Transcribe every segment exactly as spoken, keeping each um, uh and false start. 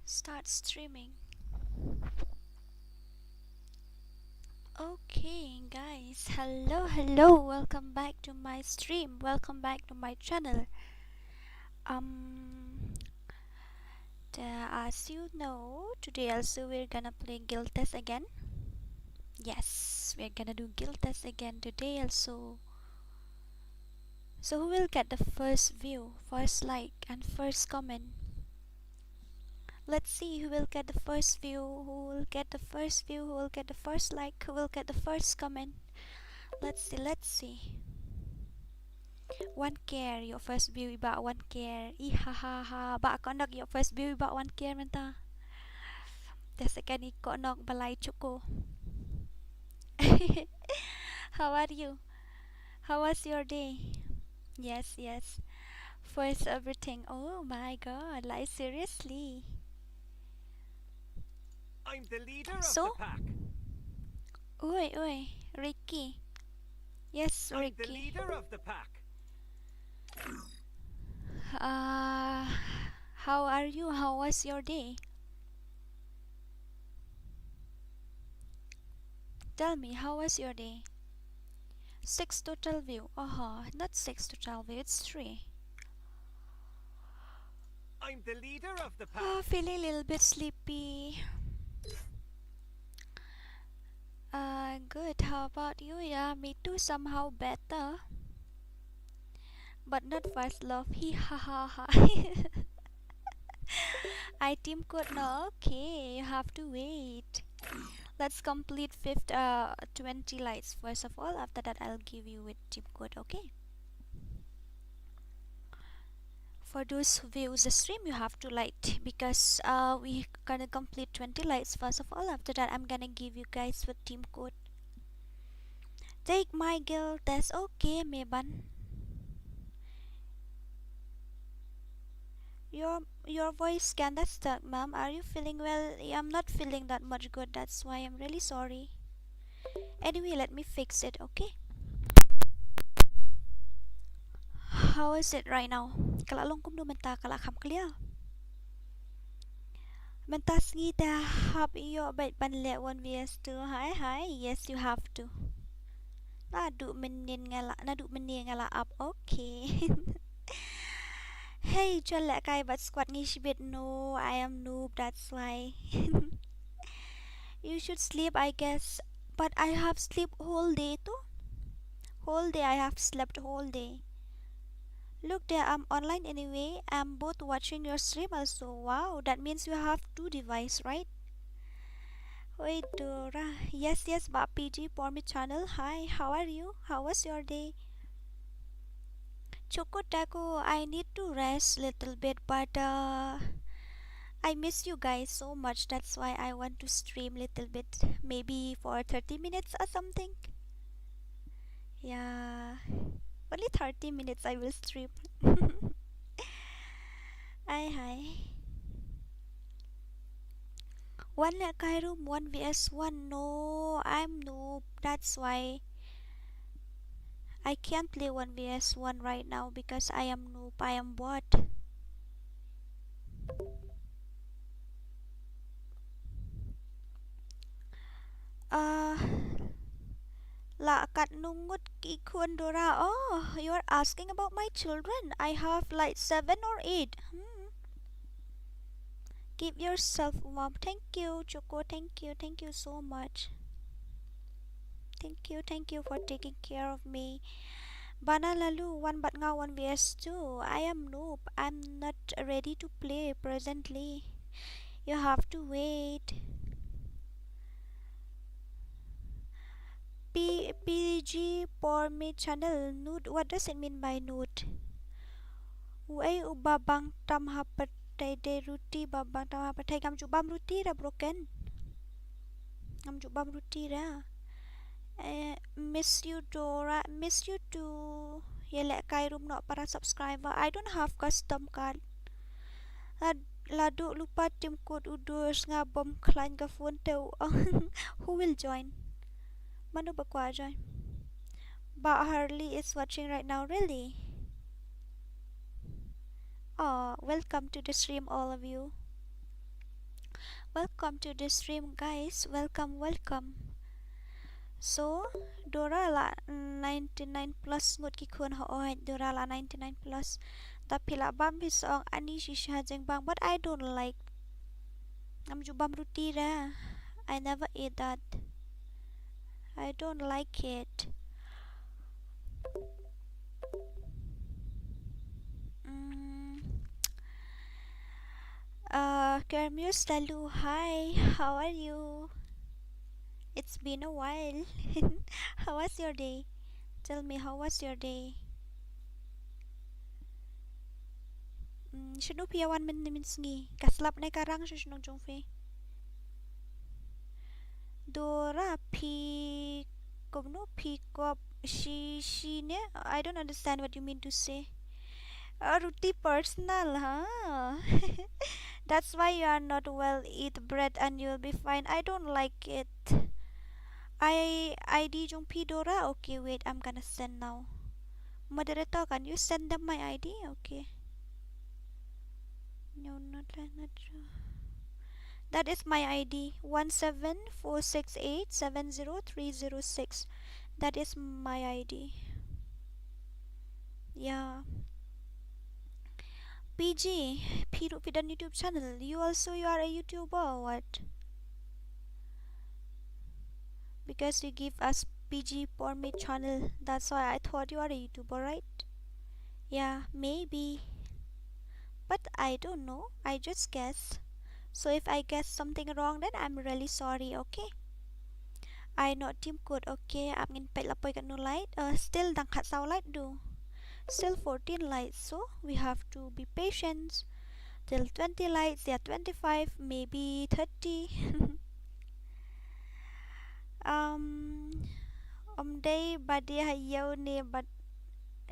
Start streaming. Okay, guys. Hello, hello. Welcome back to my stream. Welcome back to my channel. Um, the, as you know, today also we're gonna play Guild Test again. Yes, we're gonna do Guild Test again today also. So who will get the first view, first like, and first comment? Let's see who will get the first view, who will get the first view, who will get the first like, who will get the first comment. Let's see, let's see. One K, your first view iba one K. Ih, ha, ha, ha. Ba ko nok your first view iba one K mynta. The second i ko nok balai chuko. How are you? How was your day? Yes, yes. First everything. Oh my God, like, seriously. I'm the leader of So? the pack. Oi, oi, Ricky. Yes, I'm the Ricky. leader of the pack. Uh, how are you? How was your day? Tell me, how was your day? Six total view. Uh-huh, not six total view, it's three. I'm the leader of the pack. Oh, feeling a little bit sleepy. Uh, good. How about you? Yeah, me too. Somehow better. But not first love. Hi ha ha ha. I team code no. Okay, you have to wait. Let's complete fifth, uh, twenty likes first of all. After that, I'll give you with team code. Okay. For those who view the stream, you have to like, because, uh, we gonna complete twenty likes first of all. After that, I'm gonna give you guys with team code. Take my guild test. Okay, Meban. Your, your voice kinda stuck, ma'am. Are you feeling well? I'm not feeling that much good. That's why I'm really sorry. Anyway, let me fix it, okay? How is it right now? Ka la long kumno mynta, ka la kham clear? Mynta sngi te hap ïoh beit ban leh one V S two. Hi, hi. Yes, you have to. Naduh mynnin nga la, naduh mynnin nga la ap. Okay. Hey, chwa lehkai bad squad ngi shibit. No, I am noob, that's why. You should sleep, I guess. But I have sleep whole day too. Whole day I have slept whole day. Look there, I'm online anyway. I'm both watching your stream also. Wow, that means you have two device, right? Wait, Dora. Yes, yes, ba P G for me channel. Hi, how are you? How was your day? Choco Taco, I need to rest little bit, but, uh, I miss you guys so much. That's why I want to stream little bit, maybe for thirty minutes or something. Yeah, only thirty minutes I will stream. Hi, hi. One lehkai room, one V S one. No, I'm noob. That's why I can't play one V S one right now because I am noob. I am bot. Uh, la katno ngut ki khun, Dora? Oh, you're asking about my children. I have like seven or eight. Hmm. Keep yourself warm. Thank you, Choco. Thank you. Thank you so much. Thank you. Thank you for taking care of me. Bana Lalu, one bad nga one V S two. I am noob. I'm not ready to play presently. You have to wait. P-, P G for me channel. Noob, what does it mean by noob? Uei u ba bang tam ha pyrthei, dei ruti ba bang tam ha pyrthei. Ngam ju bam ruti ra, Broken. Ngam ju bam ruti ra. Eh, miss you, Dora. Miss you too. Ïa lehkai room noh para subscriber. I don't have custom card. Lad-, lada u lypa team code u dur, nga bym khlaiñ ka phone te u ong. Who will join? Mano ba kwah join? Ba Harley is watching right now, really? Aw, welcome to the stream, all of you. Welcome to the stream, guys. Welcome, welcome. So, Dora la ninety-nine plus ngut ki khun, hooid, Dora la ninety-nine plus. Da phi la bam phi sa ong ani shisha jingbang, but I don't like. Ngam ju bam ruti ra. I never eat that. I don't like it. Mm. Uh, Kermius Dalu, hi, how are you? It's been a while. How was your day? Tell me, how was your day? Mm, shano phi ïa wan mynne mynsngi? Ka slap ne ka rang sha shnong jong phi? Dora, phi kumno, phi kop shi shi ne? I don't understand what you mean to say. A ruti personal, huh? That's why you are not well. Eat bread and you will be fine. I don't like it. I ID jong phi, Dora. Okay, wait, I'm gonna send now. Moderator, can you send them my ID? Okay. No, not, not true. That is my ID, one seven four six eight seven zero three zero six. That is my ID. Yeah. P G, phi ruh phi don YouTube channel. You also, you are a YouTuber or what? Because you give us P G Por Me channel. That's why I thought you are a YouTuber, right? Yeah, maybe. But I don't know. I just guess. So if I guess something wrong, then I'm really sorry, okay? I not tim kut, okay? Ap ngin peit la poi katno likes. Uh, still dang khatsaw likes du. Still fourteen likes. So we have to be patient. Till twenty likes, yeah, twenty-five, maybe thirty. Um, ym dei ba dei ha ïew ne ba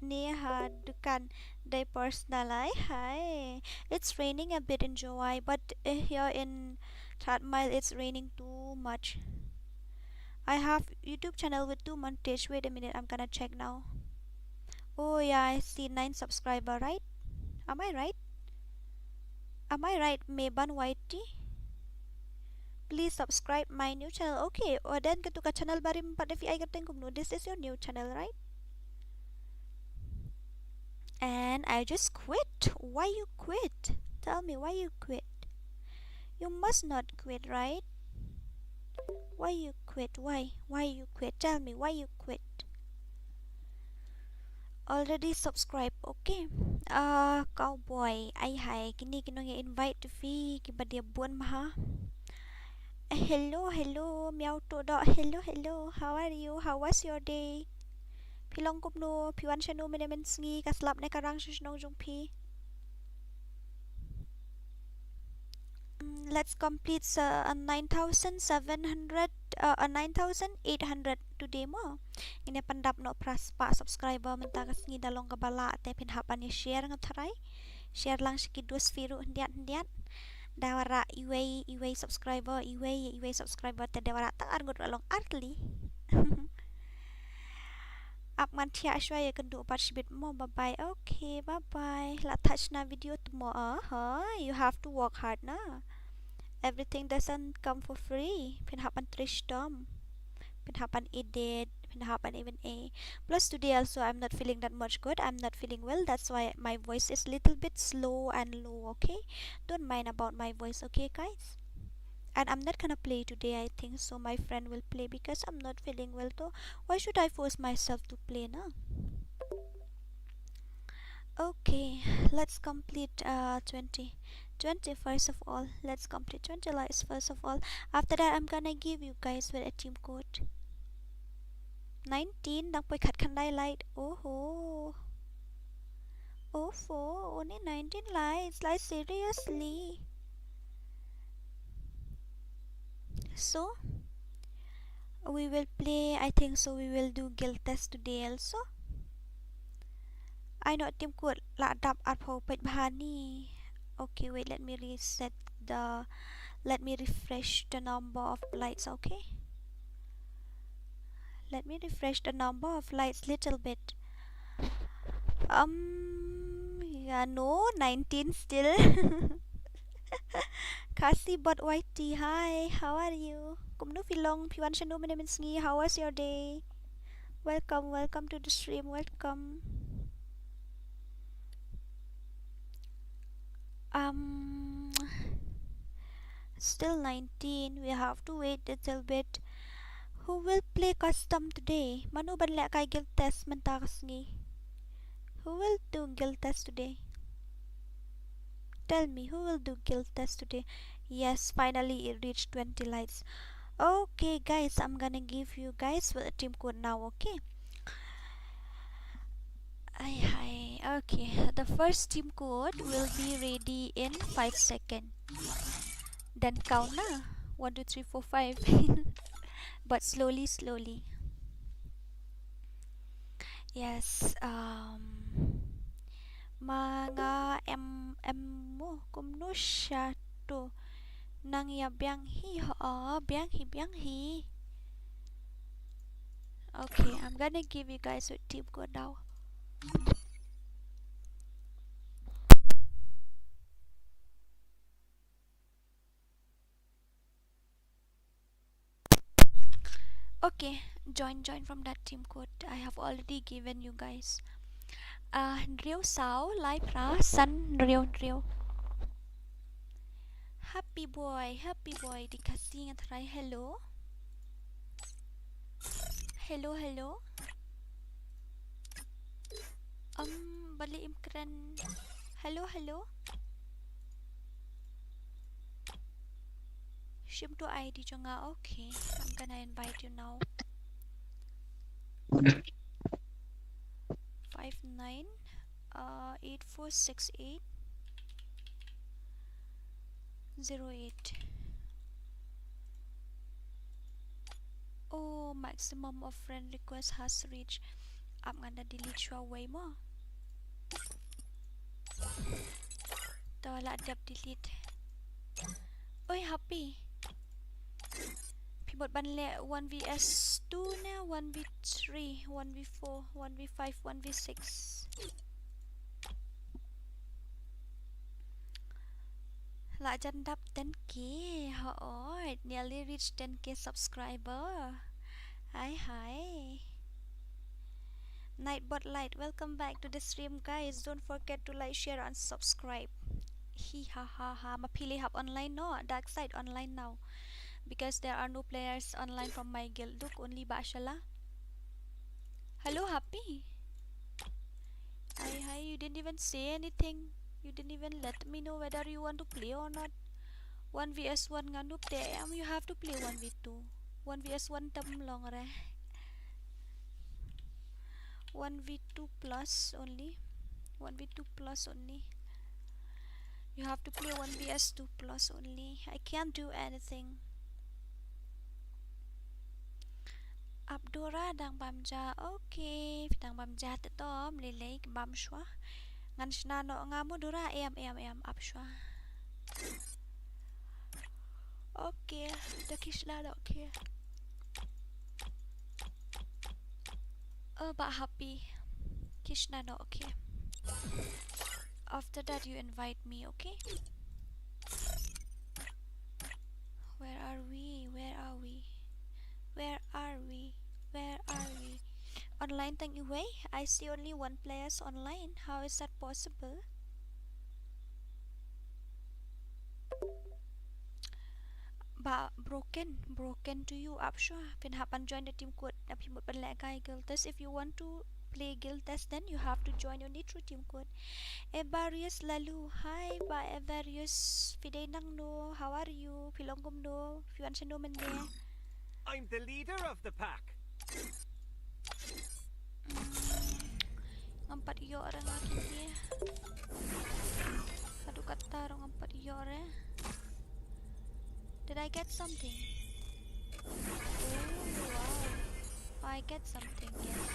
ne ha dukan, dei personal ai hai. It's raining a bit in Jowai, but uh, here in Three Mile it's raining too much. I have YouTube channel with two montage. Wait a minute, I'm gonna check now. Oh yeah, I see nine subscriber, right? Am I right? Am I right, Meban Y T? Please subscribe my new channel. Okay, oh, then katu ka channel barim pat da phi ai kyrteng kumno. This is your new channel, right? And I just quit. Why you quit? Tell me why you quit. You must not quit, right? Why you quit? Why? Why you quit? Tell me why you quit. Already subscribe, okay. Ah, Cowboy, ai hai, kine ki nong ïa invite to phi, ki ba dei bun ma ha. Hello, hello, Miao To Do. Hello, hello. How are you? How was your day? Phi long kumno, phi wan shano mynne mynsngi, ka slap ne ka rang sha shnong jong phi? Mm, let's complete uh, a nine thousand seven hundred, uh, a nine thousand eight hundred today mo. Ngin ïa pyndap noh phra spah subscriber mynta ka sngi, da long kaba lah te phin hap ban ïa share, nga tharai. Share lang sha ki dos phi ruh hyndiat hyndiat. Da wanrah iwei iwei subscriber, iwei iwei subscriber te da wanrah tang ar ngut ruh long artylli. Ap ngan thiah shuwa, ïa kynduh pat shibit mo. Bye bye. Okay, bye bye. La thach na video tmo. Aha, you have to work hard na. Everything doesn't come for free. Phin hap ban trei shitom. Phin hap ban edit. Phin hap ban even a. Plus today also I'm not feeling that much good. I'm not feeling well. That's why my voice is little bit slow and low, okay? Don't mind about my voice, okay, guys? And I'm not gonna play today, I think. So my friend will play because I'm not feeling well. So why should I force myself to play, na? Okay, let's complete uh, twenty. twenty first of all. Let's complete twenty likes first of all. After that, I'm gonna give you guys with a team code. Nineteen, dang poi khatkhyndai like. Oho. Oho, only nineteen likes. Like, seriously. So, we will play, I think so, we will do guild test today also. Ai noh tim kut, la dap arphew peit bha ni. Okay, wait, let me reset the, let me refresh the number of likes, okay? Let me refresh the number of likes little bit. Um, yeah, no, nineteen still. Khasi bot Y T, hi, how are you? Kumno phi long, phi wan shano mynne mynsngi, how was your day? Welcome, welcome to the stream, welcome. Um, still nineteen, we have to wait a little bit. Who will play custom today? Mano ban leh kai guild test mynta ka sngi? Who will do guild test today? Tell me, who will do guild test today? Yes, finally it reached twenty likes. Okay, guys, I'm gonna give you guys with a team code now, okay? Ai, hi. Okay, the first team code will be ready in five seconds. Then count na. One, two, three, four, five. But slowly, slowly. Yes, um, ma nga em, em mo, kumno sha to. Nang ïa biang hi, ho, biang hi, biang hi. Okay, I'm gonna give you guys a team code now. Okay, join, join from that team code. I have already given you guys. Uh, hynriew saw lai phra san hynriew hynriew. Happy boy, happy boy, dei Khasi nga tharai. Hello. Hello, hello. Um, balei im kren. Hello, hello. Shim to I D jong nga. Okay, I'm gonna invite you now. Five nine, uh, eight four six eight zero eight. Oh, maximum of friend request has reached. Ap ngan da delete shuwa wei mo. To la dep delete. Oi, Happy. Phi mut ban leh one V S two ne, one V three, one V four, one V five, one V six? La jan dap ten K, hooid, nearly reach ten K subscriber. Hi, hi. Nightbot Light, welcome back to the stream, guys. Don't forget to like, share, and subscribe. Hi ha ha ha. Ma phi leh hap online, no? Dark side online now. Because there are no players online from my guild. Look, only Bashala. Hello, Happy. Hi, hi. You didn't even say anything. You didn't even let me know whether you want to play or not. One V S one nga noob te em, you have to play one V two. One V S one tam long re. One V two plus only. One V two plus only. You have to play one V S two plus only. I can't do anything. Ap Dora dang bam ja. Okay, phi dang bam ja te to, ym lei lei, bam shuwa. Ngan shna noh nga mo Dora, em em em, ap shuwa. Okay, da ki shna noh ki. Oh, Bah Happy. Ki shna noh ki. After that, you invite me, okay? Where are we? Where are we? Where are we? Where are we? Online tang iwei? I see only one players online. How is that possible? Bah Broken, Broken to you, ap shuwa. Phin hap ban join the team code, na phi mut ban leh kai guild test. If you want to play guild test, then you have to join only through team code. Evarius Lalu, hi Bah Evarius. Phi dei nangno, how are you? Phi long kumno? Phi wan shano mynne? I'm the leader of the pack. Mm, ngam pat ïoh re nga kine. Haduh katta ruh ngam pat ïoh re. Did I get something? Oh, wow. I get something, yes.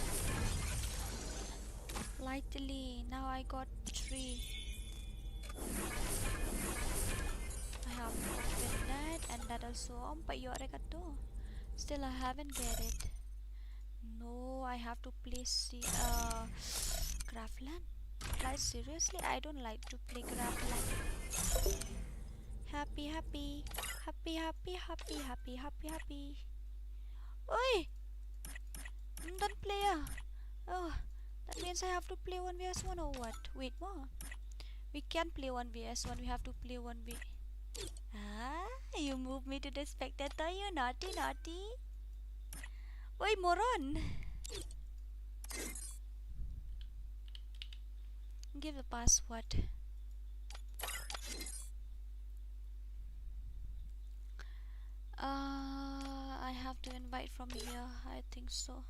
Lightly. Now I got three. I have to open that and that also. Ngam pat ïoh re katto. Still, I haven't get it. No, I have to play si-, uh, Craftland. Like, seriously, I don't like to play Craftland. Happy, happy. Happy, happy, happy, happy, happy, happy. Oi! Done player. Oh, that means I have to play one v one or what? Wait, what? We can't play one v one. We have to play one v. Ah, you move me to the spectator, you naughty, naughty. Oi, moron. Give the password. Uh, I have to invite from here, I think so.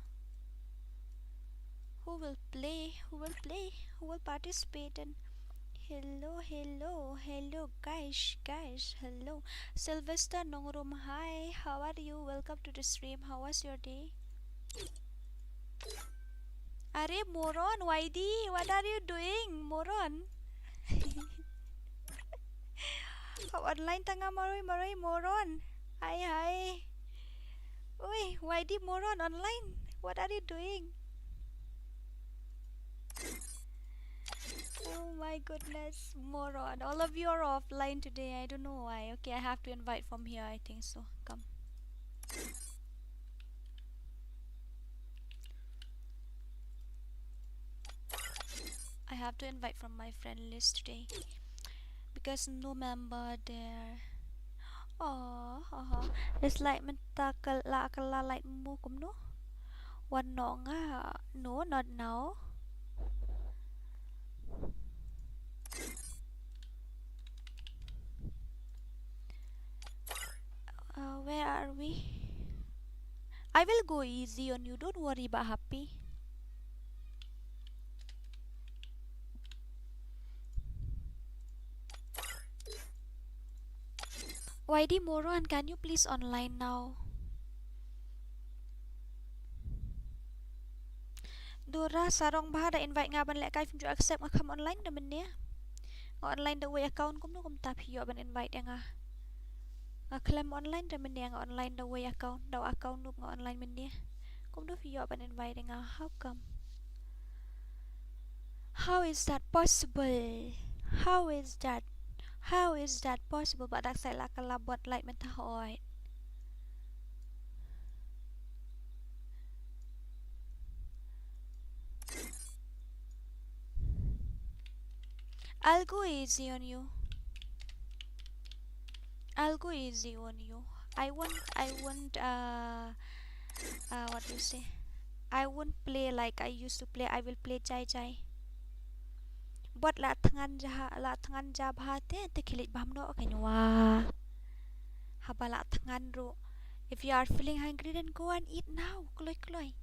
Who will play? Who will play? Who will participate? And hello, hello, hello, guys, guys, hello. Sylvester Nongrum, hi, how are you? Welcome to the stream. How was your day? Are moron, Y D, what are you doing, moron? Online tang nga maroi, maroi, moron. Hi, hi. Oi, Y D moron online. What are you doing? Oh my goodness, moron. All of you are offline today. I don't know why. Okay, I have to invite from here, I think so. Come. I have to invite from my friend list today because no member there. Oh, oh, oh. It's like mynta ka la, ka la light mo kumno? Wan no nga? No, not now. Uh, where are we? I will go easy on you. Don't worry, Bah Happy. Y D moron, can you please online now? Dora Sarong Bha da invite nga ban lehkai, phim ju accept, nga kham online da mynne. Nga online da uwei account, kumno kumta phi ïoh ban invite ïa nga? Nga khlem online da mynne, nga online da uwei account, da u account ruh nga online mynne. Kumno phi ïoh ban invite ïa nga? How come? How is that possible? How is that? How is that possible? Ba dak sai la ka la bot light mynta hoi. I'll go easy on you. I'll go easy on you. I won't, I won't, uh, uh, what do you say? I won't play like I used to play. I will play jai jai. Bot la thngan ja, la thngan ja bha te, te khie leit bam noh kein wa. Haba la thngan ruh. If you are feeling hungry, then go and eat now. Kloi kloi.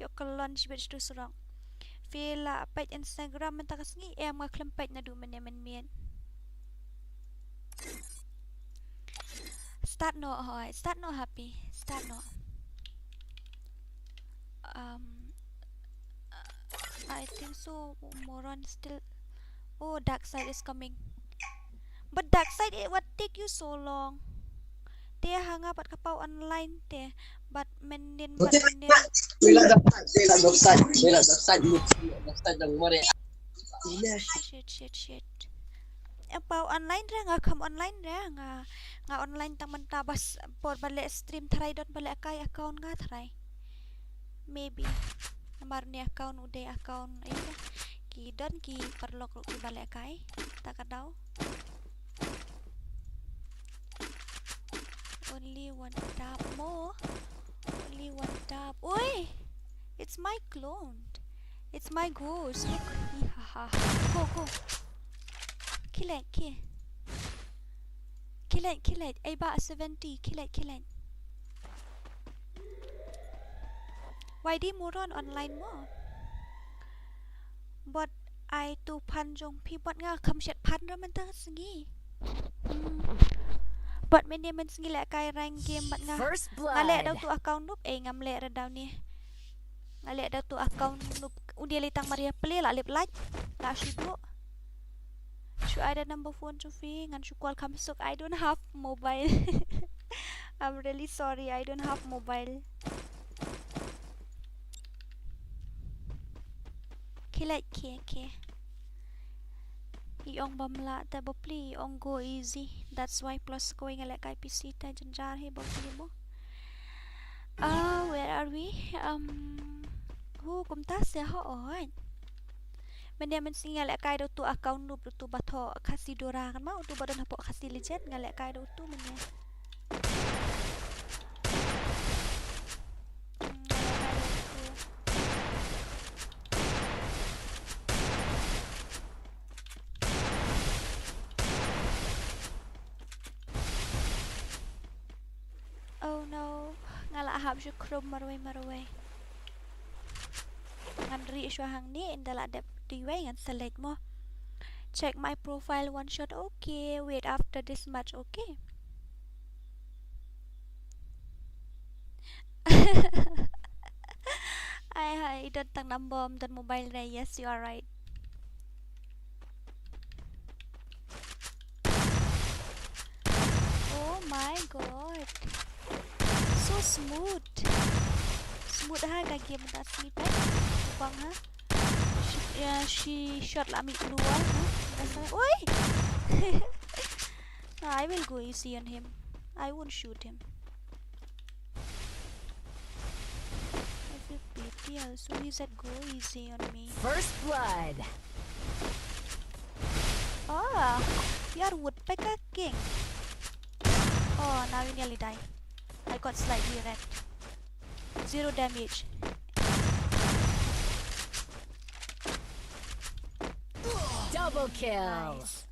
Ïoh ka lunch bit tu surok. Phi la peit Instagram mynta ka sngi, em, nga khlem peit naduh mynne mynmiet. Start noh hoi, start noh Happy, start noh. Um, I think so, moron still. Oh, dark side is coming. But dark side, it, what take you so long? Te ha nga pat ka paw online te, but mynnin, but mynnin. Bela dark side, bela dark side, bela dark side, bela dark side dang more. Shit, shit, shit. Eh, paw online re, nga kham online re, nga, nga online tang mynta bas por ba leh stream, tharai don ba lehkai account nga tharai. Maybe. Namar une account u dei account, eh, ki don ki paralok ruh kiba lehkai. Ta ka daw. Only one tap mo. Only one tap. Oi! It's my clone. It's my ghost. Look. Ihaha. Go, go. Khie leit, khie. Khie leit, khie leit. Ei, Bah seventy. Khie leit, khie leit. Y D moron online mo. Bot ai tu phan jong phi, bot nga kham shet phan ra mynta ka sngi. Hmm. Bot mynne mynsngi lehkai rank game bot nga. First blood. Nga leh da utu account noob, eh, ngam leh ra da une. Nga leh da utu account noob, une lei tang mar ïa play la lip light. La shu duh. Shu ai da number phone jong phi, ngan shu call kham suk, I don't have mobile. I'm really sorry, I don't have mobile. Khie leit, khie, khie. I ong bym lah te bapli, i ong go easy. That's why plus kawei nga lehkai P C te jynjar hi bapli mo. Ah, where are we? Um, hu kumta se ho oi. Mynne mynsi nga lehkai da utu account noob da utu ba thoh Khasi Dora kan ma utu ba don hapoh Khasi Legend nga lehkai da utu mynne. Hmm, nga lehkai da utu. Oh no, nga la hap sha Chrome marwei marwei. Ngan rieh shuwa hangne, ynda la dep da iwei ngan select mo. Check my profile one shot. Okay, wait, after this match, okay. Ai hai, i don tang number, ym don mobile re. Yes, you are right. Oh my god. So smooth. Smooth ha ka game da sniper. Bang ha. She, yeah, she shot la mi keluar ha. That's right. Oi! I will go easy on him. I won't shoot him. I feel pity also. He said go easy on me. First blood. Oh, you are woodpecker king. Oh, now you nearly die. I got slightly wrecked. Zero damage. Double kill. Nice.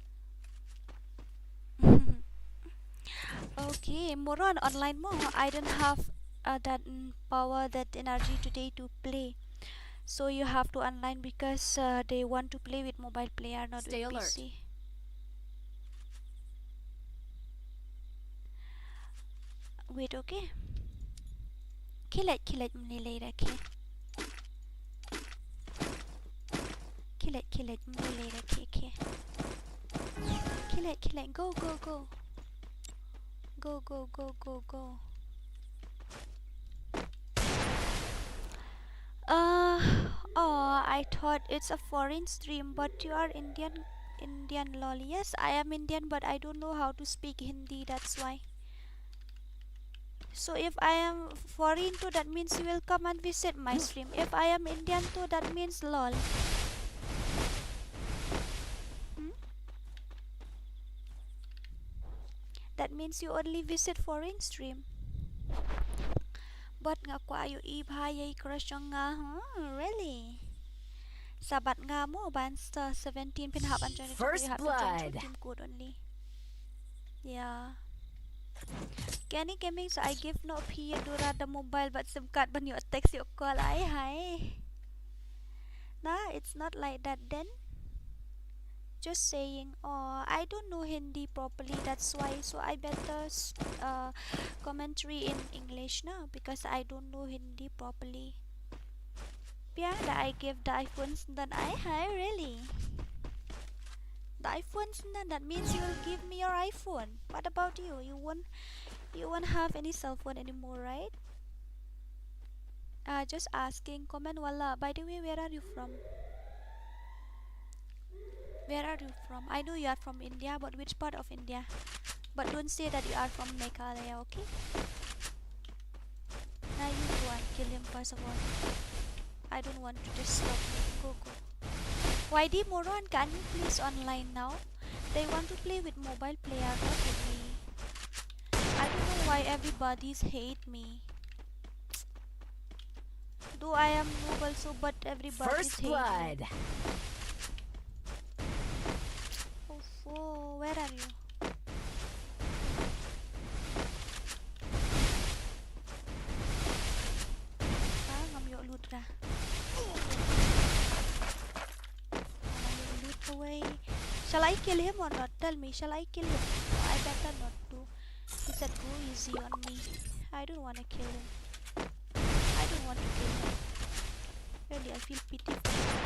Okay, Moron, online mo. I don't have uh, that mm, power, that energy today to play. So you have to online because uh, they want to play with mobile player, not Stay with alert. P C. Wait, okay. Khie leit, khie leit, mne lei rakhe. Khie leit, khie leit, mne lei rakhe, khie. Khie leit, khie leit, go, go, go. Go, go, go, go, go. Uh, oh, I thought it's a foreign stream, but you are Indian, Indian lol. Yes, I am Indian, but I don't know how to speak Hindi, that's why. So if I am foreign too, that means you will come and visit my stream. If I am Indian too, that means lol. Hmm? That means you only visit foreign stream. But nga kwah ïohi bha ïa i crush jong nga, huh? Really? Sabat nga mo ban star seventeen phin hap ban join, you have to join through team code only. Yeah. Kenny Gaming, so I give no phi ïa Dora da mobile bad sim card ban ïoh text ïoh call, ai hai. Nah, it's not like that then. Just saying, oh, I don't know Hindi properly, that's why. So I better s- uh, commentary in English now because I don't know Hindi properly. Pia, that I give the iPhone syndon, ai hai, really? The iPhone syndon, that means you will give me your iPhone. What about you? You won't, you won't have any cell phone anymore, right? Uh, just asking. Comment wala. By the way, where are you from? Where are you from? I know you are from India, but which part of India? But don't say that you are from Meghalaya, okay? Now you go and kill him first of all. I don't want to disturb him. Go, go. Y D Moron, can you please online now? They want to play with mobile player, not with me. I don't know why everybody's hate me. Though I am noob also, but everybody's hate me. First blood. Off, oh, where are you? Ah, ngam ïoh loot ka. Ngam ïoh loot kawei. Shall I kill him or not? Tell me, shall I kill him? I better not do. He said go easy on me. I don't wanna kill him. I don't want to kill him. Really, I feel pity for him.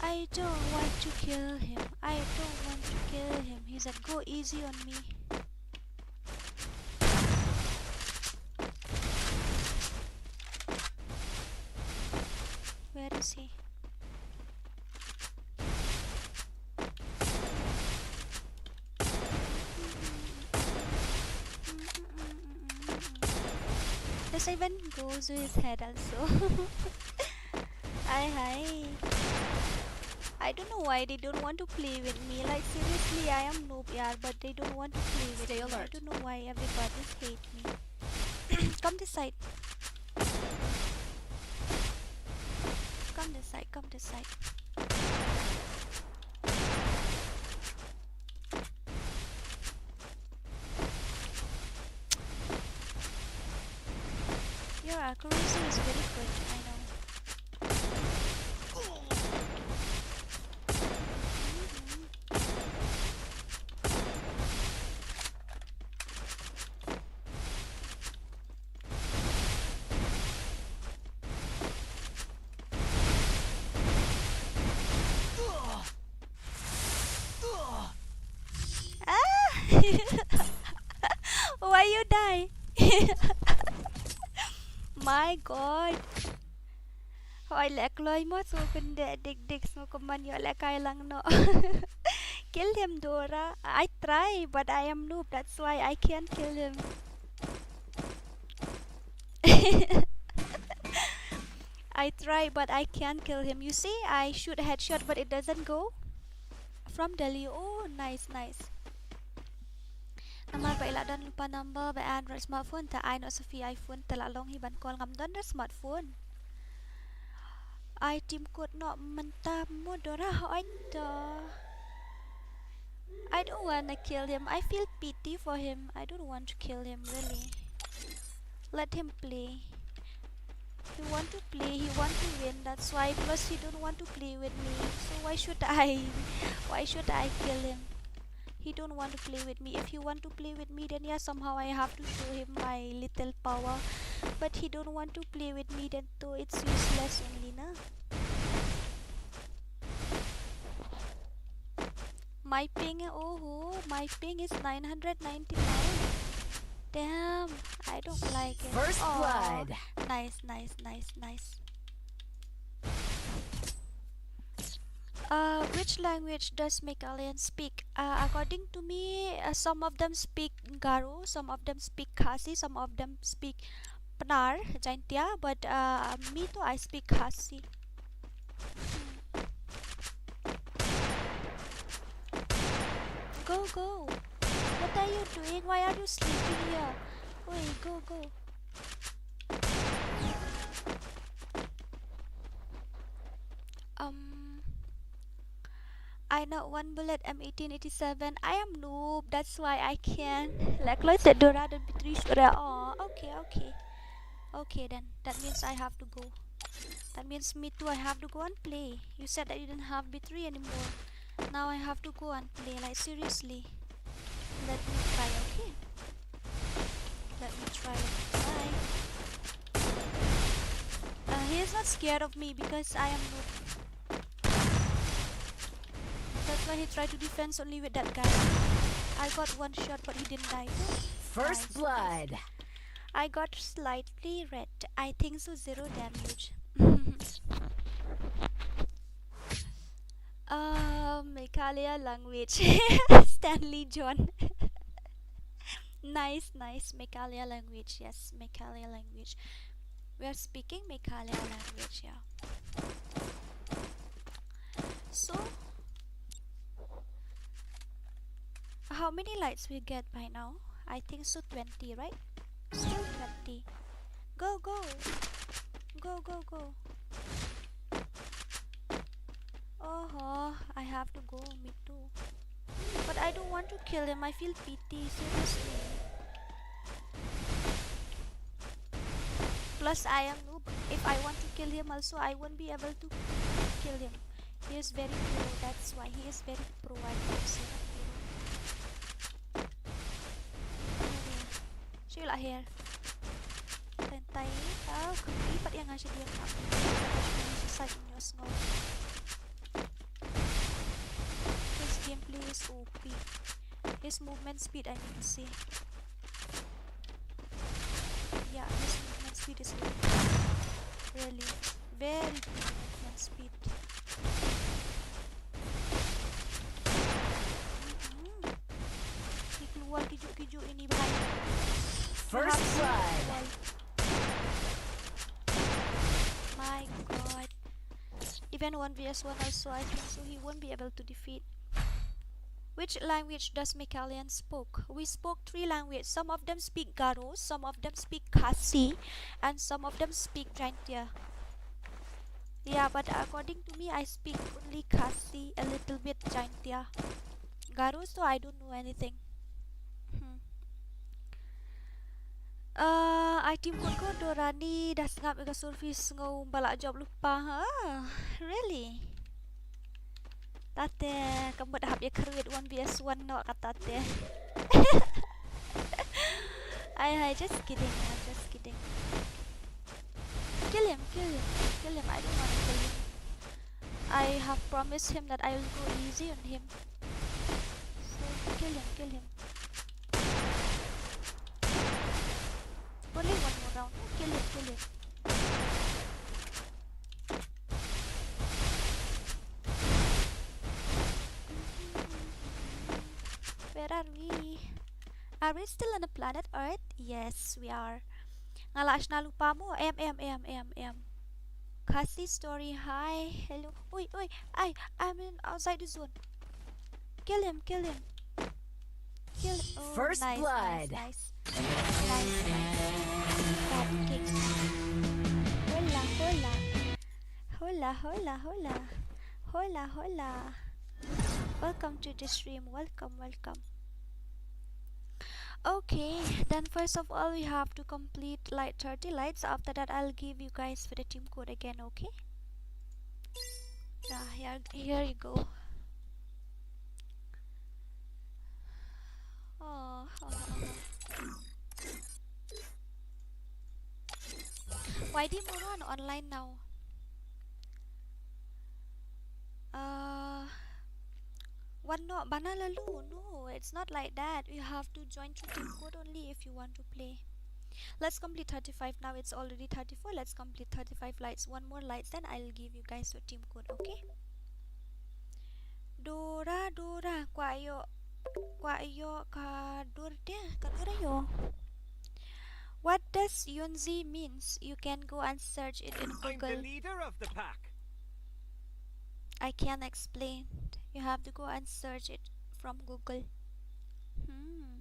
I don't want to kill him. I don't want to kill him. He said go easy on me. Where is he? Seven goes to his head also. Hi, hi. I don't know why they don't want to play with me. Like, seriously, I am noob, yaar, but they don't want to play with me. I don't know why everybody hate me. Come this side. Come this side, come this side. Your accuracy is very good, I know. Ah! Why you die? My God. Hoi leh kloi mo, so kynde dik dik, so kumman ïoh leh kai lang noh. Kill him, Dora. I try, but I am noob. That's why I can't kill him. I try, but I can't kill him. You see, I shoot a headshot, but it doesn't go. From Delhi. Oh, nice, nice. Namar ba i la don lypa number ba Android smartphone, te ai noh sa phi iPhone, te la long hi ban call, ngam don re smartphone. Ai tim kut noh mynta mo, Dora, hoi to. I don't wanna kill him. I feel pity for him. I don't want to kill him, really. Let him play. He want to play, he want to win. That's why, plus he don't want to play with me. So why should I, why should I kill him? He don't want to play with me. If he want to play with me, then yeah, somehow I have to show him my little power. But he don't want to play with me, then though it's useless only, na. My ping, oh, my ping is nine hundred ninety-nine. Damn, I don't like it. First Aw. Blood. Nice, nice, nice, nice. Uh, which language does Meghalayan speak? Uh, according to me, uh, some of them speak Garo, some of them speak Khasi, some of them speak Pnar, Jaintia, but, uh, me too, I speak Khasi. Go, go. What are you doing? Why are you sleeping here? Oi, go, go. Um, I know one bullet M eighteen eighty-seven. I am noob, that's why I can. Like, Lloyd said, Dora, don't be three sure. Oh, okay, okay. Okay, then. That means I have to go. That means me too, I have to go and play. You said that you didn't have B three anymore. Now I have to go and play, like, seriously. Let me try, okay? Let me try, let me try. Uh, he is not scared of me because I am noob. That's why he tried to defense only with that guy. I got one shot, but he didn't die. First Nice, nice. Blood. I got slightly red. I think so, zero damage. Uh, Meghalaya language. Stanley John. Nice, nice. Meghalaya language. Yes, Meghalaya language. We are speaking Meghalaya language, yeah. So, how many lights we get by now? I think so, twenty, right? Still twenty. Go, go. Go, go, go. Oh, I have to go. Me too. But I don't want to kill him. I feel pity. Seriously. Plus, I am noob. If I want to kill him also, I won't be able to kill him. He is very pro. That's why he is very pro. I can say that. Anyway, shu lah her. Tang tai, ah, kynti pat ïa nga sha dieng. Sa sait ñios ngo. His gameplay is O P. His movement speed, I mean to say. Yeah, his movement speed is really, really very good movement speed. Mm-mm. Ki keluar kijuk-kijuk ini, bhai. First blood. Even one v one also, I think so, he won't be able to defeat. Which language does Michaelian spoke? We spoke three languages. Some of them speak Garo, some of them speak Khasi, and some of them speak Jaintia. Yeah, but according to me, I speak only Khasi, a little bit Jaintia. Garo, so I don't know anything. Hmm. Uh, ai team code ko Dorani da sngap ïa ka surfi sngew ba la jop lypa ha. Really? Tate, ka mut hap ïa kyrwit one v one noh kata te. Ai, ai, just kidding, I'm just kidding. Kill him, kill him, kill him. I don't want to kill him. I have promised him that I will go easy on him. So, kill him, kill him. Only one more round. Kill him, kill him. Where are we? Are we still on the planet Earth? Yes, we are. Nga la shna lypa mo. M, M, M, M, M. Khasi story, hi, hello. Oi, oi, I, I'm in outside the zone. Kill him, kill him. Kill him. Oh, first nice, blood. Nice, nice. Nice, nice. Bad kick. Hola, hola. Hola, hola, hola. Hola, hola. Welcome to the stream. Welcome, welcome. Okay, then first of all, we have to complete like thirty lights. After that, I'll give you guys for the team code again, okay? Yeah, here, here you go. Oh, oh, oh, oh. Why di Moron online now? Uh, one no, bana lalu. No, it's not like that. You have to join through team code only if you want to play. Let's complete thirty-five now. It's already thirty-four. Let's complete thirty-five lights. One more lights, then I'll give you guys your team code, okay? Dora, Dora, kwah ïoh, kwah ïoh ka dur dia, ka dur ïoh. What does Yunzi means? You can go and search it in Google. I'm the leader of the pack. I can't explain. You have to go and search it from Google. Hmm.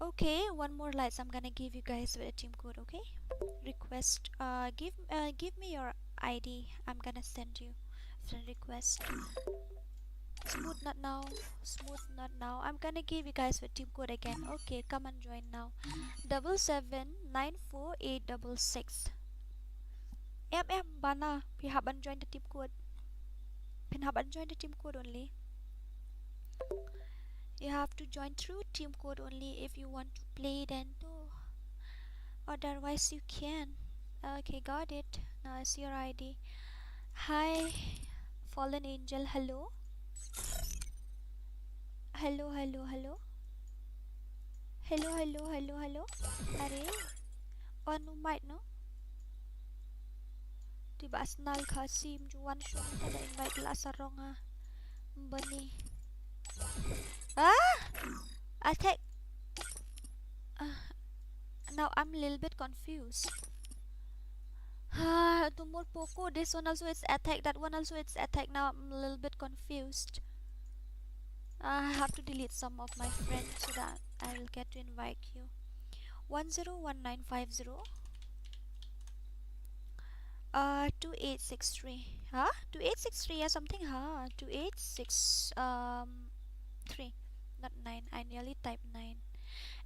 Okay, one more lights. I'm gonna give you guys with a team code, okay? Request, uh, give, uh, give me your I D. I'm gonna send you friend request. Smooth, not now. Smooth, not now. I'm gonna give you guys with team code again. Okay, come and join now. Double seven nine four eight double six. M M, bana, phi hap ban join the team code. Phin hap ban join the team code only. You have to join through team code only if you want to play then too. Otherwise you can. Okay, got it. Now it's your I D. Hi, fallen angel. Hello. Hello, hello, hello. Hello, hello, hello, hello. Are. On mic, no? Ti ba snal ka sim juan shum ta da invite la sarong a. Bani. Ah! Attack. Ah, now I'm a little bit confused. Ah, two more Poco. This one also it's attack. That one also it's attack. Now I'm a little bit confused. I have to delete some of my friends so that I will get to invite you. One zero one nine five zero. Uh, two eight six three. Huh? Two eight six three or something? Huh? Two eight six, um, three. Not nine. I nearly typed nine.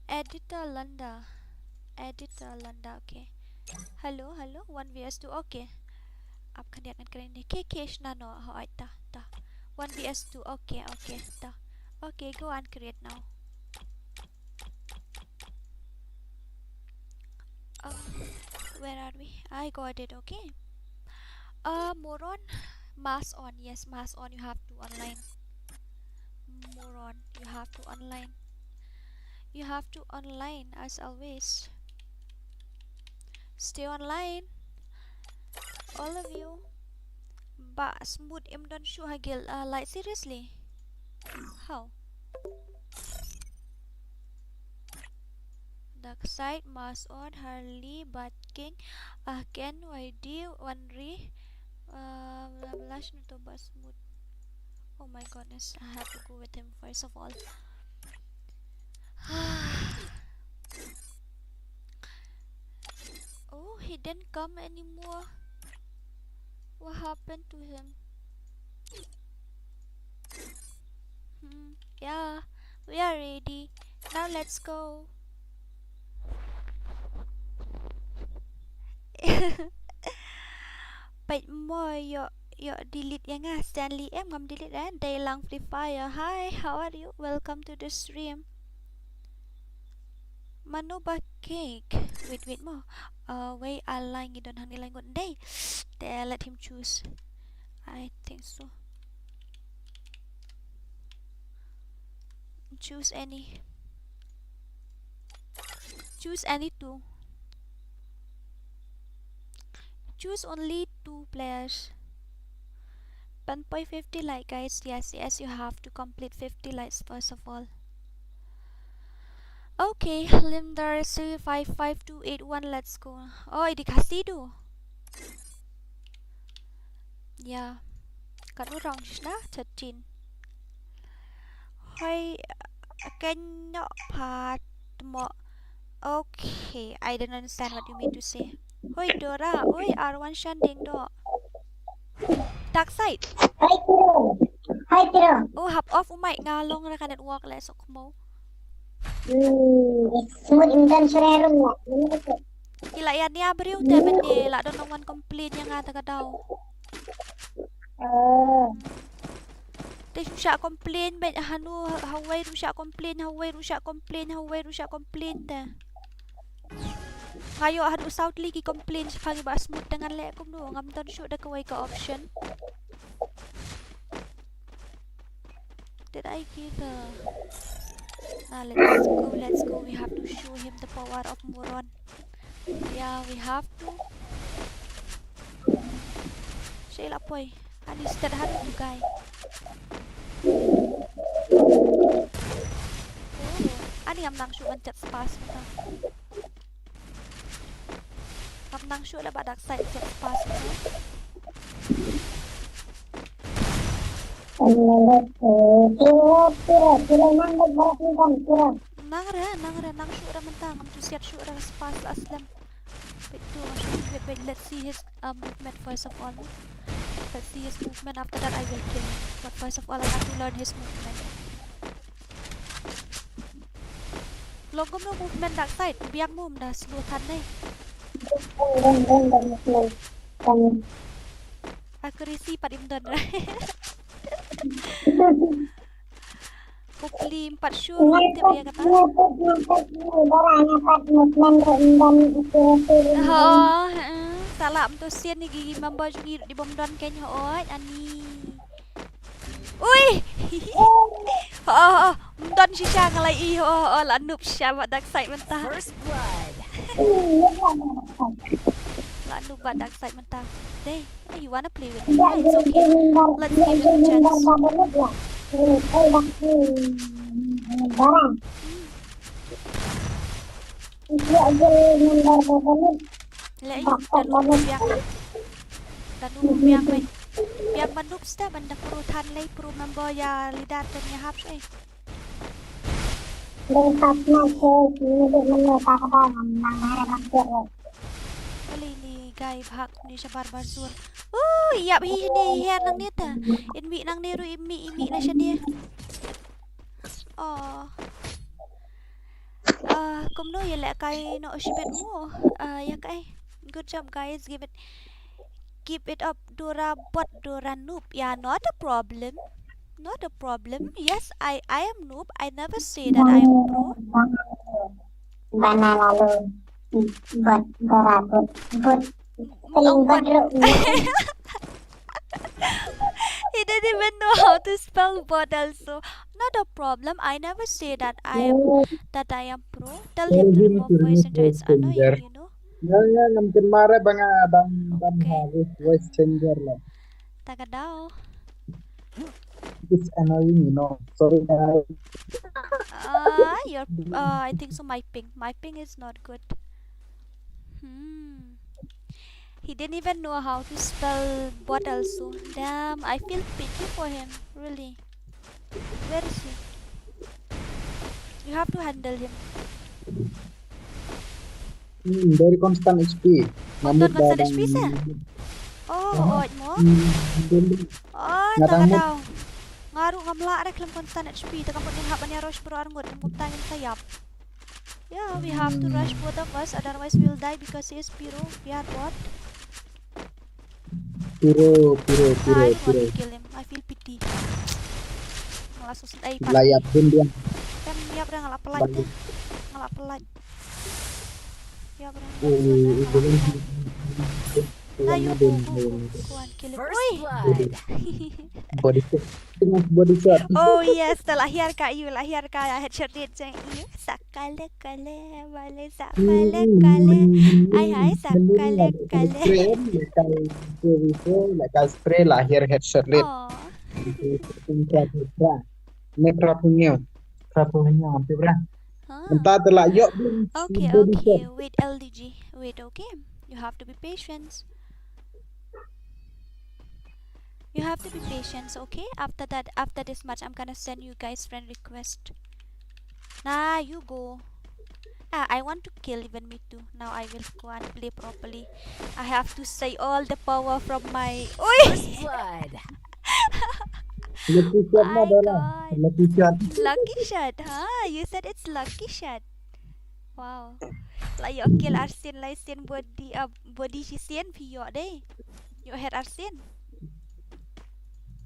Editor Landa. Editor Landa. Okay. Hello, hello. One V S two. Okay. Ap khyndiat ngan kren ni. Ke, ke shna no. Ho, ai, ta, ta. One V S two. Okay, okay, ta. Okay, go and create now. Um, where are we? I got it, okay. Uh, Moron, mask on. Yes, mask on. You have to online. Moron, you have to online. You have to online as always. Stay online. All of you. Ba Smooth im don shu ha guild, uh, like, seriously? How? Darkseid, mask on, Harley, but King, uh, Ken, Y D, Wanri, uh, Bla-, Blush, Nuto, Basmut. Oh my goodness, I have to go with him first of all. Oh, he didn't come anymore. What happened to him? Hmm, yeah, we are ready. Now let's go. Peit mo, ïoh, ïoh delete ïa nga, Stanley M ngam delete eh, dei lang Free Fire. Hi, how are you? Welcome to the stream. Mano ba cake? Wait, wait mo. Uh, wei, a lai ngi don hangne lai ngut. Dei. Te let him choose. I think so. Choose any. Choose any two. Choose only two players. Pan poi fifty like, guys. Yes, yes, you have to complete fifty likes first of all. Okay, Limdar three five five two eight one, let's go. Oh, idi kasi tu. Ya. Kan orang sih na thirteen. Hoi, kan no pat mo. Okay, I don't understand what you mean to say. Hoi Dora, oi Arwan Shanding do. Dark side. Hi Tiro. Hi Tiro. Oh, hap off u mic nga long ra ka network le sok mo. Hmm, smooth in dan sore rum la. Ila ya nia briew te men ne la don wan complain ïa nga ta ka daw. Oh. Te shu sha complain bad hanu hawai ru sha complain, hawai ru sha complain, hawai ru sha complain te. Nga ïoh haduh saw tylli ki complain shaphang i Basmut te ngan leh kumno, ngam don shuh da kawei ka option. Did I give a... Ah, let's go, let's go. We have to show him the power of Muron. Yeah, we have to. Shei la poi. Ani stet haduh tu guy. Oh, ani ngam nang shuh ban chat spas mata. Ngam nang shuh la ba dark side chat spas mata. Nang re, nang re, nang shuh re mynta, ngam tu siat shuh re spas la slem. Wait, tu, wait, wait, let's see his, uh, movement first of all. Let's see his movement, after that I will kill him. But first of all, I have to learn his movement. Long kumno movement dark side, biang mum da slow than dei. Accuracy pat im don. Hopefully pat sure ngam tip ïa kata. Ho, heeh, salah mynta sien ni ki member jong ngi di bom don keiñ ho, oi ani. Ui. Ho, ho, ho, don shisha nga la i, ho, ho, ho, la noob shisha bad dark side mynta. First blood. La noob bad dark side mynta. Dei. Oh, you wanna play with me? Yeah, it's okay. Let's give it a chance. Leh ïa u, da nu biang. Da nu biang, mate. Biang ban noob step ban da pro than lei, pro member ïa leader te ïa hap eh. Dei pat na ko ni de mano ta ka ba ngam nang hare ban kir. Kali ni guy bhag ni shabar bar sur. Uh, ïap hi ni her nangne ta. In mi nangne ruh in mi, in mi na shane. Oh. Ah, kumno ïa lehkai noh shibit mo. Ah, ïa kai. Good job guys. Give it, keep it up. Dora bot, Dora noob. Yeah, not a problem. Not a problem. Yes, I, I am noob. I never say that I am pro. Bana lalu bot Dora bot. Bot. Paling bot. He didn't even know how to spell bot also. Not a problem. I never say that I am, that I am pro. Tell him to remove voice changer. It's annoying, you know. Ya, ya, ngam kynmaw re ba nga dang, dang ha voice changer la. Ta ka daw. It's annoying, you know. Sorry, guys. Uh, your, uh, I think so. My ping, my ping is not good. Hmm. He didn't even know how to spell bot also. Damn, I feel pity for him, really. Where is he? You have to handle him. Hmm, very constant H P. Constant, constant H P sa? Oh, oh, mo? Oh, nga tang ka daw. Nga ruh ngam lah re khlem constant H P. Te ka mut ngin hap ban ïa rush bro arngut, kumta ngin sa ïap. Yeah, we have to rush both of us, otherwise we'll die because he is Piro. Yeah, what? Piro, Piro, Piro, I don't want Piro. To kill him. I feel pity. Nga la sus ai pat. La ïap bun dia. Kan ïap re, nga la pynlait. Nga la pynlait. Ïap re. Nga la sus ai, nga la pynlait. Nah, you go, go, go, go and kill him. First blood. Body shot. Too much body shot. Oh yes, te la hiar ka ïa u, la hiar ka ïa headshot rit jeng ïa u. Sa kale kale, bale sa kale kale. Ai hai sa kale kale. Spray, la ka spray, la hiar headshot rit. Oh. Ne pra punya. Pra punya, ampe bra. Huh. Entah telah yok. Okay, okay. Wait, L D G. Wait, okay. You have to be patient. You have to be patient, okay? After that, after this match, I'm gonna send you guys friend request. Nah, you go. Ah, I want to kill even me too. Now I will go and play properly. I have to say all the power from my. Oi! Blood. Lucky shot na My Dora. God. Lucky shot. Lucky shot, huh? You said it's lucky shot. Wow. La ïoh kill arsien lai sien body, uh, body shisien phi ïoh dei. Ïoh head arsien.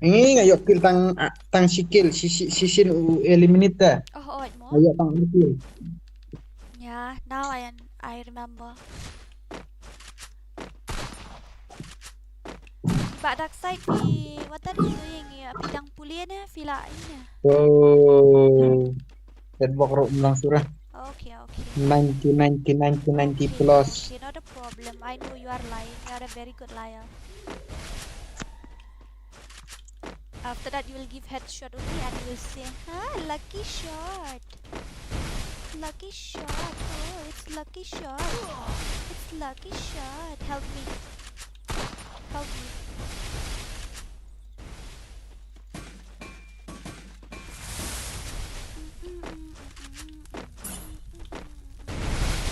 Ini nga ïoh kill tang, ah, tang shi kill, shi, shi, shisien u eliminate. Oh, oh, mo. Nga ïoh tang kill. Yeah, now I I remember. But dark side phi, what are you doing? Phi dang pule ne, phi la ini. Oh. Headlock ro mlang surah. Okay, okay. Ninety, ninety, ninety, ninety Okay, plus. Okay, not a problem. I know you are lying. You are a very good liar. After that, you will give headshot only and you will say, ah, lucky shot. Lucky shot. Oh, it's lucky shot. It's lucky shot. Help me. Help me.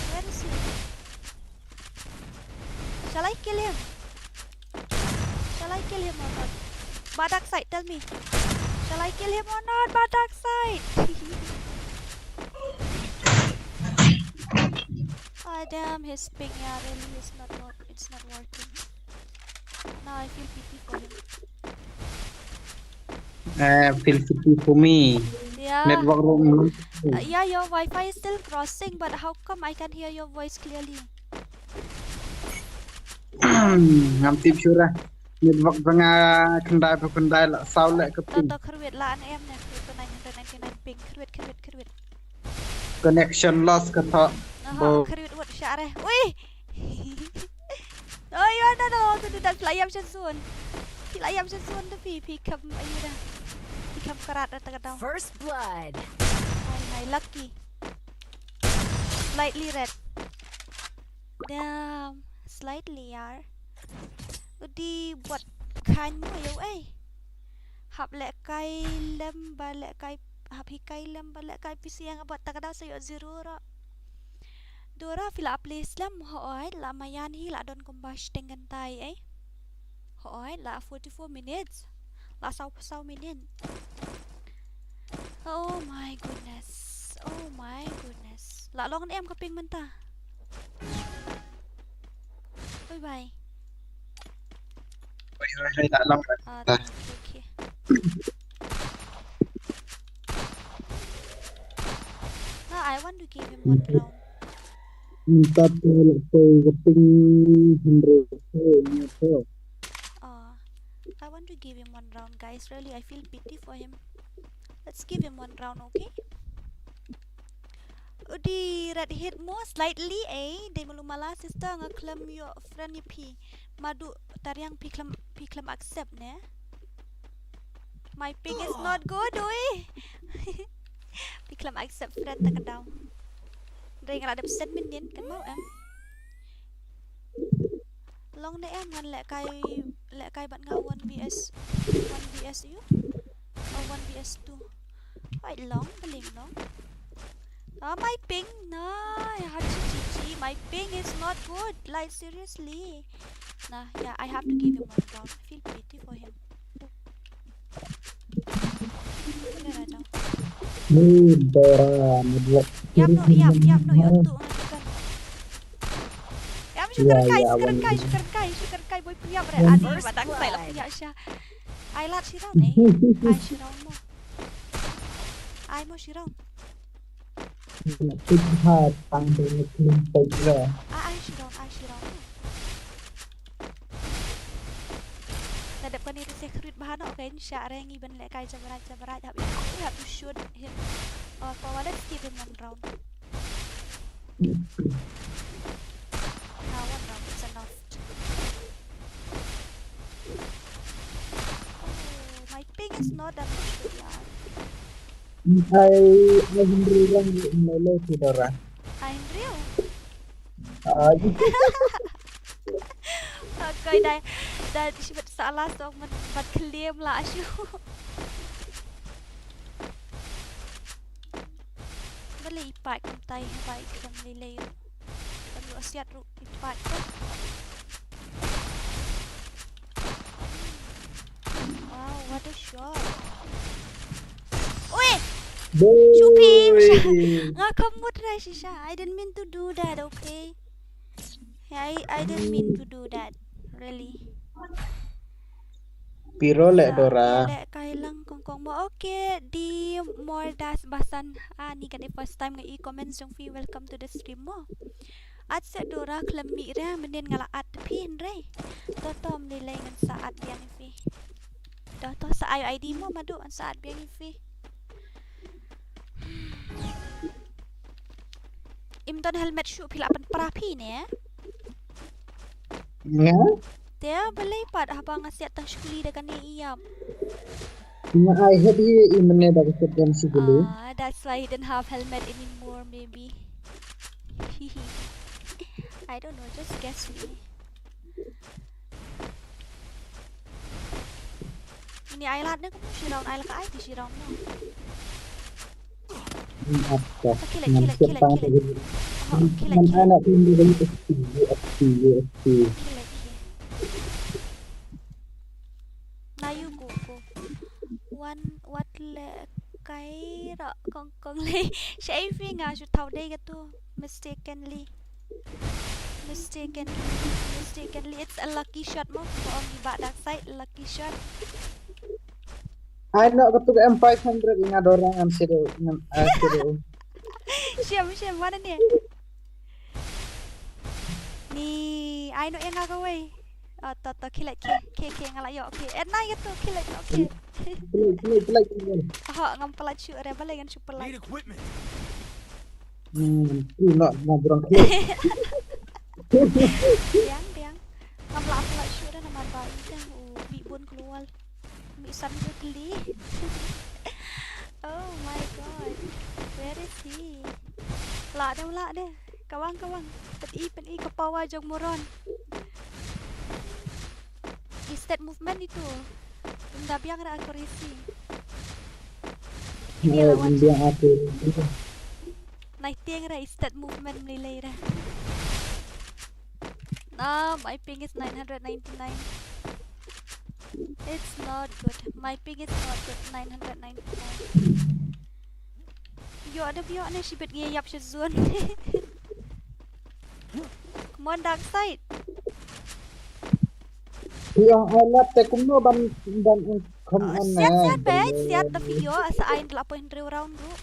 Where is he? Shall I kill him? Shall I kill him or not? Badak side, tell me. Shall I kill him or not? Badak side. Ah, damn, his ping, yeah, really, it's not work. It's not working. Now I feel pity for him. Eh, feel pity for me. Yeah. Network ro mlang. Uh, yeah, your Wi-Fi is still crossing, but how come I can hear your voice clearly? Ngam tip shuh. Network ba nga khyndai ba khyndai la saw leh ka To, ping. To khyrwit la an em ne, khyrwit to nine hundred ninety-nine ping, khyrwit, khyrwit, khyrwit. Connection loss ka thoh. Aha, Bo. Khyrwit wat shah re. Ui! Oh, you are not allowed to do that. Phi la ïap sha zone. Phi la ïap sha zone to phi, phi kham ayu da. Phi kham karat da ta ka daw. First blood. Hai, hai, lucky. Slightly red. Damn, slightly yar. Udi bot khan mo yo eh. Hap leh kai lem ba leh kai, hap hi kai lem ba leh kai pisiang bot ta ka daw sa ïoh zero ro. Dora phi la play slem hooid la maïan hi la don kumba shiteng kyntai eh. Hooid la forty-four minutes. La saw saw minute. Oh my goodness. Oh my goodness. La long em ka ping mynta. Bye bye. Oi, oi, oi, la long. Ah, okay, okay. No, I want to give him one round. Minta tu la tu ka ping hundred. Ah, I want to give him one round, guys. Really, I feel pity for him. Let's give him one round, okay? Udi red hit mo slightly eh. Dei malu mala sister nga khlem ïoh friend ïa phi. Madu tariang phi khlem, phi khlem accept ne. My ping is not good oi. Phi khlem accept friend ta ka daw. Dei nga la dep send min nin kan mau em. Long ne em ngan lehkai, lehkai bad nga one V S, one V S u? Oh, one V S two. Wait long, baling long. Oh, my ping, no, I have to G G. My ping is not good. Like, seriously. Nah, yeah, I have to give him one round. I feel pity for him. Ni Dora, ni buat. Yam no, yam, yam no, yo tu ngan tukar. Yam shu kren kai, shu kren kai, shu kren kai, shu kren kai, boy pun yam re. Ani, batak sai la pun yam sha. Ai lat shi round, eh. Ai shi round mo. Ai mo shi round. Ai shi round, ai shi round. Nga dep kane te se khrit bha noh, okay, ngi shah re ngi ban lehkai jabrai jabrai, hap, we have to shoot him. Oh, for let's give him one round. Ah, one round is enough. Oh, my ping is not that good, yaar. Ai, ai hynriew lang ngi leh ki Dora. Ai hynriew? Ai. Okay, dai, dai, shi bad sa la song man bad claim la shu. Balei i pat kumtai, i pat i khlem lei lei ruh. Kan ruh siat ruh i pat kan. Wow, what a shot. Oi! Boy! Shu phi, sha. Nga kham mut ra shisha. I didn't mean to do that, okay? I, I didn't mean to do that, really. Piro leh Dora? Leh kai lang kong kong mo. Okay, di Mordas Basan. Ah, ni kan i first time nga i comment jong phi, welcome to the stream mo. At se Dora khlem mih re, mynnin nga la at phi hynrei. To to, mlei lei ngan sa at biang ïa phi. To to, sa ai I D mo, madu ngan sa at biang ïa phi. Im don helmet shuh phi lah pynpra phi ne? Nga? Te balei pat haba nga siat tang shkuli da kane ïap. Nga ai head hi i mene da ka siat tang shkuli. Ah, that's why he didn't have helmet anymore, maybe. I don't know, just guess me. Ini ai lad ne, kamu shi round, ai lad ka ai ti shi round no. Apa? Kill it, kill it, kill it, kill it. Oh, kill it, kill it. Anak ini dari S P, S P, S P. Kill it, kill it. Now you go, go. One, what le, kai ra kong kong le. Shai fi nga shu thau dei ka tu. Mistakenly. Mistakenly. Mistakenly. It's a lucky shot mo. Ko ong i ba dark side, lucky shot. Ai no, ka tu M five hundred nga Dora ngan sero, ngan, ah, sero. Shem, shem, mana ni? Ni, ai no ïa nga kawei. Oh, to, to, kill it, kill, kill, kill, nga la ïoh, kill. Eh, nai ka tu, kill it, kill. Kill it, kill it, kill it, kill it. Oh, ngam palat shu re, balei ngan shu palat. Need equipment. Hmm, tu nak, nak berang kill. Biang, biang. Ngam lah palat shu re, namar ba i tang u bih bun keluar. Mih san ka kli. Oh my God. Where is he? Lah deh, lah deh. Kawang, kawang. Pyn-i, pyn-i ka power jong moron. I stat movement itu. Ym da biang ra accuracy. Ini lawan. Biang aku. Nai tieng ra i stat movement mlilei ra. Ah, my ping is nine hundred ninety-nine. It's not good. My ping is not good. Nine hundred ninety-nine. Ïoh da ïoh ne shibit ngi ïap sha zone. Come on, dark side. Ïoh, ai lad te kumno ban, ban, come on. Siat, siat, bet, siat da ïoh, sa ai la point hynriew round ruh.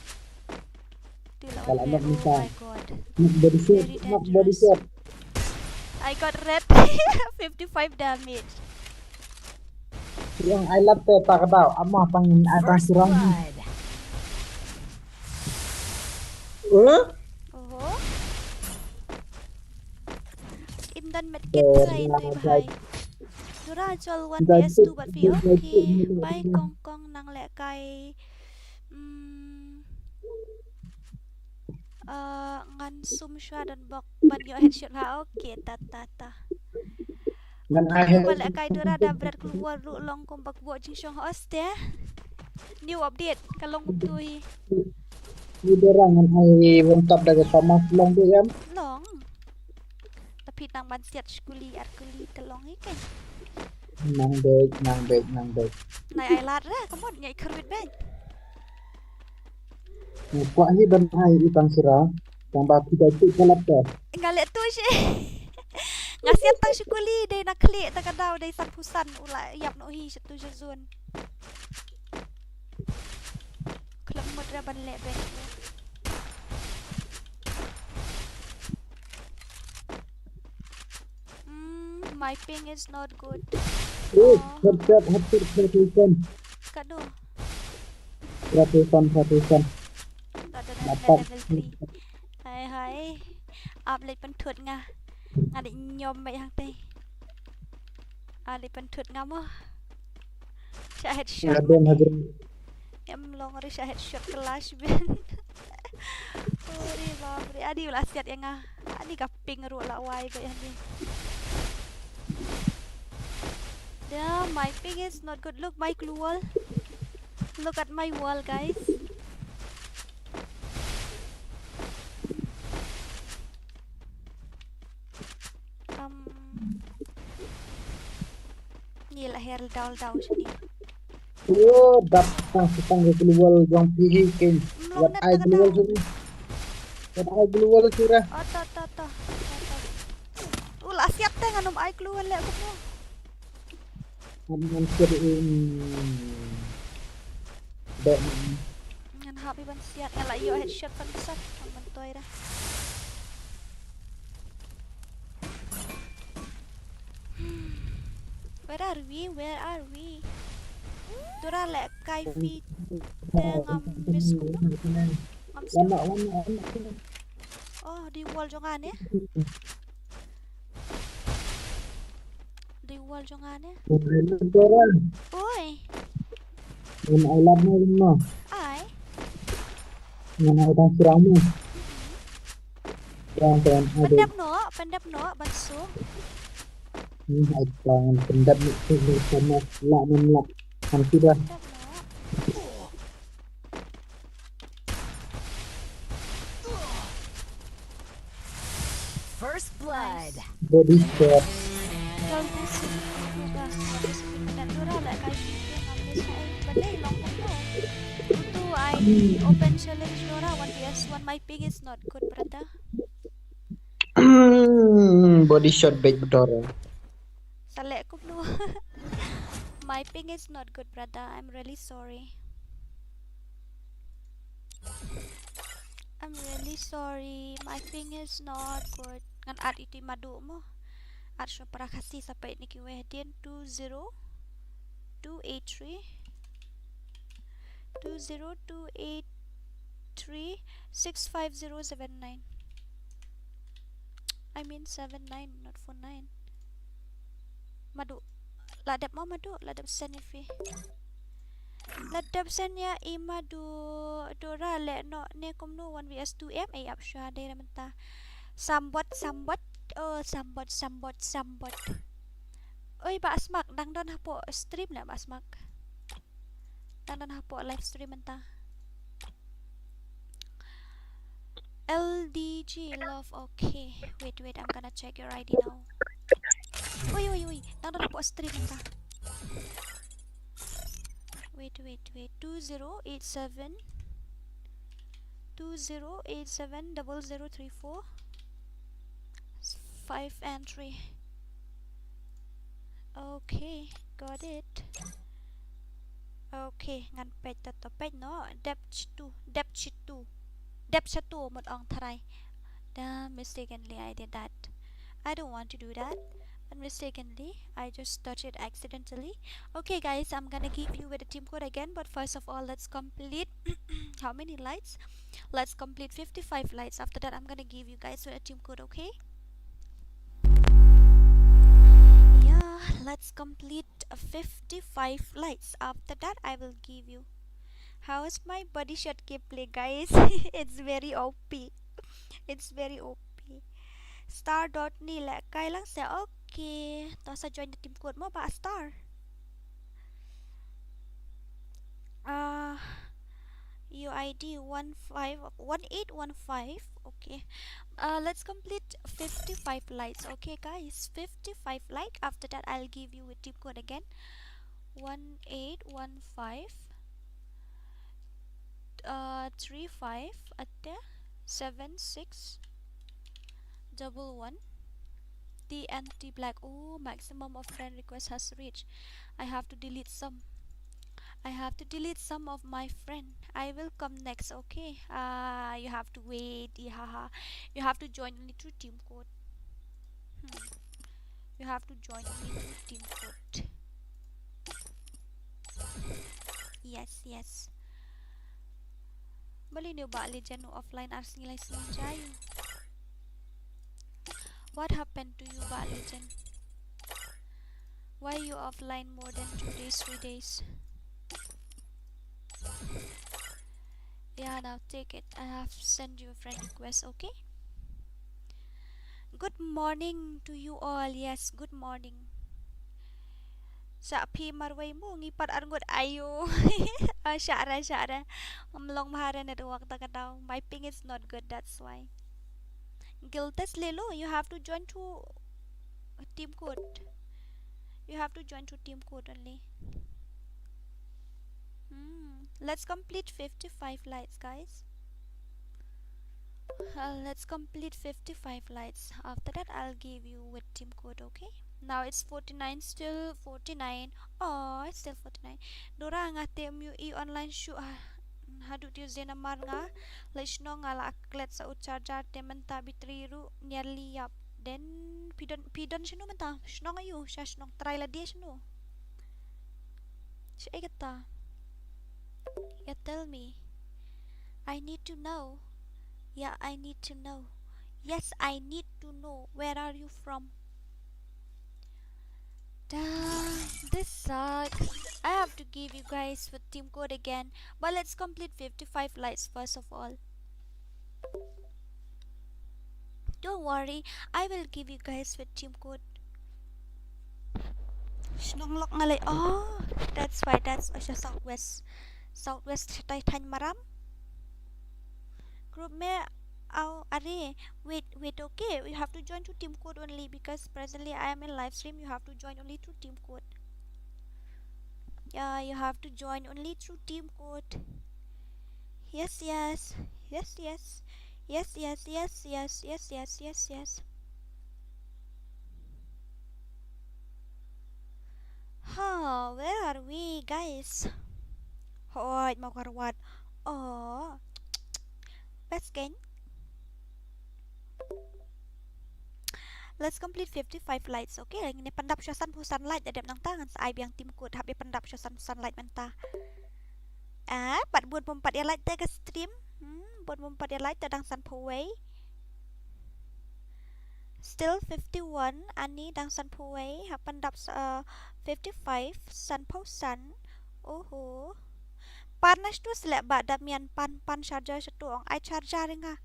Kalau nak minta. Oh my God. Nak body shot, very dangerous. Nak body shot. I got red. Fifty-five damage. Yang I love te tak tau. Amah pang ai pang sirang. First blood. Eh? Oho. Im don medkit sa in dei bhai. Dora jol one V S two bad phi. Okay. Bye kong kong nang lehkai. Hmm. Eh, ngan sum shuwa don bok ban ïoh headshot ha. Okay, ta ta ta. Ngan ai. Ba lehkai Dora da bret klur ruh long kumba kbuh jingshong hostel. New update ka long kumtu hi. Ni Dora ngan ai wengkap da ka Thomas long de em. Long. Tapi nang ban siat skuli ar kuli te long hi kan. Nang bek, nang bek, nang bek. Nai ai lad ra, ka mut ngai kyrwit bek. Kwah hi ban ai i tang sira, tang ba phi dei tu ka lap te. Nga leh tu shi. Nga siat tang skuli dei na khlieh ta ka daw dei san phew san u la ïap noh hi sha tu sha zone. Khlem mut ra ban leh bek. Mm, my ping is not good. Oh, headshot, headshot, headshot. Kano? Ratusan, ratusan. Dapat. Level three. Hai hai. Ap leit pynthut nga. Nga dei nyom mai hangtei. Ap leit pynthut nga mo. Shah headshot. Em long ri shah headshot clash ben. Uri bapre. Adi u la siat ïa nga. Ani ka ping ruh la wai ba ïa ni. Yeah, my ping is not good. Look, my gloo wall. Look at my wall, guys. Um, ni la her dal dau sini. Oh, dap tang sitang ke gloo wall jong phi hi ken. Wat ai gloo wall sini. Wat ai gloo wall sini. Oh, to, to, to. U la siat te ngan ym ai gloo wall leh kumno. Ngan siat in. Ngan hap i ban siat, nga la ïoh headshot ban sat, ngan ban toi da. Where are we? Where are we? Dora lehkai phi te ngam miss kumno. Ngam siat. Oh, dei wall jong nga ne. Dei wall jong nga ne. Oi. Ngan ai lad mo mo. Ai. Ngan ai tang sirang mo. Tang tang. Pyndep noh, pyndep noh ban suk. Ni ai tang pyndep noh suk ni sama la men la. Kan sida. Pyndep noh. First blood. Body shot. Kal tu si, tu ka, tu si, tu ka, tu ra la kai si, tu ngam ni sa, eh, balei long kumno. Tu ai open challenge Dora, one V S one, my ping is not good, brother. Body shot big Dora. Sa leh kumno. My ping is not good, brother. I'm really sorry. I'm really sorry. My ping is not good. Ngan add iti Madu mo. Add sha para Khasi sa peit na kiwei hadien. Two zero two eight three. Two zero two eight three six five zero seven nine. I mean seven nine, not four nine. Madu. La dep mo Madu, la dep send ïa phi. La dep send ïa i Madu. Dora leh noh ne kumno one V S two em, eh, ap shuwa dei na mynta. Sambot, sambot. Oh, sambot, sambot, sambot. Oi, Bah Smak, dang don hapoh stream leh Bah Smak. Dang don hapoh live stream mynta. L D G love, okay. Wait, wait, I'm gonna check your I D now. Oi, oi, oi, dang don hapoh stream mynta. Wait, wait, wait. Two zero eight seven. Two zero eight seven double zero three four. Five entry. Okay, got it. Okay, ngan peit ta to peit noh. Dep chitu, dep chitu. Dep chitu mut ong tharai. Da, mistakenly I did that. I don't want to do that. But mistakenly, I just touch it accidentally. Okay, guys, I'm gonna give you with a team code again. But first of all, let's complete how many lights? Let's complete fifty-five lights. After that, I'm gonna give you guys with a team code, okay? Yeah, let's complete uh, fifty-five lights. After that, I will give you. How is my body shot gameplay, guys? It's very O P. It's very O P. Star dot ni leh kai lang sa, okay. Okay, to sa join the team code mo ba star. Uh, U I D one five, one eight one five. Okay. Uh, let's complete fifty-five likes. Okay, guys, fifty-five like. After that, I'll give you a team code again. One eight one five, uh, three five, at the seven six double one. T N T Black. Oh, maximum of friend request has reached. I have to delete some. I have to delete some of my friend. I will come next, okay? Uh, you have to wait. Haha. You have to join only through team code. Hmm. You have to join only through team code. Yes, yes. Balei ne u Bah Legend u offline ar sngi lai sngi jai. What happened to you, Bah Legend? Why you offline more than two days, three days? Yeah, now take it. I have sent you a friend request, okay? Good morning to you all. Yes, good morning. Sa phi marwei mo, ngi pat arngut, ayo. Ah, share, share. Ngam long bha re network ta ka daw. My ping is not good, that's why. Guild test lelo, you have to join to team code. You have to join to team code only. Hmm. Let's complete fifty-five likes, guys. Uh, let's complete fifty-five likes. After that, I'll give you with team code, okay? Now it's forty-nine, still forty-nine. Oh, it's still forty-nine. Dora, nga te ym ïohi online shuh ha, haduh Tuesday namar nga leit shnong, nga la klet sa u charger te mynta battery ruh nearly ïap. Then phi don, phi don shano mynta? Shnong aiu? Sha shnong trai lade shano? Shaei kata? Yeah, tell me. I need to know. Yeah, I need to know. Yes, I need to know. Where are you from? Damn, this sucks. I have to give you guys with team code again. But let's complete fifty-five likes first of all. Don't worry, I will give you guys with team code. Shnong lok nga leh. Oh, that's why, that's why. Sha Southwest. Southwest shatai thaiñ Maram. Group me, oh, are. Wait, wait, okay. You have to join through team code only because presently I am in live stream. You have to join only through team code. Yeah, you have to join only through team code. Yes, yes. Yes, yes. Yes, yes, yes, yes, yes, yes, yes, yes. Huh, where are we, guys? Hooid, Mawkyrwat. Oh. Best keiñ. Let's complete fifty-five likes, okay? Ngin ïa pyndap sha sanphew san like, da dep nangta ngan sa ai biang team code, hap ïa pyndap sha sanphew san like mynta. Ah, pat bun bym pat ïa like te ka stream. Hmm, bun bym pat ïa like te dang sanphew wei. Still fifty-one, ani dang sanphew wei, hap pyndap sa, uh, fifty-five, sanphew san. Oho. Pan na shatu sleh ba da mian pan, pan charger shatu ong ai charger ïa nga.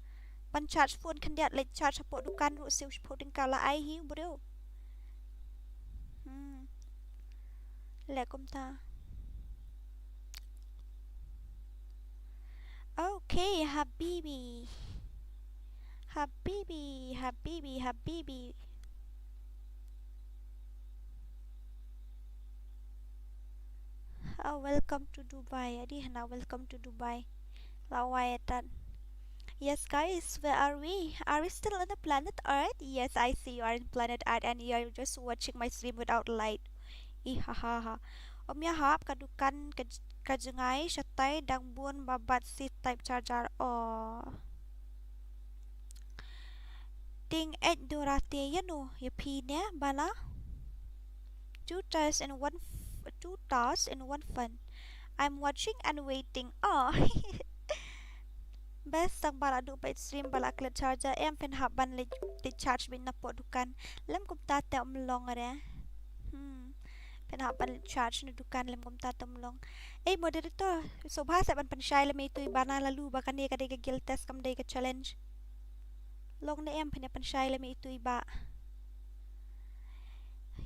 Ban charge phone khyndiat leit charge hapoh dukan ruh siew shiphew tyngka la ai hi u briew. Hmm. Leh kumta. Okay, habibi. Habibi, habibi, habibi. Oh, welcome to Dubai. Adi hana, welcome to Dubai. La wai atan. Yes, guys, where are we? Are we still on the planet Earth? Yes, I see you are in planet Earth and you're just watching my stream without light. Ih, ha, ha, ha. Ym ïahap ka dukan ka j-, ka jngai shatai dang bun ba bat si type charger. Oh. Ting ej Dorate ïano ïa phi ne bala. Two tasks in one f-, two tasks in one fun. I'm watching and waiting. Oh. Best tang ba la duh ba stream ba la klet charger em phin hap ban leit, leit charge beit na poh dukan. Lem kumta te ym long re. Hmm. Phin hap ban leit charge na dukan lem kumta te ym long. Ei moderator, sngewbha seh ban pynshai lem ïa itu i Bana Lalu ba kane ka dei ka guild test kam dei ka challenge. Long ne em phin ïa pynshai lem ïa itu i Bah.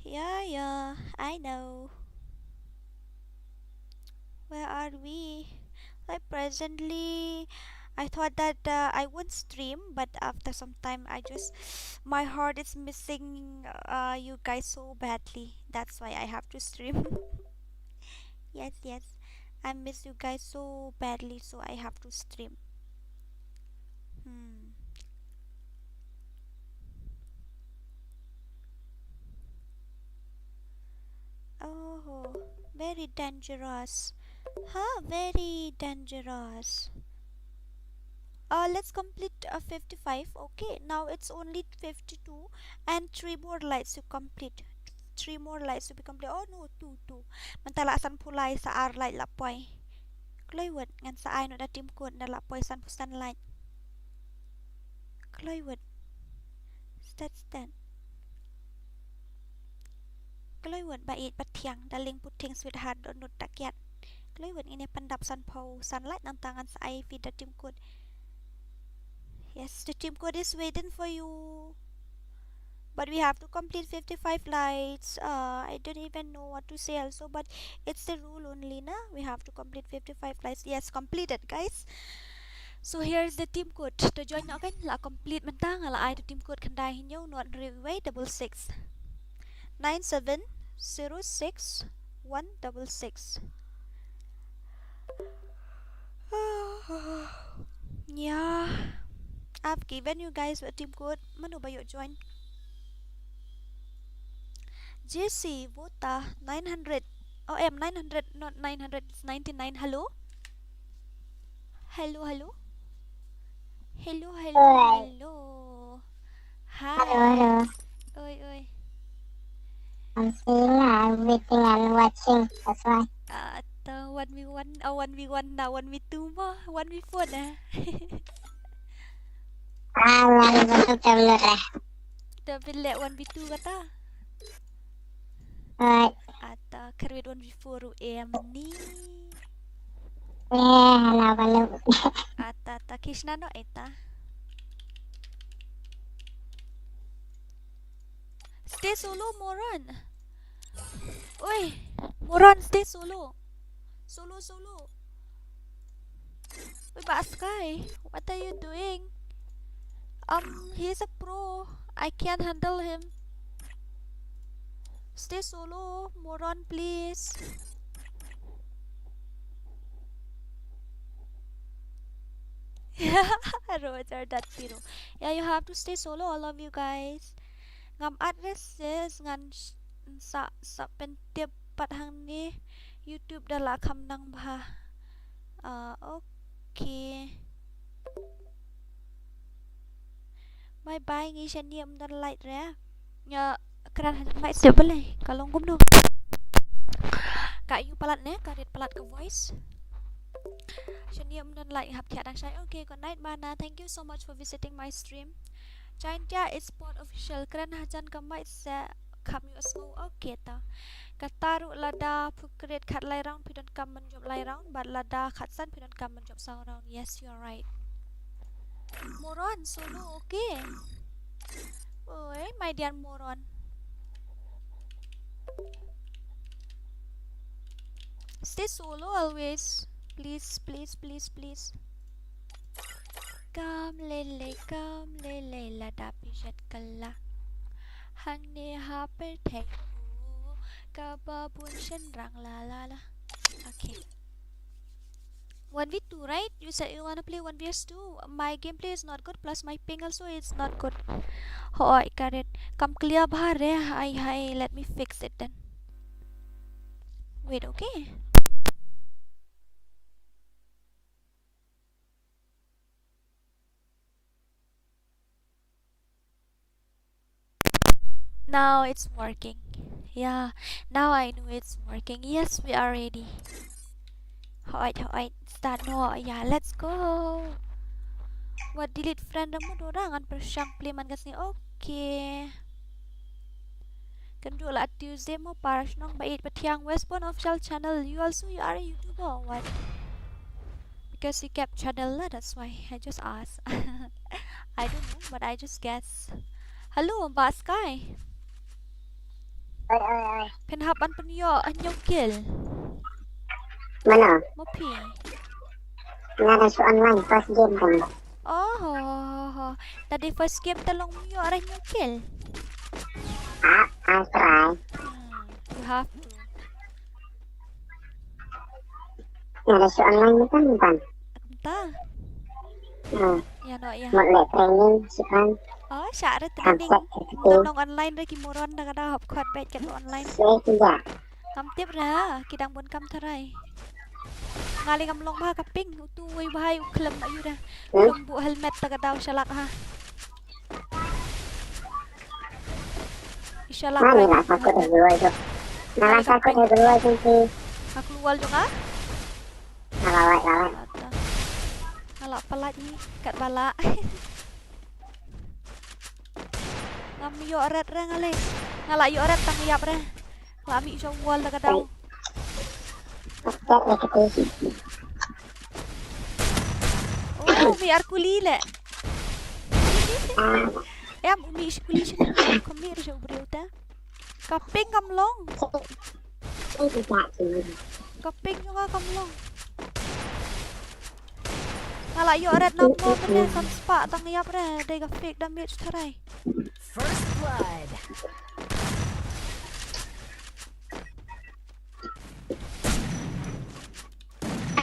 Yeah, yeah, I know. Where are we? Like, presently, I thought that uh, I won't stream, but after some time, I just, my heart is missing uh, you guys so badly. That's why I have to stream. Yes, yes. I miss you guys so badly, so I have to stream. Hmm. Oh, very dangerous. Huh? Very dangerous. Uh, let's complete uh, fifty-five. Okay, now it's only fifty-two and three more lights to complete. Three more lights to be complete. Oh no, two, two. Mynta la sanphew lai, sa ar light la poi. Kloi wut, ngan sa ai noh da team code, da la poi sanphew san light. Kloi wut. Stat, stat. Kloi wut, ba ïeit ba thiang, darling, putting, sweetheart, dohnud, takiat. Kloi wut, ngin ïa pyndap sanphew san light, nangta ngan sa ai phi da team code. Yes, the team code is waiting for you. But we have to complete fifty-five lights. Uh, I don't even know what to say also, but it's the rule only, na? We have to complete fifty-five lights. Yes, completed, guys. So here is the team code. To join noh kan, la complete mynta, nga la ai to team code, khyndai hynñiew, not three, wei, double six. Nine seven zero six one double six. Yeah. I've given you guys a team code. Mano ba ïoh join? J C Vota nine hundred. Oh, em, nine hundred, not nine hundred, it's ninety-nine. Hello? Hello, hello? Hello, hello, Oi. Hello. Hi. Hello, hello. Oi, oi. I'm seeing, I'm waiting and watching. That's why. Ah, to one v one, oh, one v one na, one v two mo, one v four na. Ah, one v one, to one v one. To pynleh one v two kata. Right. Ata kyrwit one v four ruh em ni. Eh, hana balu. Ata, ata, Krishna no eta. Stay solo, moron. Oi, moron, stay solo. Solo, solo. Oi, Bah Sky, what are you doing? Um, he's a pro. I can't handle him. Stay solo, moron, please. Roger, that hero. Yeah, you have to stay solo, all of you guys. Ngam at resist, ngan s-, sa, sa pyntip pat hangne. YouTube da la kham nang bha. Ah, okay. Bye bye, ngi shane ym don light re. Nga kren ha mic step balei, ka long kumno. Ka ïoh palat ne, ka rit palat ka voice. Shane ym don light, hap thiah dang shai. Okay, good night Bana. Thank you so much for visiting my stream. Jaintia Esports Official, kren hajan ka mic se kham ïoh sngew. Okay ta. Kata ruh lada phu kret khatlai round phi donkam ban jop lai round, bad lada khatsan phi donkam ban jop saw round. Yes, you are right. Moron, solo, okay. Oi, my dear moron. Stay solo always. Please, please, please, please. Kam lele, kam lele, lada phi shet kylla. Hangne ha pyrthei, kaba bun shynrang la la la. Okay. One v two, right? You said you wanna play one v two. My gameplay is not good, plus my ping also is not good. Hoi, karet. Kam clear bha re, hai, hai. Let me fix it then. Wait, okay? Now it's working. Yeah, now I know it's working. Yes, we are ready. Hoi, hoi, start no. Yeah, let's go. Wat delete friend, ramu dora ngan pyrshang play man ka sngi. Okay. Kan du la Tuesday mo, para shnong ba ïeit ba thiang. Westbourne Official Channel. You also, you are a YouTuber or what? Because you kept channel lah, that's why I just ask. I don't know, but I just guess. Hello, Bah Sky. Oi, oi, oi. Phin hap ban pynïoh hynñiew kill. Mano? Mo phi. Nga da shu online first game kan. Oh, ho, ho, ho. Da dei first game te long ïoh hynñiew kill. Ah, I try. Hmm, you have to. Nga da shu online ni kan ban. Kumta. Hmm. Ïa no ïa. Mut leh training shu kan. Oh, shah re training. Ngam long online re ki moron da ka dei hap khot bad kat online. Shu ki ja. Ngam tip re ki dang bun kam tharai. Nga lei ngam long bha ka ping utu wei bha u khlem ayu re. Hmm? Khlem buh helmet da ka dei u shalak ha. Isha la. Mani la sakut ha global jong. Na la sakut ha global jong ki. Ha global jong ah? Na la lai, la lai. Lata. Nga la palat ni kat bala. Ngam ïoh red re nga lei. Nga la ïoh red tang ïap re. Nga la mih sha wall da ka dei. Step ne kete. Oh, mi ar kuli le. Ah. Em, umi shi kuli shi. Kami ri sha ubriu ta. Ka ping kam long. Ka ping jong nga kam long. Nga la ïoh red number mynne san spah tang ïap re dei ka fake damage tharai. First blood.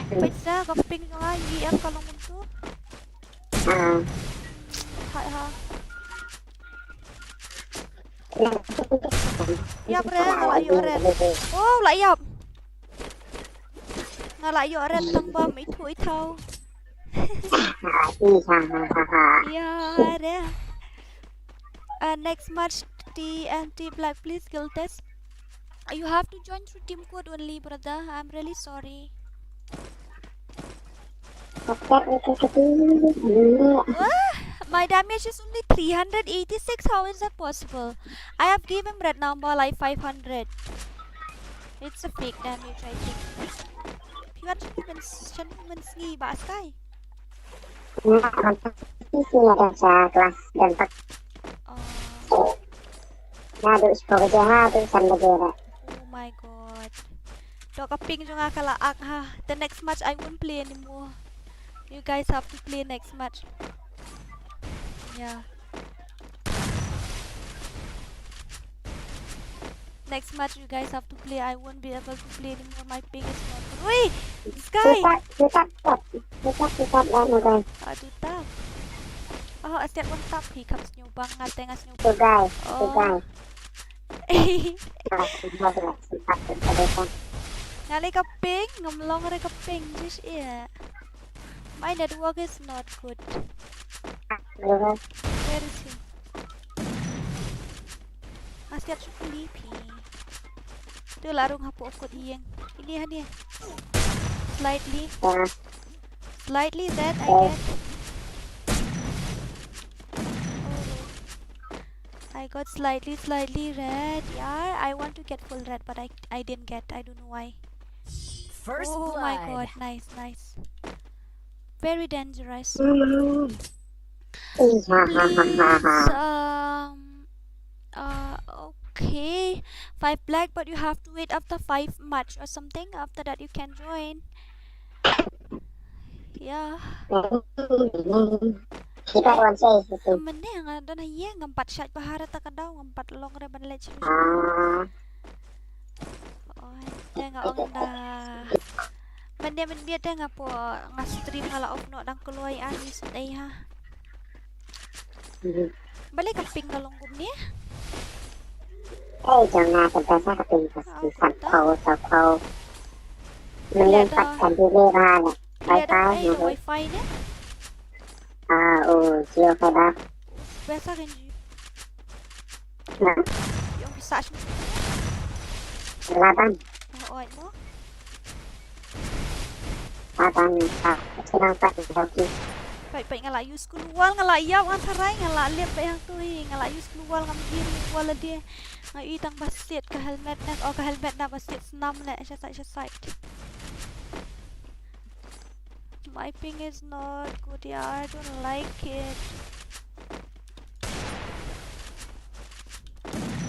Peit sa ka ping jong nga, ïa em ka long kumtu. Ah. Hai ha. Ïap re, nga la ïoh red. Oh, la ïap. Nga la ïoh red tang ba mei thu i thau. Ïa re. Uh, next match T N T Black, please guild test. You have to join through team code only, brother. I'm really sorry. Wah, my damage is only three hundred eighty-six. How is that possible? I have given red number like five hundred. It's a fake damage, I think. Phi wan sha human, sha human sngi ba sky. Nga wan sha human sngi, nga don sha class don pat. Oh. Nga duk sha pok je ha tu san baje re. Oh my god. To ka ping jong nga ka la ak ha. The next match I won't play anymore. You guys have to play next match. Yeah. Next match you guys have to play. I won't be able to play anymore. My ping is not good. Ui! Sky! Tutap, tutap, tutap. Tutap, tutap, tutap, tutap. Ah, tutap. Oh, asyik one tap hi kham sñiaw bang nga teng sñiaw. Tugai, tugai. Nga lei ka ping, ngam long re ka ping, just yeah. My network is not good. Where is he? Asyik sukli phi. Tu la rung hapoh kot ïing. Ini hane. Slightly. Slightly red, I get. Oh. I got slightly, slightly red. Yeah, I want to get full red, but I, I didn't get. I don't know why. First blood. Oh my god, nice, nice. Very dangerous. Please, um, uh, okay. Five black, but you have to wait after five match or something. After that, you can join. Yeah. Kita wan sei sisi. Mynne nga don ha ïing, ngam pat shait bha re ta ka daw, ngam pat long re ban leit sha. Ah. Oi, te nga ong da. Mynne mynne te nga po nga stream nga la off noh dang kloi ani sdei ha. Balei ka ping ka long kumne? Ei, jong nga ka best ka ping ka. Oh, sat kumta. Pau, sat pau. Mynne pat kan delay bha ne. Wifi ne? Wifi ne? Ah, oh, Jio fiber. Best kan ji. Na? Ïong pisa shu. Laban. Oh, oi mo. Laban, ah, senang tak hoki. Pait, pait, nga la use ku wall, nga la ïap, nga tharai, nga la lip bad hangtu hi, nga la use ku wall, ngam ïohi wall lade. Nga ïohi tang ba siat ka helmet na, oh, ka helmet na ba siat snam ne, sha side, sha side. My ping is not good, yeah, I don't like it.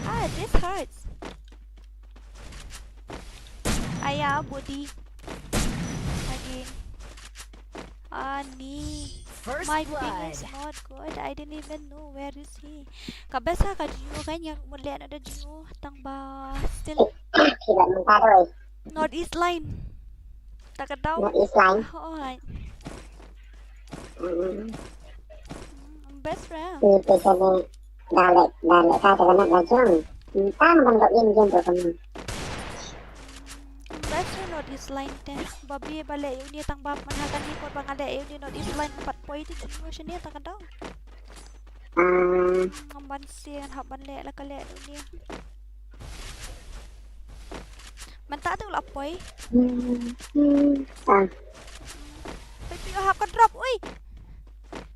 Ah, this hurts. Yeah, body. Again. Ani. First My ping blood. Is not good. I didn't even know where is he. Ka best ha ka Jio kan ïa mut leh na da Jio tang ba still. Ki ba mynta doi. Northeast line. Ta ka daw. Northeast line. Oh, right. Mm. Mm, best friend. Ni te kane da leh da leh ka te kane da jong. Tang ban dok in jong tu kane. Best friend Northeast line te. Ba bi ba leh uni tang ba man ha kane por ba nga leh uni Northeast line pat poi te jong shane ta ka daw. Ah. Ngam ban sien hap ban leh la ka leh uni. Mynta te u la poi. Hmm, hmm, ah. Peit, peit, hap ka drop, ui.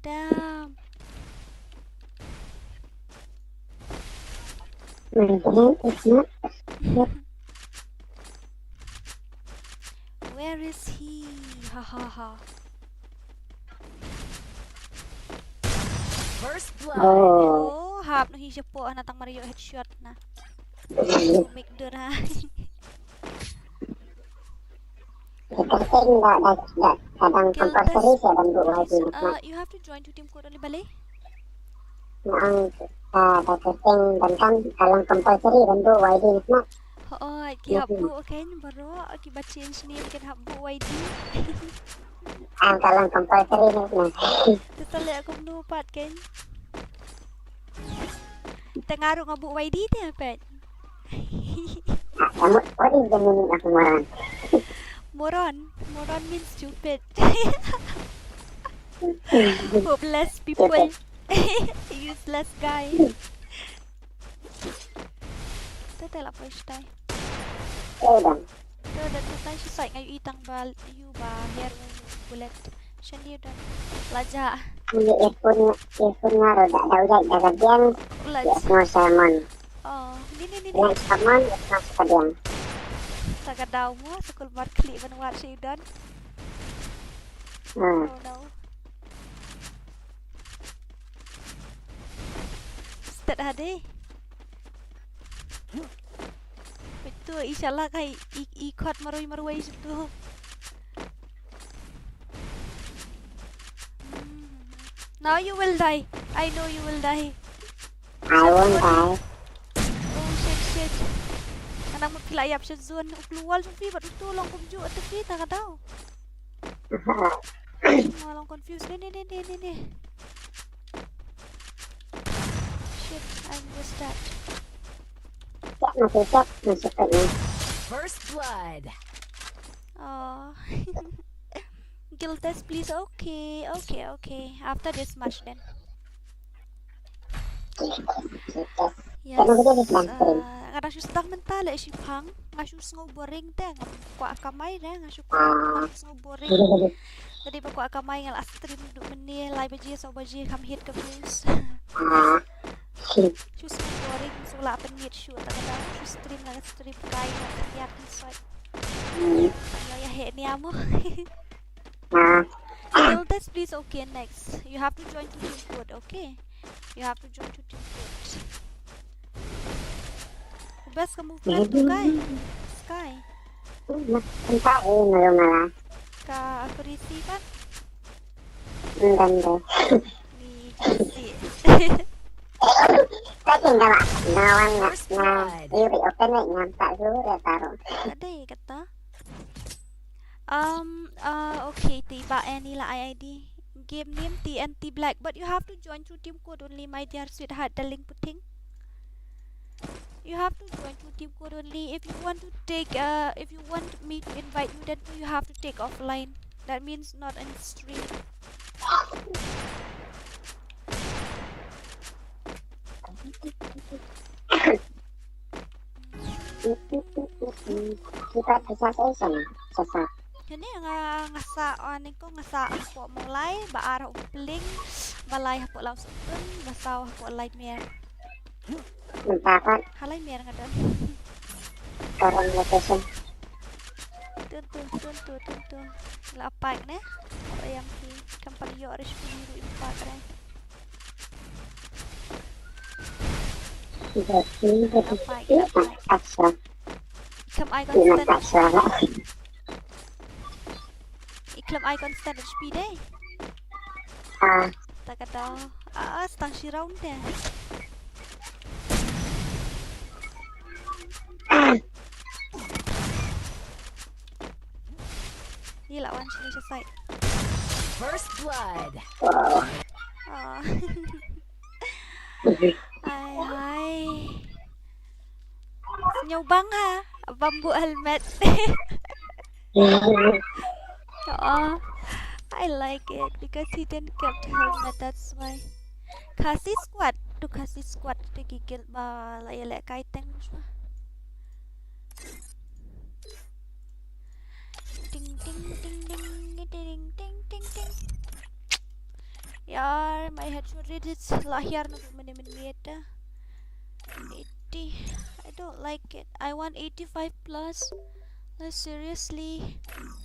Damn. My head is not. Where is he? Ha ha ha. First blood. Oh. Oh, hap noh hi shapoh na tang mar ïoh headshot na. Mik dur ha. Ka kyrteng da, da, da, da dang compulsory sa ban buh Y D na. Uh, you have to join to team code only balei? Nang, uh, da kyrteng ban kan ka long compulsory ban buh Y D na. Hooid, ki hap buh kein baroh, kiba change name kin hap buh Y D. Ang ka long compulsory na. Te sa leh kumno pat kein. Te nga ruh nga buh Y D te peit. Ah, what is the meaning of moron? Moron. Moron means stupid. Hopeless people. Stupid. Useless guy. Te te la poi shatai. Te dang. Te da te tai shi sait nga ïohi tang ba ïohi ba her u bullet. Shane u don. La jah. Ni earphone, earphone nga ruh da da u jait da ka biang. La jah. Yes, no sermon. Oh, ni ni ni ni. Next sermon, yes, no sermon. Ta ka daw mo, skul mar khlieh ban wad shi u don. Hmm. Oh no. Stet hade. Betul, inshallah kai i, i kot marwei marwei situ. Hmm. Now you will die. I know you will die. I won't die. Oh shit, shit. Nga nang mut phi la ïap sha zone. U kloi wall jong phi bad uto long kumjuh te phi ta ka daw. Nga long confused. Ne, ne, ne, ne, ne, ne. Shit, I missed that. First blood. Oh. Guild test, please. Okay, okay, okay. After this match then. Yes. Uh, nga dang shu start mynta leh shiphang. Nga shu sngew boring te, ngam kwah kamai te, nga shu kwah, nga shu sngew boring. Te dei ba kwah kamai nga la stream duh mynne lai baje saw baje kham hit ka views. Shu sngew boring, shu la pynmiet shu ta ka dang shu stream la stream kai la pynmiet kan soi. Ïa ïa he ni amo. Guild test, please. Okay, next. You have to join to team code, okay? You have to join to team code. Best ka movement tu kai. Sky. Entah eh, malu malah. Ka accuracy pat. Entah deh. Ni jasi. Tapi enggak lah. Nawan nak na. Iri open ni nyampak dulu ya taruh. Ada kata. Um, uh, okay, te ba Annie la I I D. Game name T N T Black, but you have to join through team code only, my dear sweetheart, darling puting. You have to join through team code only. If you want to take, uh, if you want me to invite you, then you have to take offline. That means not in stream. Kita bisa session, session. Kane nga, nga sah, ah, ni ko nga sah hapoh Mawlai, ba ar hapoh Pling, ba lai hapoh Lawsohtun, ba saw hapoh Laitmere. Mynta pat. Ha Laitmere nga don. Current location. Tun tu, tun tu, tun tu. La pack ne? Ora yang ki kam pan yo ris pun ru impak re. Tiga puluh, tiga puluh. Apa, apa? Action. Khlem ai constant H P. I khlem ai constant H P de. Ah. Ta ka daw. Ah, stang shi round de. Ïa la wan sha side. First blood. Ah. Ai, ai. Sñiaw bang ha, bamboo helmet. Oh, I like it because he didn't kept helmet, that's why. Khasi squad, to Khasi squad, to ki guild ba la ïalehkai teng shuwa. Ting, ting, ting, ting, ting, ting, ting, ting. Yaar, my headshot rate is la hiar na mane mane meta. Eighty. I don't like it. I want eighty-five plus. No, seriously.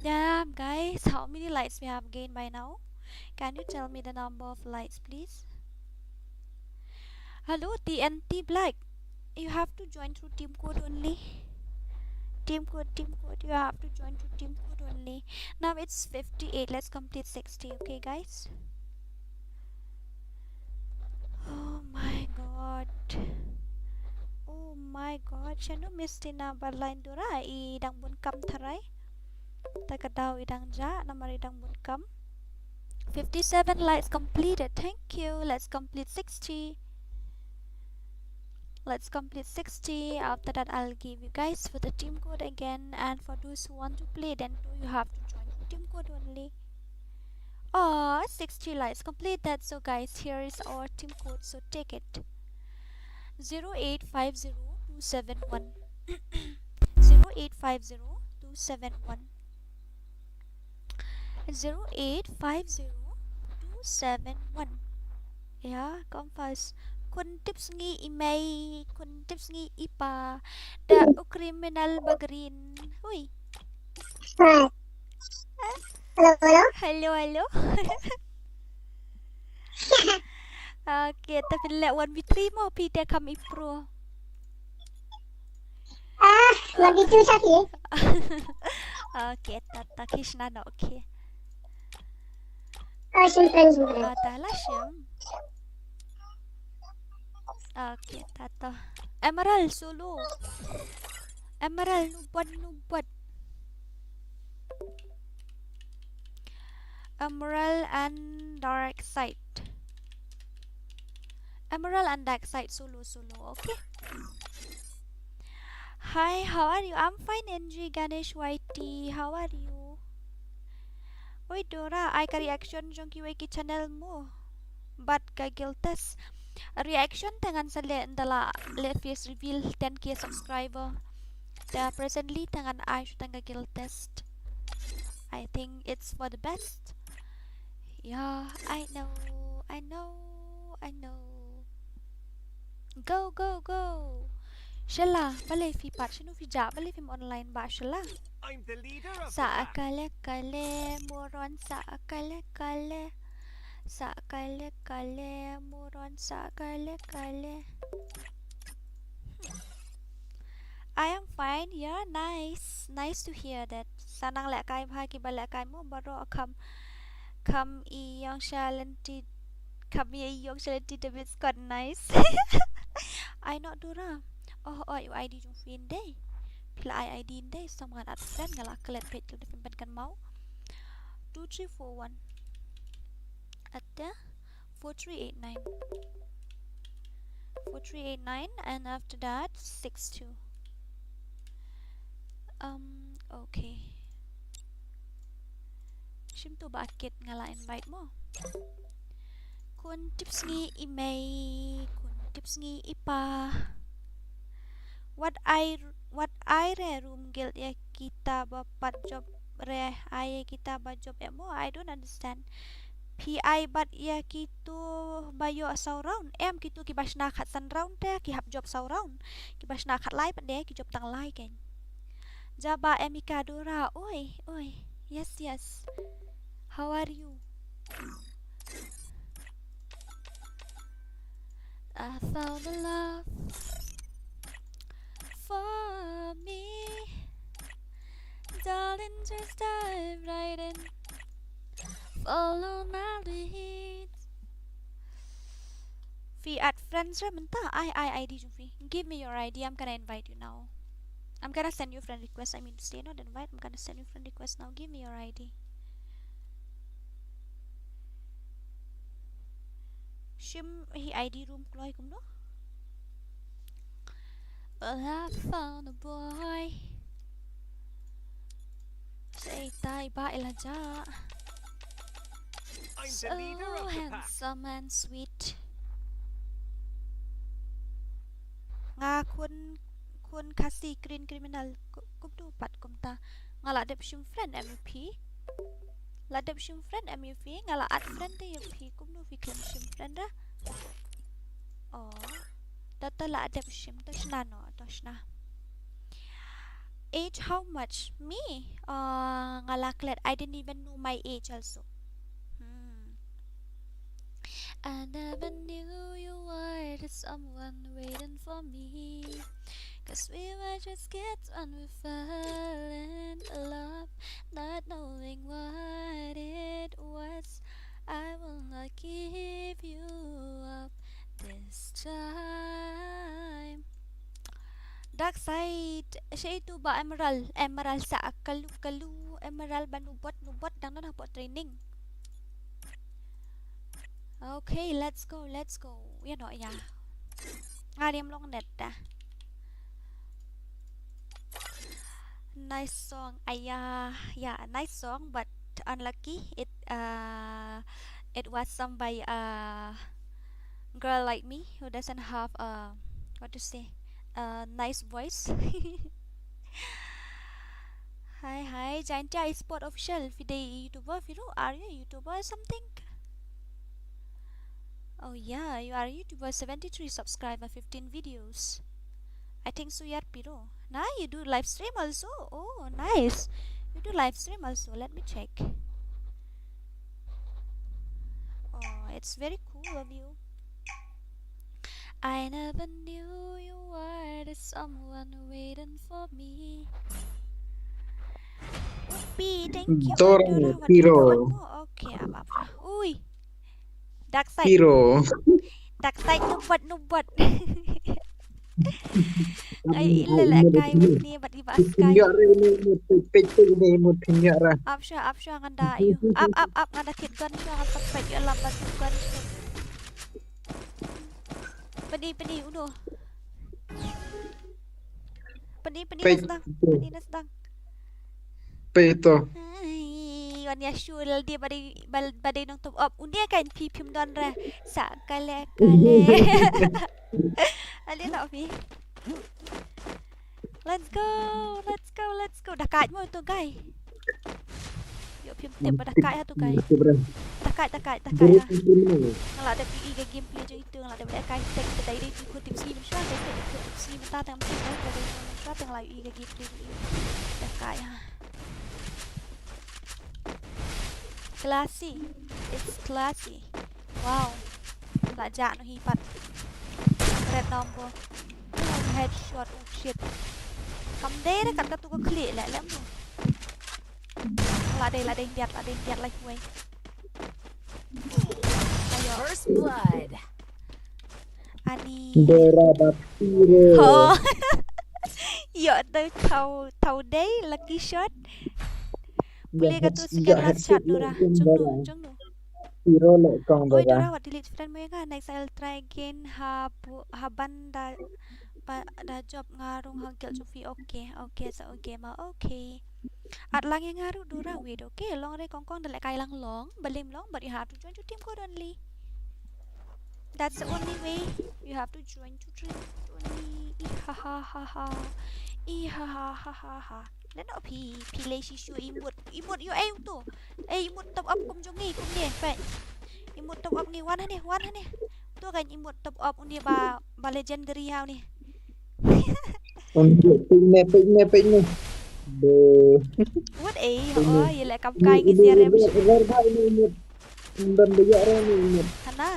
Damn, guys, how many likes we have gained by now? Can you tell me the number of likes, please? Hello, T N T Black. You have to join through team code only. Team code, team code. You have to join through team code only. Now it's fifty-eight. Let's complete sixty, okay, guys? Oh my god. Oh my god. Shano Mistina Barline Dura i dang bun kam tharai. Ta ka daw i dang jah, namar i dang bun kam. Fifty-seven likes completed. Thank you. Let's complete sixty. Let's complete sixty. After that, I'll give you guys for the team code again. And for those who want to play, then too, you have to join the team code only. Oh, sixty likes completed. So guys, here is our team code. So take it. Zero eight five zero two seven one. Zero eight five zero two seven one. Zero eight five zero two seven one. Ya, confirm. Khun tipsngi i mei, khun tipsngi i pa. Da u criminal ba green. Hui. Hi. Hello, hello. Hello, hello. Okay, ta phin leh one v three mo, phi te kham i pro. Ah, one v two sa phi. Okay, ta, ta, khishna no, okay. Ah, shim friend, shim friend. Ah, ta la shim. Okay, ta to. Emerald solo. Emerald, nubot, nubot. Emerald and Dark Side. Emerald and Dark Side solo, solo, okay? Hi, how are you? I'm fine, N G Ganesh Y T. How are you? Oi, Dora, ai ka reaction jong kiwei ki channel mo. Bad ka guild test. Reaction te ngan sa leh ynda la leh face reveal ten K subscriber. Te presently te ngan ai shuh tang ka guild test. I think it's for the best. Yeah, I know, I know, I know. Go, go, go. Shella, balei phi pat, shano phi jah, balei phim online ba Shella. I'm the leader of the pack. Sa kale kale, moron sa kale kale. Sa kale kale, moron sa kale kale. I am fine. Yeah, nice. Nice to hear that. Sa nang lehkai bha, kiba lehkai mo baroh kham, kham ïoh shalynti, kham ïoh shalynti David Scott, nice. Ai noh Dora. Oh, oh, u I D jong phi ynda. Phi la ai I D ynda, sa ngan add friend, nga la klet page, klet page ban kan mau. Two three four one. Ata. Four three eight nine. Four three eight nine, and after that, six two. Um, okay. Shim tu ba kit nga la invite mo. Khun tipsngi i mei, khun tipsngi i pa. Wat ai, wat ai re room guild ïa kita ba pat job re, ai ïa kita ba job em mo, I don't understand. Phi ai bad ïa kitu ba ïoh saw round. Em kitu kiba shna khatsan round te ki hap job saw round. Kiba shna khatlai pat de ki job tang lai kein. Jaba em i ka Dora. Oi, oi. Yes, yes. How are you? I found a love for me. Darling, just dive right in. Follow my lead. Phi add friends re mynta, ai, ai I D jong phi. Give me your I D, I'm gonna invite you now. I'm gonna send you friend request. I mean to say, not invite. I'm gonna send you friend request now. Give me your I D. Shim hi I D room kloi kumno? Well, I found a boy. Sei tai ba ila ja. I'm the leader of the pack. So handsome and sweet. Nga khun, khun Khasi, green criminal. Ku-, kumtu pat kumta. Nga la dep shim friend M U P. La dep shim friend M U P, nga la add friend te ïa phi, kumno phi khlem shim friend ra? Oh. Tata la dep shim, to shna no, to shna. Age how much? Me? Uh, nga la klet, I didn't even know my age also. Hmm. I never knew you were the someone waiting for me. 'Cause we were just kids when we fell in love, not knowing what it was. I will not give you up this time. Dark side, sha itu ba Emerald, Emerald sa kalu kalu, Emerald ba nubot nubot dang na hapoh training. Okay, let's go, let's go. Ïa no ïa. Nga rim long net ta. Nice song. Aya, yeah, nice song, but unlucky. It, uh, it was sung by a girl like me who doesn't have a, what to say, a nice voice. Hi, hi, Jaintia Esport Official. Phi dei YouTuber, phi ruh, are you a YouTuber or something? Oh yeah, you are a YouTuber, seventy-three subscriber, fifteen videos. I think so, yar piro. Nah, you do live stream also. Oh, nice. You do live stream also. Let me check. Oh, it's very cool of you. I never knew you were the someone waiting for me. Upi, thank you. Dora, Dora, what piro. Piro. Okay, apa apa. Ui. Dark side. Piro. Dark side nubot nubot. Ai, ila la kai mut ni bat iba sky. Pynjah re ni, pej pej pej ni mut pynjah re. Ap sha, ap sha nganda yu. Ap ap ap nganda kit gun sha nganda pej yu lam bat gun sha. Peni peni uno. Peni peni nasdang. Peni nasdang. Pei to. Ai, wan ïa shu lade ba dei, ba dei nong top up. Undi kan phi phim don ra. Sa kale kale. Ale no phi. Let's go, let's go, let's go. Dah kat mo tu guy. Yo phim tip ba dah kat ha tu guy. Dah kat, dah kat, dah kat ha. Nga la dep ïohi ka gameplay jong itu, nga la dep ïohi ka tactic, ka tactic, ïohi ka tactic, ïohi ka tactic, ïohi ka tactic, ïohi ka tactic. Dah kat ha. Classy. It's classy. Wow. La jah noh hi pat. Red number. Oh, headshot. Oh shit. Kam dei re kat katu ka khlieh leh lem tu. La dei, la dei biat, la dei biat lai kuai. Ayo. First blood. Ani. Dora bapire. Oh. Yo tu tau, tau dei lucky shot. Pule katu second last shot Dora. Jong nu, jong nu. Piro le kong Dora. Oi Dora, wat delete friend mo ïa nga. Next I'll try again. Ha bu, ha ban da, ba, da job nga rung ha guild jong phi. Okay, okay, sa okay ma. Okay. At lang ïa nga ruh Dora, wait, okay. Long re kong kong da leh kai lang long, ba lim long, but you have to join to team code only. That's the only way. You have to join to team code only. Ih ha ha ha ha. Ih ha ha ha ha ha. Leh noh phi, phi leh shisha emote. Emote ïoh ei uto. Ei emote top up kum jong ngi, kum ne, peit. Emote top up ngi wan hangne, wan hangne. To kan emote top up une ba, ba legendary ha une. Peit ne, peit ne, peit ne. Be. Wat ei, oh, ïa leh kam kai ngi siar em. Rar ba ini emote. Ym don ba ïa re ni emote. Hana.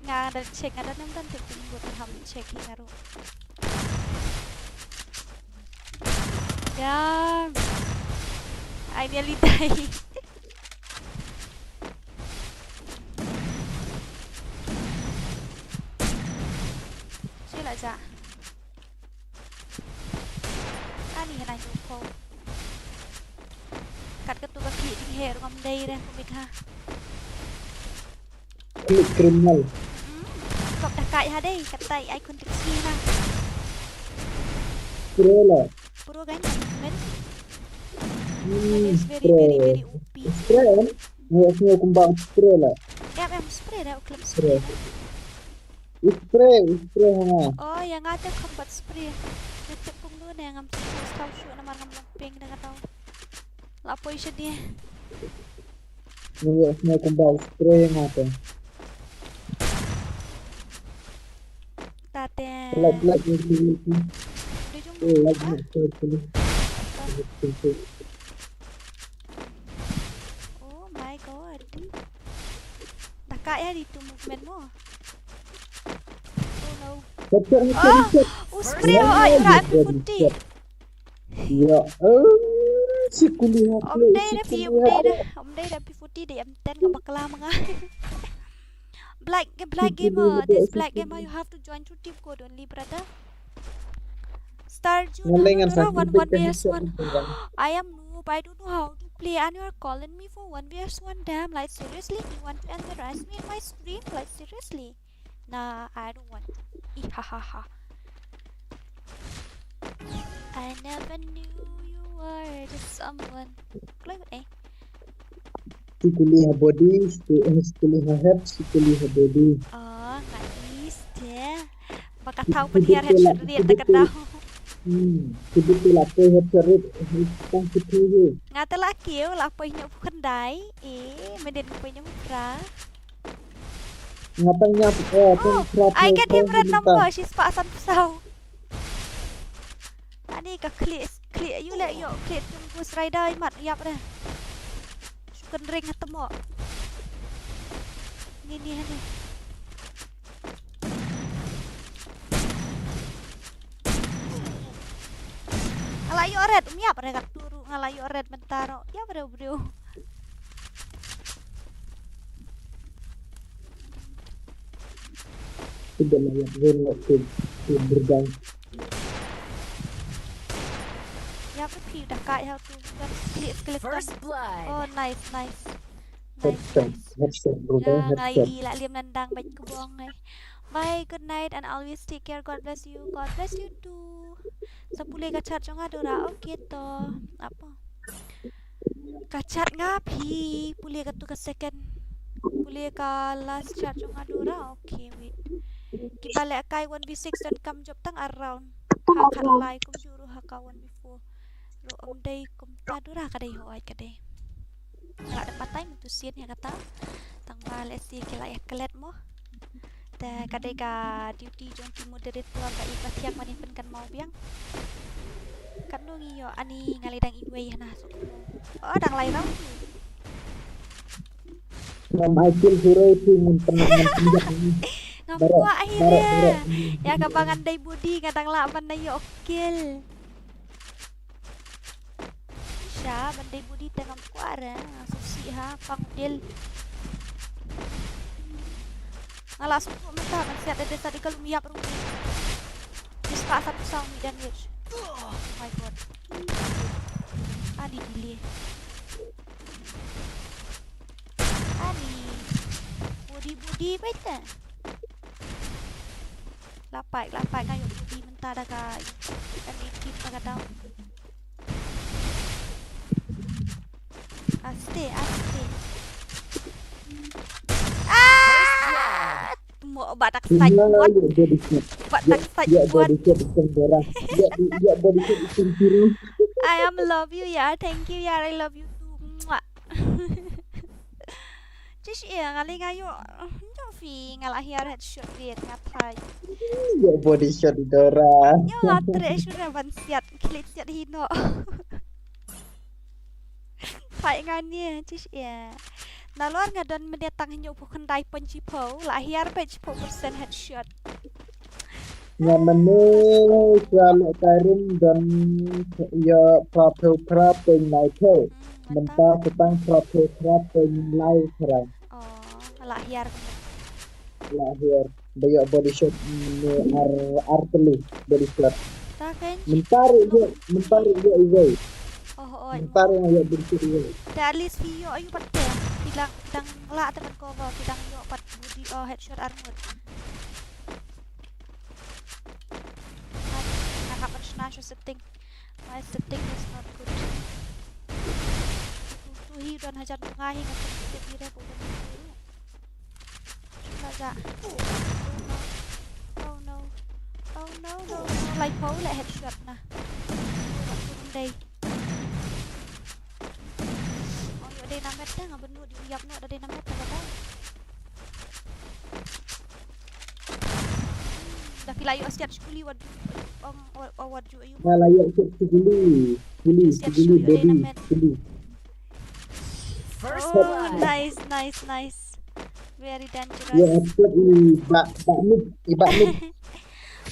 Nga da check, nga da nem don check, check, nga da ham check hi nga ruh. Yeah. I nearly die. Sila ja. Ani hana nyu ko. Kat ka tu ka kli ding he ruh ngam dei re kumik ha. Klik kriminal. Hmm. Kop dah kai ha dei, katai ai kun tik sini na. Kira lah. Puro gan men. Hmm, It's very, very, spray. Very O P. Spray, kan? Nggak, nggak kembang spray lah. Em, em, spray dah, uklem spray. Spray. Spray, spray hanga. Oh, yang ada combat spray. Ngetip kumno ne ngam tahu, tahu shu namar ngam lempeng dah kata. Lapoi sedih. Nggak, nggak kembang spray hanga te. Tate. Like, like, like, like, like. Dia jom. Eh, like, like, like, like. Apa? Like, like, like. Oh my God. Dah kaya di tu movement mo. Oh no. Headshot, headshot, oh, headshot. Oh, spray, oh, oh, ura M P forty. Ya, eh, si kuli ha. Om dei da pi, om dei da, om dei da P forty dei M ten nga bakla ma nga. Black, black gamer, this black gamer, you have to join to team code only, brother. Star June, one versus one. I am noob, I don't know how to play, and you are calling me for one versus one. Damn, like, seriously, you want to embarrass me in my stream? Like, seriously? Nah, I don't want to. Ihahaha. I never knew you were the someone. Kloi eh. Si kuli ha body, si, eh, si kuli ha head, si kuli ha body. Oh, nga is te. Baka tau pynhiar headshot rit te ka tau. Hmm, si body la poi headshot rit, eh, tang si tu ye. Nga te la kiew, la poi nyok khyndai, eh, mending poi nyok pra. Nga tang nyap, eh, tang pra. Oh, I get him red number, she's pa san psaw. Ani ka klik, klik, yu leh, yu klik tung Ghost Rider, i mat, yap deh. Shu kynring ha temo. Ni, ni, ni. Nga la ïoh red, um ïap re kat tu ruh, nga la ïoh red mynta ruh. Ïap re u briew. Udah lah ïap red lah tu, tu berdang. Ïap re phi udah kai ha tu. First blood. Oh, nice, nice. Nice, nice. Headshot, headshot, bro, headshot. Ya, ngai i la liam nandang bad kubong eh. Bye, good night and always take care. God bless you. God bless you too. Sa pule ka chat jong nga Dora. Okay to. Apa? Ka chat nga phi pule ka tu ka second. Pule ka last chat jong nga Dora. Okay, wait. Kiba leh kai one v six don kam jop tang around. Ha khat lai kumjuh ruh ha ka one v four. Ruh ym dei kumta Dora ka dei hooid ka dei. Nga la dep patai mynta sien ïa kata. Tang ba lehse ki la ïa klet mo. Te ka dei ka duty jong ki moderator ba i ba thiang ban ïa pynkynmaw biang. Katno ngi ïoh ani nga la dang iwei hana suk. Oh dang lai round. Ngam ai kill hero tu ngan pynang ngan pynjak ni. Ngam kwah hi re. Ïa kaba ngan dei body nga dang lah ban ïoh kill. Sha ban dei body te ngam kwah re. Nga suk sih ha pang dil. Nga la suk tu mynta ban siat dei sa dei ka lum ïap ruh. Dispatch satu sound damage. Oh my God. Ani delay. Ani. Body body baita. Lapai lapai kayu body mynta da ka. Kan ikit da ka down. Aste aste. Ah! Mo ba tak side buat. Ba tak side buat. I am love you ya. Thank you ya. I love you too. Mwah. Chish ïa nga lei nga ïoh. Ïoh phi nga la hiar headshot rit nga thai. Ïoh body shot Dora. Ïoh la tre shura ban siat klik siat hino. Thai nga ni chish ïa. Nalor nga don media tang hynñiew phew khyndai point shiphew la hiar peit shiphew percent headshot. Nga mynne sha leh Skyrim don ïa phra phew phra point nine phew. Hmm, mynta mynta sa tang phra phew phra point lai phra. Oh, la hiar ka mut. La hiar. Ba ïoh body shot mynne ar ar tylli body shot. Ta kein. Mynta ruh ïoh, mynta ruh ïoh uwei. Oh, oh, mynta ruh ïoh body shot uwei. Ta at least phi ïoh aïu pat te. Phi dang, phi dang lah te ban cover, phi dang ïoh pat body, oh, headshot armor. Nga, nga hap ban shna sha setting. My setting is not good. Tu, tu hi don hajan bunga hi nga tip tip hi re ko don tu. Shna ja. Oh no. Oh no. Oh no, no, no. Lai pau le headshot na. Wat tu dei. Ong ïoh dei na met te nga bynnud ïoh ïap noh da dei na met te ka dei. Da phi la ïoh siat skuli wat ju ong wat wat ju ayu. Nga la ïoh siat skuli. Skuli, siat skuli, shu ïoh dei na body, met. Skuli. First blood. Oh, nice, nice, nice. Very dangerous. Ïoh siat i ba ba mit, i ba mit.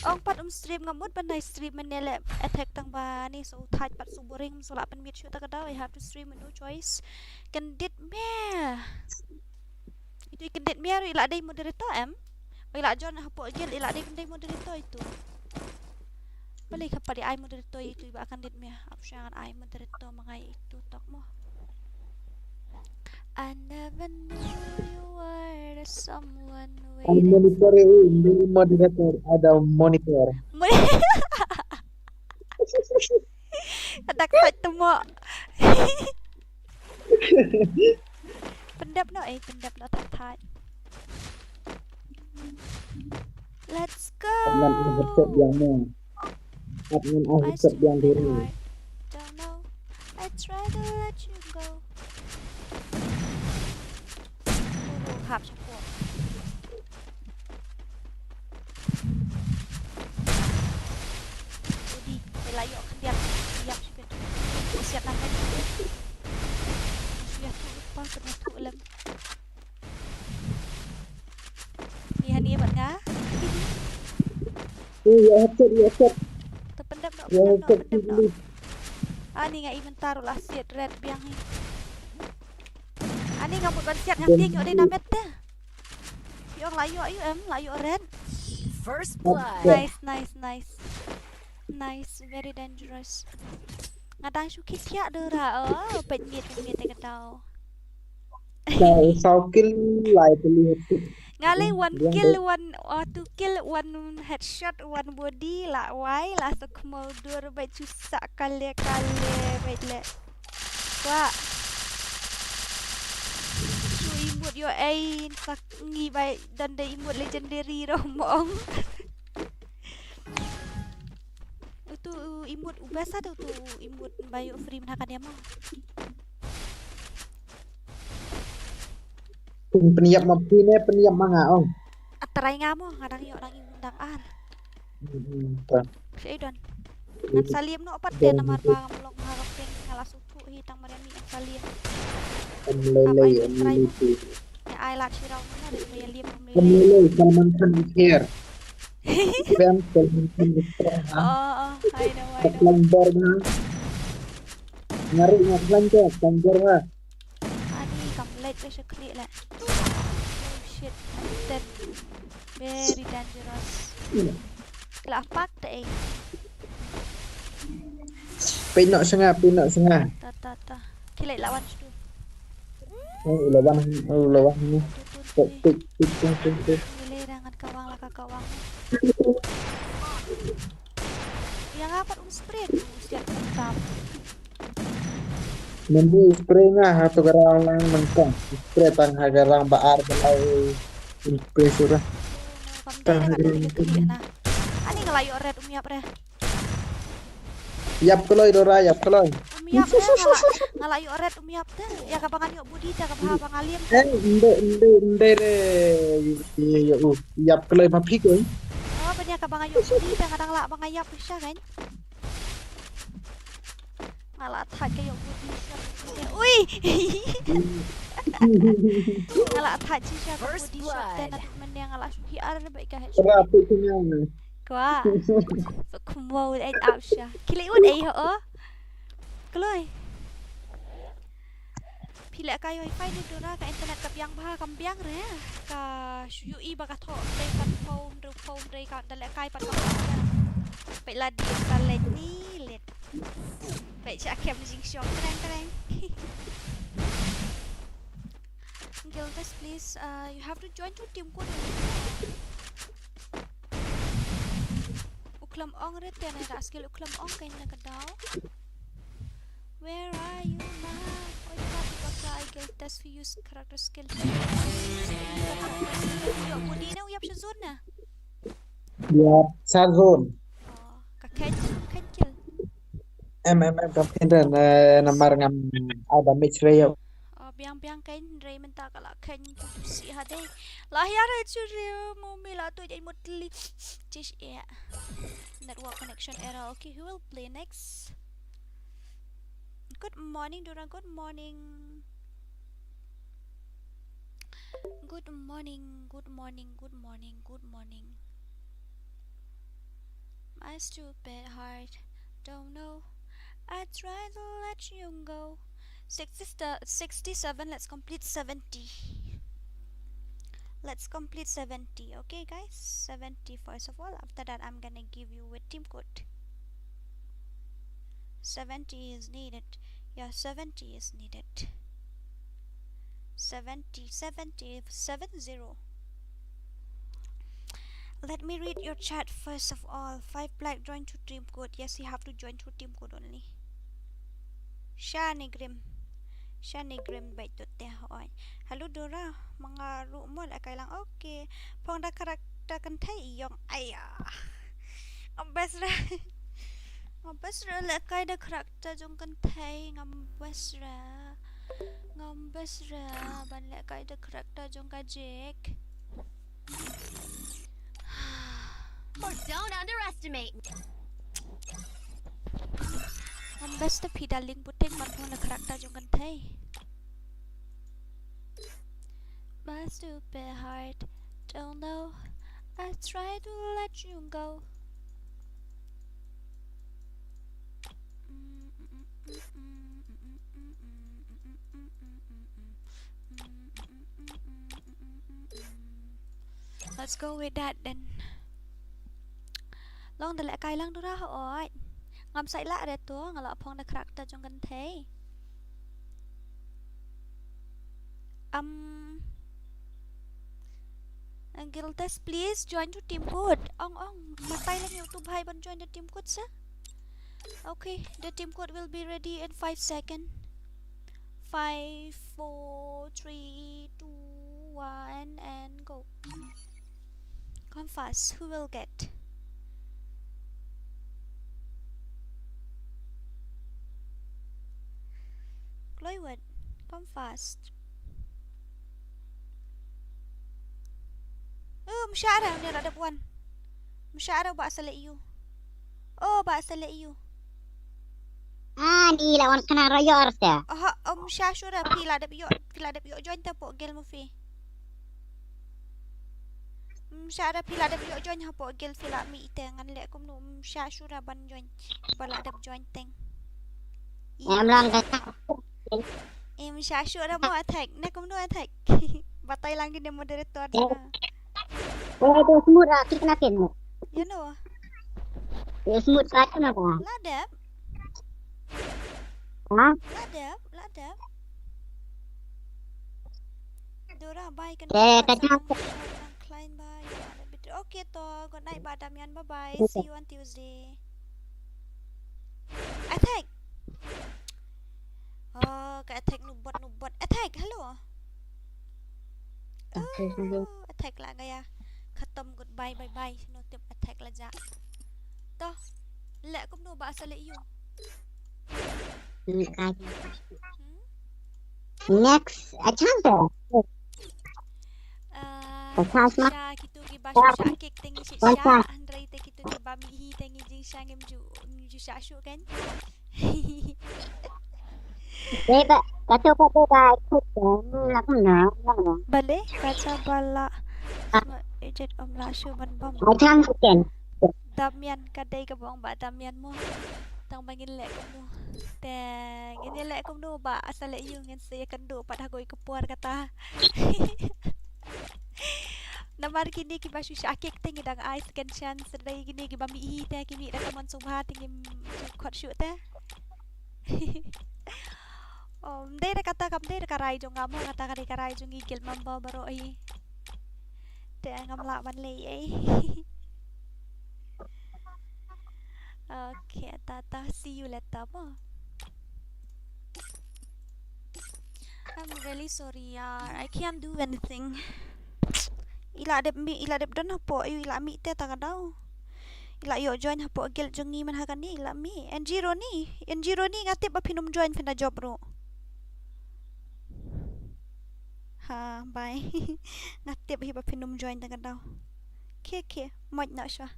Ong pat um stream nga mut ban nai stream mynne le attack tang ba ni so thait pat so boring so la pynmit shu ta ka daw I have to stream no choice. Kyndit me. Itu i kyndit me ruh i la dei moderator em. Oi la jon hapoh guild i la dei kyndit moderator itu. Balik ka padi ai moderator itu iba kyndit me. Ap shangan ai moderator mangai itu tok mo. I never knew you were the someone. Ada waiting monitor for ya, me. Ini moderator, ada monitor. Ada kat temo. Pyndep noh, eh, pyndep noh, thait, thait. Let's go. Ngan headset yang ni. Ngan headset yang diri. Don't know. I try to let you go. Oh, hap shapoh. Udi, ila yok khyndiat, ila yok shibit. Siat na met. Siat tu lupa kena tu lem. Ni hani bad nga. Ui, ya headset, ya headset. Te pyndep noh, ya pyndep noh, headset pyndep noh. Ani nga i mynta ruh la siat red biang hi. Ani nga mut ban siat nga tieng ïoh dei na met te. Ïoh la ïoh ïoh em la ïoh red. First blood. Nice, nice, nice. Nice, very dangerous. Nga dang shu khit thiah dora. Oh, peit miet peit miet te ka tau. Saw, saw kill lai tylli. Nga lei one kill, one, oh, two kill, one headshot, one body, la wai, la sa khmau dur, bait chu sa kale kale, bait le. Wa. Chu imut yo ai, sa ngi bai dan de imut legendary ro mong. Utu imut u best ada utu imut bayu free na kan ya mo. Pyn-, pynïap ma phi ne pynïap ma nga ong. Atrai nga mo nga dang ïoh dang ïoh dang ar. Hmm, ta. Sha i don. Ngan salim noh pat te namar ba ngam long ha ka ping nga la suthu hi tang mariam ngan salim. Em lei lei em lei lei. Ya ai la chirau na de ya lim em lei lei. Em lei lei Salman Khan is here. Fans Salman Khan is here. Oh, oh, I know, I know. Lang bor na. Ngari ngat lang ke, lang bor ha. Ani kam leit te sha khlieh leh. Oh shit, I'm dead. Very dangerous. La pak te ei. Peit noh sha nga, peit noh sha nga. Ta ta ta. Ki leit la wan sha tu. Oh, la wan, oh, la wan ni. Peit, peit, peit, peit, peit, peit. Ni le da ngan kawang la ka kawang. Ïa nga pat um spray tu siat tap. Mynta spray nga ha tu garang lang mynta. Spray tang ha garang ba ar ba lai spray sura. Kam dei da ka dei ka dei na. Ani nga la ïoh red um ïap re. Ïap kloi Dora, ïap kloi. Um ïap re nga la, nga la ïoh red um ïap te. Ïa ka ba ngan ïoh budi te ka ba ha ba nga liam te. Eh, ynde, ynde, ynde re. Ïa, ïa, uh. Ïap kloi ma phi ko. Oh, ban ïa ka ba nga ïoh budi te nga dang lah ba nga ïap sha kan. Nga la thait ka ïoh body shot. Ui! Nga la thait shi sha ka body shot te na tut mynne nga la shu hiar ba ka headshot. Ra phi kynang. Kwah. Phi kumno ei ap sha. Ki leh wut ei ho. Kloi. Phi leh kai wifi ne Dora, ka internet ka biang bha, kam biang re. Ka shu ïohi ba ka thoh dei kan phone, ruh phone dei ka da leh kai pat kam biang. Peit la dien sa leit ni leit. Peit sha kem jingshong kreng kreng. Gildas, please, uh, you have to join to team code. U Khlem Ong re te na da skill, U Khlem Ong kein na ka daw. Where are you now? Oi, ka tu ka ka ai Gildas fi use character skill. Yo, budi na u ïap sha zone na. Ïap sha zone. Oh, ka kein, kein kill. Em, em, em, ka kein re, eh, namar ngam ai damage re ïa u. Oh, biang biang kein re mynta ka la kein tu si ha dei. La hiar re chu re, mo me la tu jai mut li. Chish, eh. Network connection error. Okay, who will play next? Good morning, Dora. Good morning. Good morning, good morning, good morning, good morning. My stupid heart don't know. I try to let you go. Sixty, sixty-seven, let's complete seventy. Let's complete seventy, okay, guys? Seventy first of all. After that, I'm gonna give you a team code. Seventy is needed. Yeah, seventy is needed. Seventy, seventy, seven zero. Let me read your chat first of all. Five Black, join to team code. Yes, you have to join to team code only. Shani Grim. Shani Grim bait tu te hoi. Hello Dora, ma nga ruh mo leh kai lang. Okay. Phong da character kynthei ïong. Aya. Ngam best re. Ngam best re leh kai da character jong kynthei, ngam best re. Ngam best re ban leh kai da character jong ka Jake. Oh, don't underestimate. Ngam best da phi darling puting ban phong da character jong kynthei. My stupid heart don't know. I try to let you go. Let's go with that then. Long da leh kai lang Dora hoi. Ngam sait lah re tu, nga lah phong da character jong kynthei. Um, Gildas, please join to team code. Ong, ong. Matai lang ïa u tu bhai ban join the team code sa. Okay, the team code will be ready in five second. Five, four, three, two, one, and go. Come fast. Who will get? Chloe Wood, come fast. Um, shah re, ni la dep wan. Um, shah re, ba sa leh ïa u. Oh, ba sa leh ïa u. Ah, ni la wan kena royor te. Aha, um, shah shuh re, phi la dep ïoh, phi la dep ïoh join te po gel mo phi. Um, shah re, phi la dep ïoh join hapo gel phi la mih te ngan leh kumno, um, shah shuh re ban join. Ba la dep join teng. Em lang ka. Em shah shuh re mo Attack. Ne kumno Attack. Batai lang kine moderator. Eh. Jana. Eh, do smooth ah, klik na kin. You know. Eh, smooth ka tu na ba. La dep. Ha? La dep, la dep. Dora, bye, kan. Eh, ka jam. Klein, bye. Okay to, good night, Ba Damian, bye bye. Okay. See you on Tuesday. Attack. Oh, ka Attack nubot, nubot. Attack, hello. Okay, hello. Oh, Attack la gaya. Khatam, goodbye, bye bye. No tip Attack la ja. To. Leh kumno ba sa leh ïa u. Hmm? Next, a chance. Ah, a chance ma. Shisha, kitu ki ba shisha kik tengi shisha, hynrei te kitu ki ba mihi tengi jing sha ngim ju, ngim ju sha shu kan. Dei ba, kata ba dei ba, ikut kan, nak mana, nak mana. Bale, kata bala. Ah. Ejit om la shu ban bam. A chance kan. Damian, ka dei kaba ong Bah Damian mo. Tang ba ngin leh kumno. Te ngin ïa leh kumno Bah, sa leh ïa u, ngin sa ïakynduh pat ha kawei ka por kata. Namar kine kiba shu shah kick te ngi dang ai second chance, te kine kiba mih hi te ki mih da ka mon sngewbha te ngim shu khot shuh te. Oh, ym dei da kata, kam dei da ka rai jong nga mo, kata ka dei ka rai jong ngi guild member baroh hi. Te ngam lah ban leh ei. Okay, tata, see you later mo. I'm really sorry, yaar. I can't do anything. I la dep mih, i la dep don hapoh, i la mih te ta ka daw. I la ïoh join hapoh guild jong ngi man ha kane, i la mih. N G Roni, N G Roni, nga tip ba phin ym join, phin da jop ruh. Ha, bye. Nga tip hi ba phin ym join ta ka daw. Khie, khie, moj noh shuwa.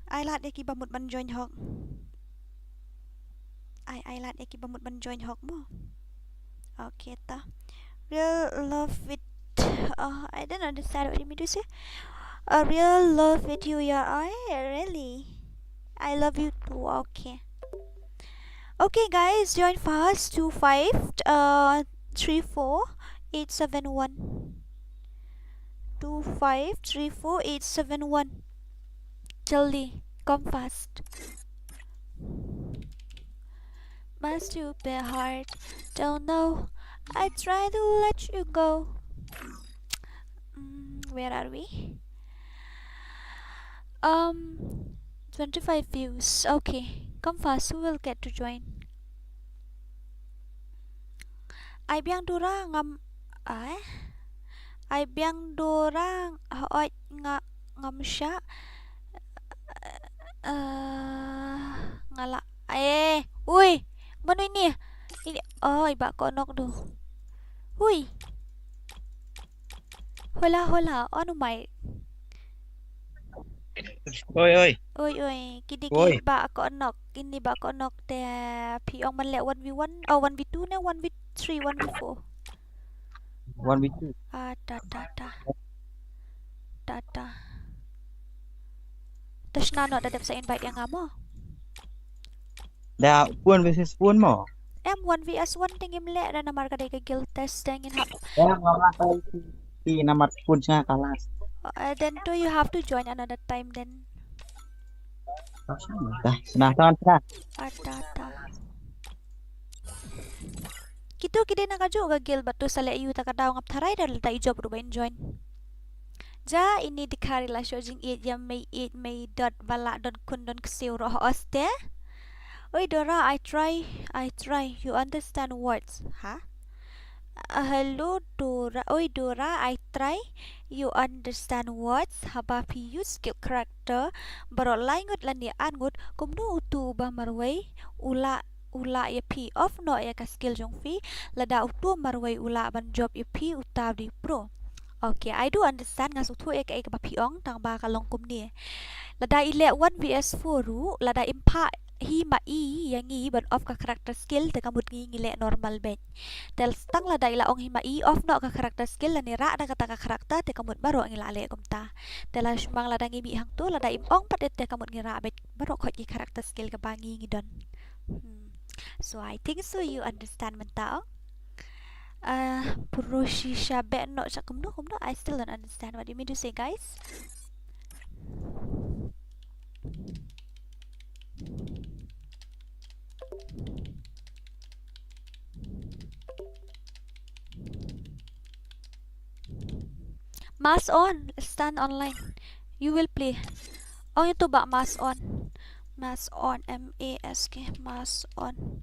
Ai lad ïa kiba mut ban join hok. Ai, ai lad ïa kiba mut ban join hok mo. Okay, ta. Real love with, uh, I don't understand what you mean to say. A real love with you, yeah, I really. I love you too. Okay. Okay, guys, join fast. Two five, uh, three four, eight seven one. Two five three four eight seven one. Jaldi, come fast. My stupid heart, don't know. I try to let you go. Mm, where are we? Um, twenty-five views. Okay, come fast. Who will get to join? Ai biang Dora ngam, ai. Ai biang Dora, hooid nga, ngam shah. Eh, nga la, eh, ui, mano ini? Ini, oh, i Bah Konok tu. Ui. Hola, hola, on mic. Oi, oi. Oi, oi, kini ki Bah Konok, kini Bah Konok te phi ong ban leh one v one, oh, one v two ne one v three, one v four. One v two. Ah, ta, ta, ta. Ta, ta. Te shna noh, da dep sa invite ïa nga mo. Da one versus one mo. Em, one v one te ngim leh da namar ka dei ka guild test te ngin hap. Ya, mama tadi si nama pun sa kalas. Uh, then do you have to join another time then? Dah, senang sangat dah. Ada, ada. Kitu ki dei na kajuh ka guild bad tu sa leh ïa u ta ka daw, ngam tharai da lada i jop ruh ban join. Ja ini dkhar i la shoh jingïeit ïa mei ïeit mei dot ba la don khun don ksiew roh os te. Oi Dora, I try, I try. You understand words, ha? Uh, hello Dora. Oi Dora, I try. You understand words? Haba phi use skill character baroh lai ngut lane ar ngut, kumno utu uba marwei u lah, u lah ïa phi off noh ïa ka skill jong phi? Lada utu marwei u lah ban jop ïa phi, uta u dei pro. Okay, I do understand, nga sngewthuh ïa kaei kaba phi ong, tang ba ka long kumne. Lada i leh one v one ruh, lada im phah hi ma i ïa ngi ban off ka character skill, te ka mut ngi ngi leh normal beit. Te tang lada i la ong hi ma i off noh ka character skill lane rah da kata ka character, te ka mut baroh ngi la leh kumta. Te la shmang lada ngi mih hangto, lada im ong pat te ka mut ngi rah beit baroh khoit ki character skill kaba ngi ngi don. Hmm. So I think so you understand mynta, oh. Uh, Purushisha beh noh cha kumno kumno, I still don't understand what you mean to say, guys. Mask on, stand online. You will play. Oh, ito ba mask on? Mask on, M A S K, mask on.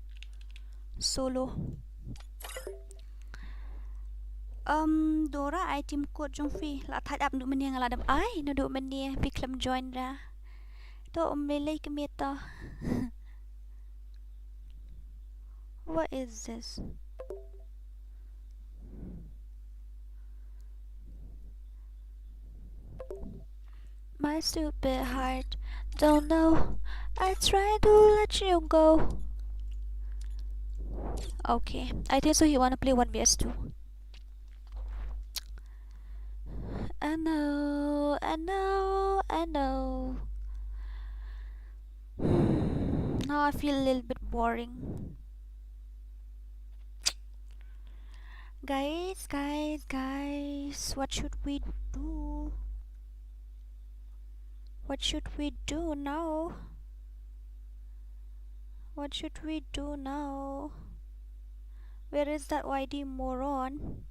Solo. Um, Dora, ai team code jong phi. La thait ap naduh mynne nga la dep ai, naduh mynne phi khlem join ra. To um lei lei kmie to. What is this? My stupid heart don't know. I try to let you go. Okay, I think so. He wanna play one v one. I know, I know, I know. Now I feel a little bit boring. Guys, guys, guys, what should we do? What should we do now? What should we do now? Where is that Y D moron?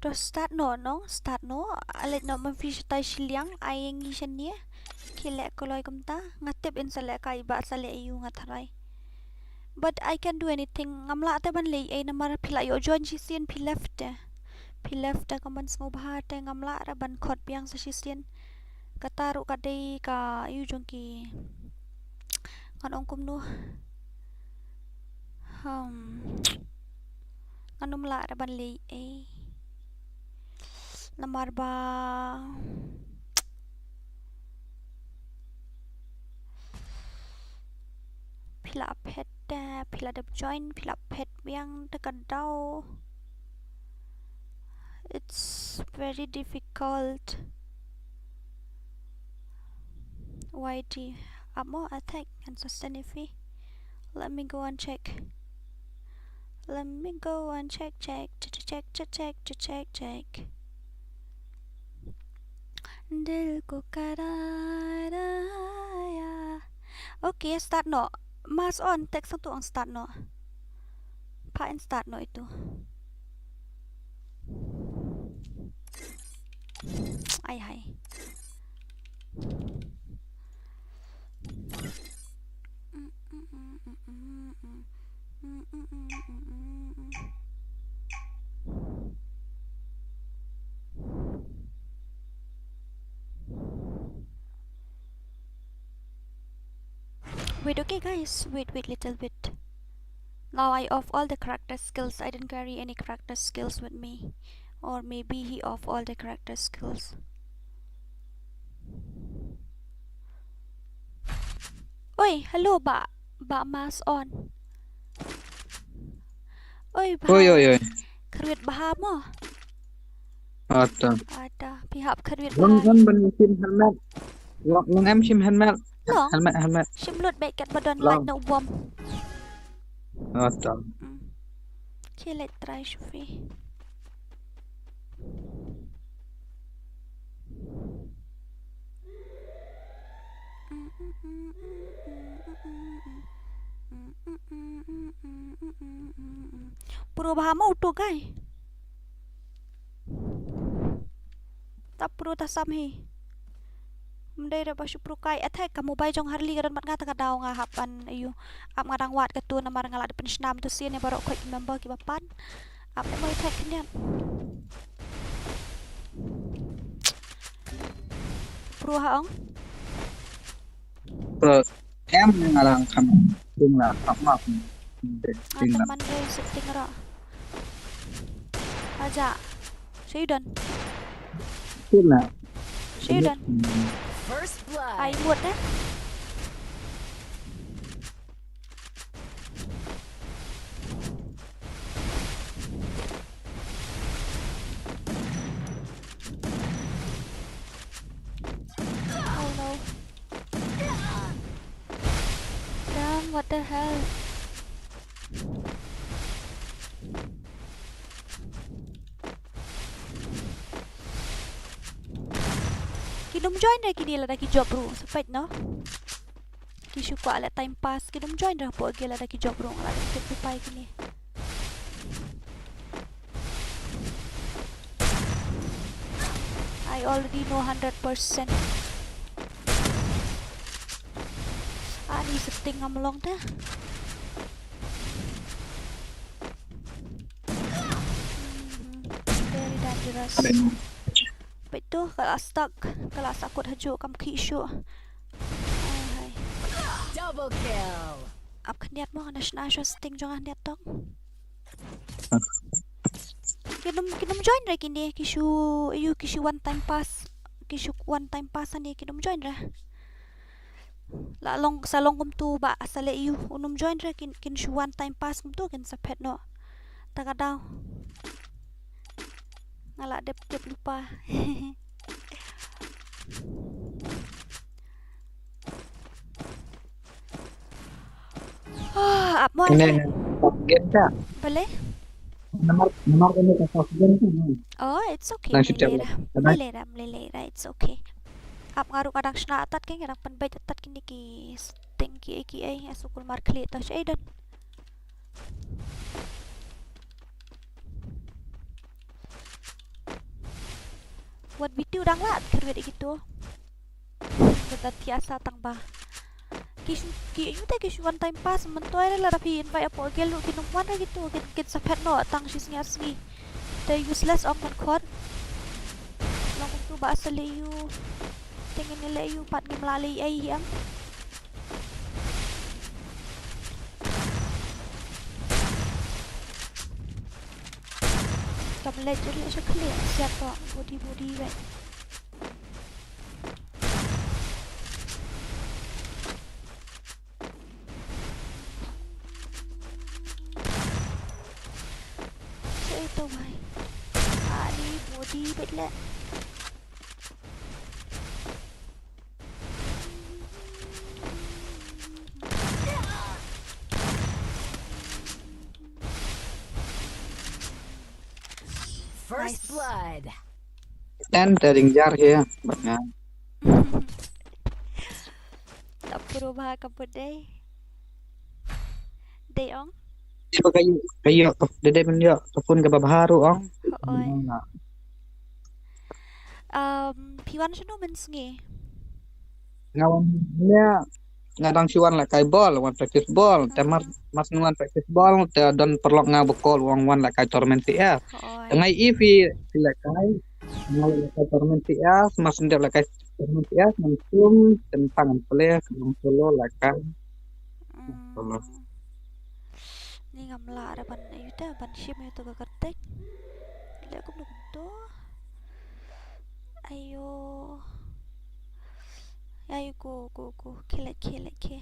To start noh, nong, start noh. Alet noh, man phi shatai shiliang, ai ngi shane. Ki leh kloi kumta, nga tip in sa leh kai ba sa leh ïa u nga tharai. But I can do anything. Ngam lah te ban leh ei namar phi la ïoh join shisien phi left te. Phi left te ka man sngewbha te ngam lah re ban khot biang sa shisien. Kata ruh ka dei ka ïu jong ki. Ngan ong kumno. Hmm. Ngan ym lah re ban leh ei. Namar ba phi la phet, eh, phi la dep join, phi la phet biang te ka daw. It's very difficult. Y D ap mo attack and sustain if he. Let me go and check. Let me go and check, check, check, check, check, check, check, check. Dil ko karara ya. Okay, start noh. Mas on, text satu ang start noh. Pa in start noh itu. Ai hai. Wait, okay, guys. Wait, wait, little bit. Now I off all the character skills. I didn't carry any character skills with me. Or maybe he off all the character skills. Oi, hello, ba, ba mas on. Oi, ba. Oi, oi, oi. Kyrwit bha mo. Ata. Ata, phi hap kyrwit bha. Long em ban shim helmet. Long, long em shim helmet. Long. Helmet, helmet. Shim lut bad kat ba don light na u bom. Ata. Mm. Ki leh try shufi. Pro bha mo uto kai. Ta pro ta sam hi. Mdei re ba shu pro kai attack ka mobile jong Harley ka don mat nga ta ka daw nga hap ban ayu. Ap nga dang wad ka tu namar nga la da pynshnam tu sien ïa baroh khoit member kiba pan. Ap mo attack khyndiat. Pro ha ong. Pro. Em nga dang kham ting la kham ma. Ata man re setting ra. Aja. Shayudon. Ting la. Shayudon. First blood. Ai mut eh. Oh no. Damn, what the hell? Kin ym join re kine lada ki jop ruh, sa peit noh. Ki shu kwah leh time pass, kin ym join re hapoh ki lada ki jop ruh, lada ki jop ruh pai kine. I already know hundred percent. Ani setting ngam long te. Hmm, very dangerous. Peit tu, ka la stuck, ka la sakut hajuh kam khih shuh. Hai, hai. Double kill. Ap khyndiat mo, ka na shna shuh setting jong nga khyndiat tong. Kin ym, kin ym join re kine, ki shu, ayu, ki shu one time pass. Ki shu one time pass ani, kin ym join re. La long, sa long kumtu ba, sa leh ayu, un ym join re kin, kin shu one time pass kumtu, kin sa phet noh. Ta ka daw. Nga la dep dep lypa. Ah, ap mo. Ine, game ka? Balei? Namar, namar ine ka first game ka, hmm. Oh, it's okay. Nang shu tip. Mlei lei ra, mlei lei ra, mlei lei ra, it's okay. Ap nga ruh nga dang shna atat ki, nga dang pynbeit atat kine ki sting ki ei ki ei, nga shu kulmar khlieh ta sha ei don. Wat video dang lah kyrwit ïa kito. Kita tiasa tang ba. Ki shu, ki ïu te ki shu wan time pass, myntoi re lada phi invite hapoh guild ruh kin ym wan re kito, kin, kin sa phet noh tang shi sngi ar sngi. Te useless ong ban khot. Long kumtu ba sa leh ïu. Te ngin leh ïu pat ngim lah leh ei ei em. Kam leh jur leh sha khlieh siat to body body weh. Sa ito wai. Ani body bet leh. First blood. Ten te ding jar hi bad nga. Tap puro ba ka put dei. Dei ong. Tiba ka ïoh, ka ïoh, dei dei men ïoh, ka pun ka ba bha ruh ong. Oi. Um, phi wan shano mynsngi? Nga wan ne, nga dang shu wan lehkai bol, wan practice bol. Te mar, mar shu wan practice bol, te don paralok nga ba call wan, wan lehkai tournament C S. Oi. Te nga i phi, phi lehkai, nga lehkai tournament C S, mar shu dep lehkai tournament C S, ngam sum, tang ngan play, ka long solo lehkai. Solo. Ni ngam lah re ban, ayu te ban shim ayu te ka kyrteng. Leh kumno kumto. Ayo. Ayo, go, go, go. Khie leh, khie leh, khie.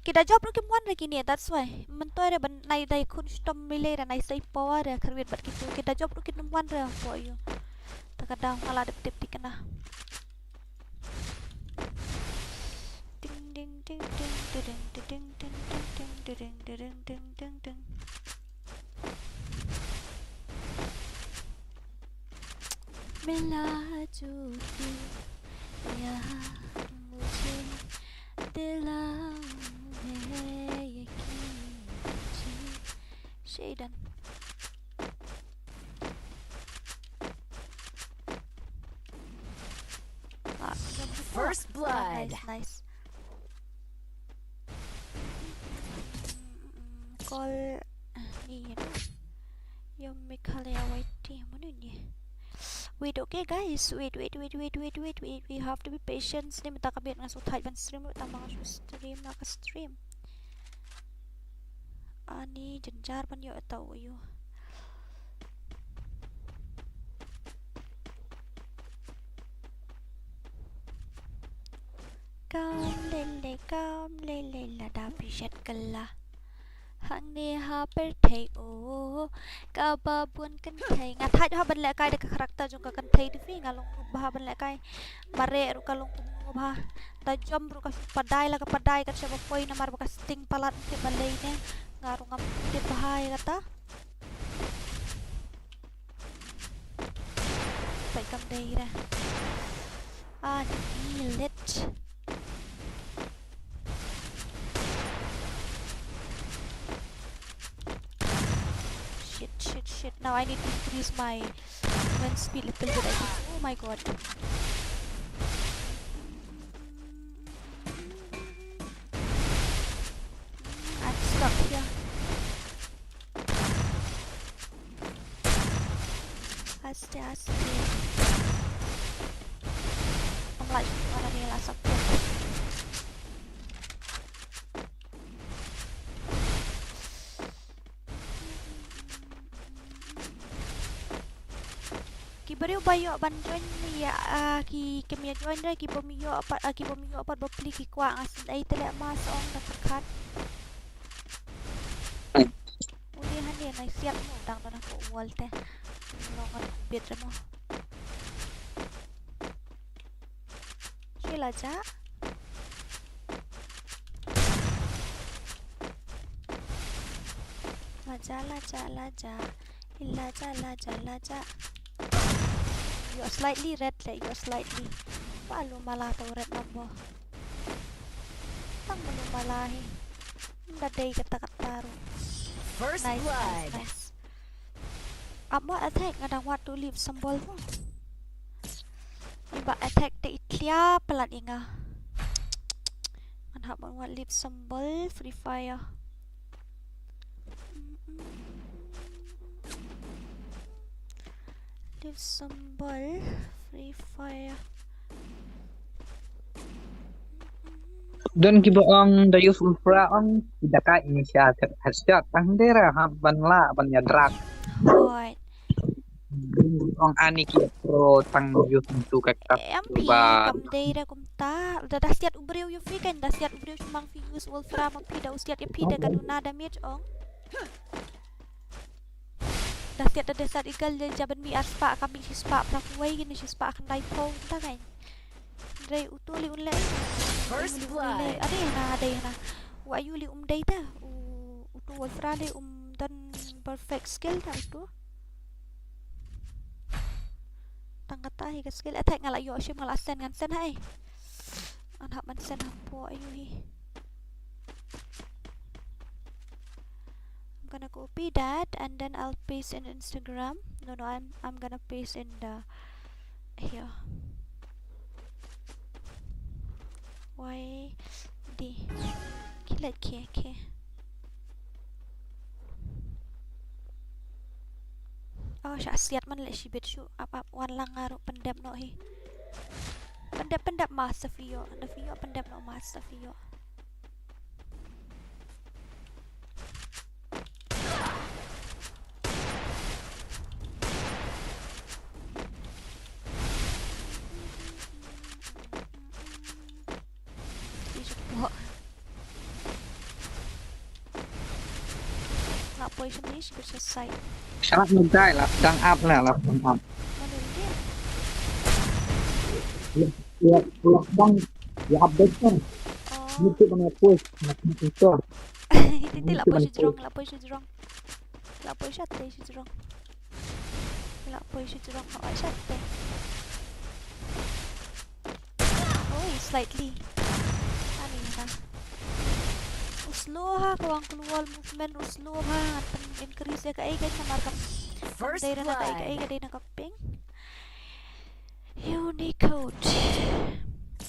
Ki da jop ruh kim wan re kine, that's why. Myntoi re ban nai dai khun shitom mile re nai sei power re kyrwit bad kito. Ki da jop ruh kim wan re hapoh ïu. Ta ka daw nga la dep dep thikna. Ding, ding, ding. मिला जो तू या मुझे दिलाऊं मैं यकीन तुझे। Shaden. Ah, first blood. Nice, nice. Call, ah, ni, ano? Yung Meghalaya Y T, ano ni? Wait, okay, guys. Wait, wait, wait. We have to be patient. Ni mynta ka miet nga shu thait ban stream, mynta ma nga shu stream, na ka stream. Ani jynjar ban ïoh tau ïu. Kam lele, kam lele, lada phi shet kylla. Hangne ha pyrthei o, kaba bun kynthei. Nga thait ha ban lehkai da ka character jong ka kynthei, da phi nga long bha ban lehkai. Mareh ruh ka long kumno bha. Ta jump ruh ka shu padai la ka padai, ka shu ba poi namar ba ka sting palat, te balei ne. Nga ruh ngam tip bha ïa kata. Peit kam dei re. Ah, ni lit. Shit, shit, shit. Now I need to increase my movement speed little bit, I think. Oh my god. I'm stuck here. Aste, aste. Ngam lah shuh ban lasa pok. Ki briew ba ïoh ban join ïa, ah, ki, kim ïa join re, ki bym ïoh pat, ah, ki bym ïoh pat bapli ki kwah nga sngewthuh ei te leh ma sa ong da pyrkhat. Uni hangne nai siat mo dang don hapoh wall te. Long ngan bit re mo. Shi la ja. La ja, la ja, la ja. Ila ja, la ja, la ja. You're slightly red le, you're slightly. Ba lu mala to red number. Tang ba lu mala hi. Nda dei kata kata ru. First nice, blood. Nice, nice. Ap mo attack nga dang wad tu leave symbol mo. Iba attack te i tlia palat i nga. Ngan hap ban wad leave symbol Free Fire. Leave symbol Free Fire. Don kiba ong da use Ultra ong ki da kai ni sha headshot tang dera ha ban la ban ya drag. Hoi. Ong ani ki pro tang use tu ka kat. Em phi ba kam dei da kumta. Da da siat u briew ïa phi kan, da siat u briew shu mang phi use Ultra ma phi da u siat ïa phi da ka duna damage ong. Da siat da desat i gal ja ban mi ar spah ka mi shi spah pra kuwei gini shi spah khyndai phew ta kan. Dei uto li un leh. First blood. Ade na, ade na. Wa yu li um dei ta. U, uto Ultra li um don perfect skill ta uto. Tang kata hi ka skill attack nga la ïoh shim nga la send ngan send hai. Ngan hap ban send hapoh ayu hi. I'm gonna copy that and then I'll paste in Instagram. No, no, I'm I'm gonna paste in the here. Why the kill it K K. Oh, sha siat man le shibit shu ap ap wan lang aru pendep no hi. Pendep pendep master fio, anda fio pendep no master fio. Ijok po. Nga poi shim ni shi side. Sharap ngai la dang up la la dang up. Mana dia? Ya ya ya bang ya update kan. Oh. Ni tu mana poi nak ni tu. Itu tu la poi shi jrong, la poi shi jrong. La poi shi te shi jrong. La poi shi jrong ha ai shi te. Oi, slightly. Ani ha. U slow ha ka wang keluar movement u slow ha ngan pen increase ya ka ai ka namar kam. First dei na ka ai ka ai ka dei na ka ping. Unicode.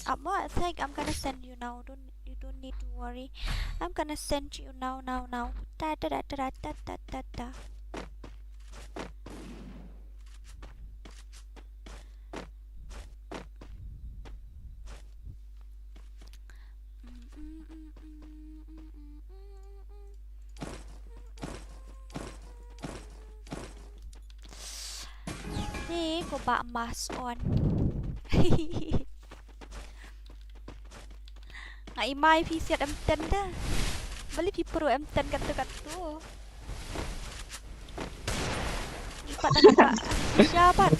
Amo, I think I'm gonna send you now. Don't you don't need to worry. I'm gonna send you now now now. Ta ta ta ta ta ta ta ta. Ni ko ba mas on. Nga i mai phi siat em ten da. Bali phi pro em ten kat tu kat tu. Pat da ka. Sha pat.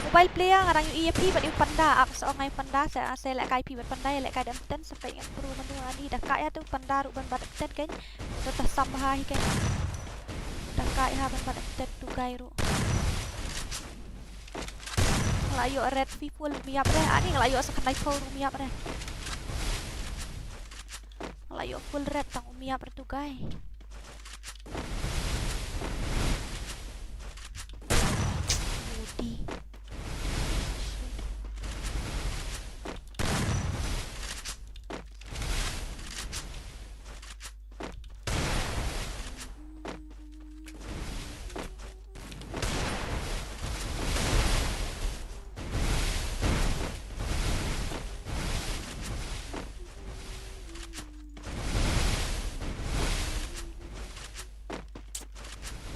Mobile player nga dang ïohi ïa phi pat ïa u panda, ak sa ong ai panda sa sa leh kai phi bad panda ïa leh kai da em ten sa peit ngat pro manu ani da kai ïa tu panda ruh ban bat em ten kan. Da ta sam ha hi kan. Da kai ha ban bat em ten tu kai ruh. Nga la ïoh red phi full um ïap re ani nga la ïoh sa khyndai phew ruh um ïap re. Nga la ïoh full red tang um ïap re tu kai.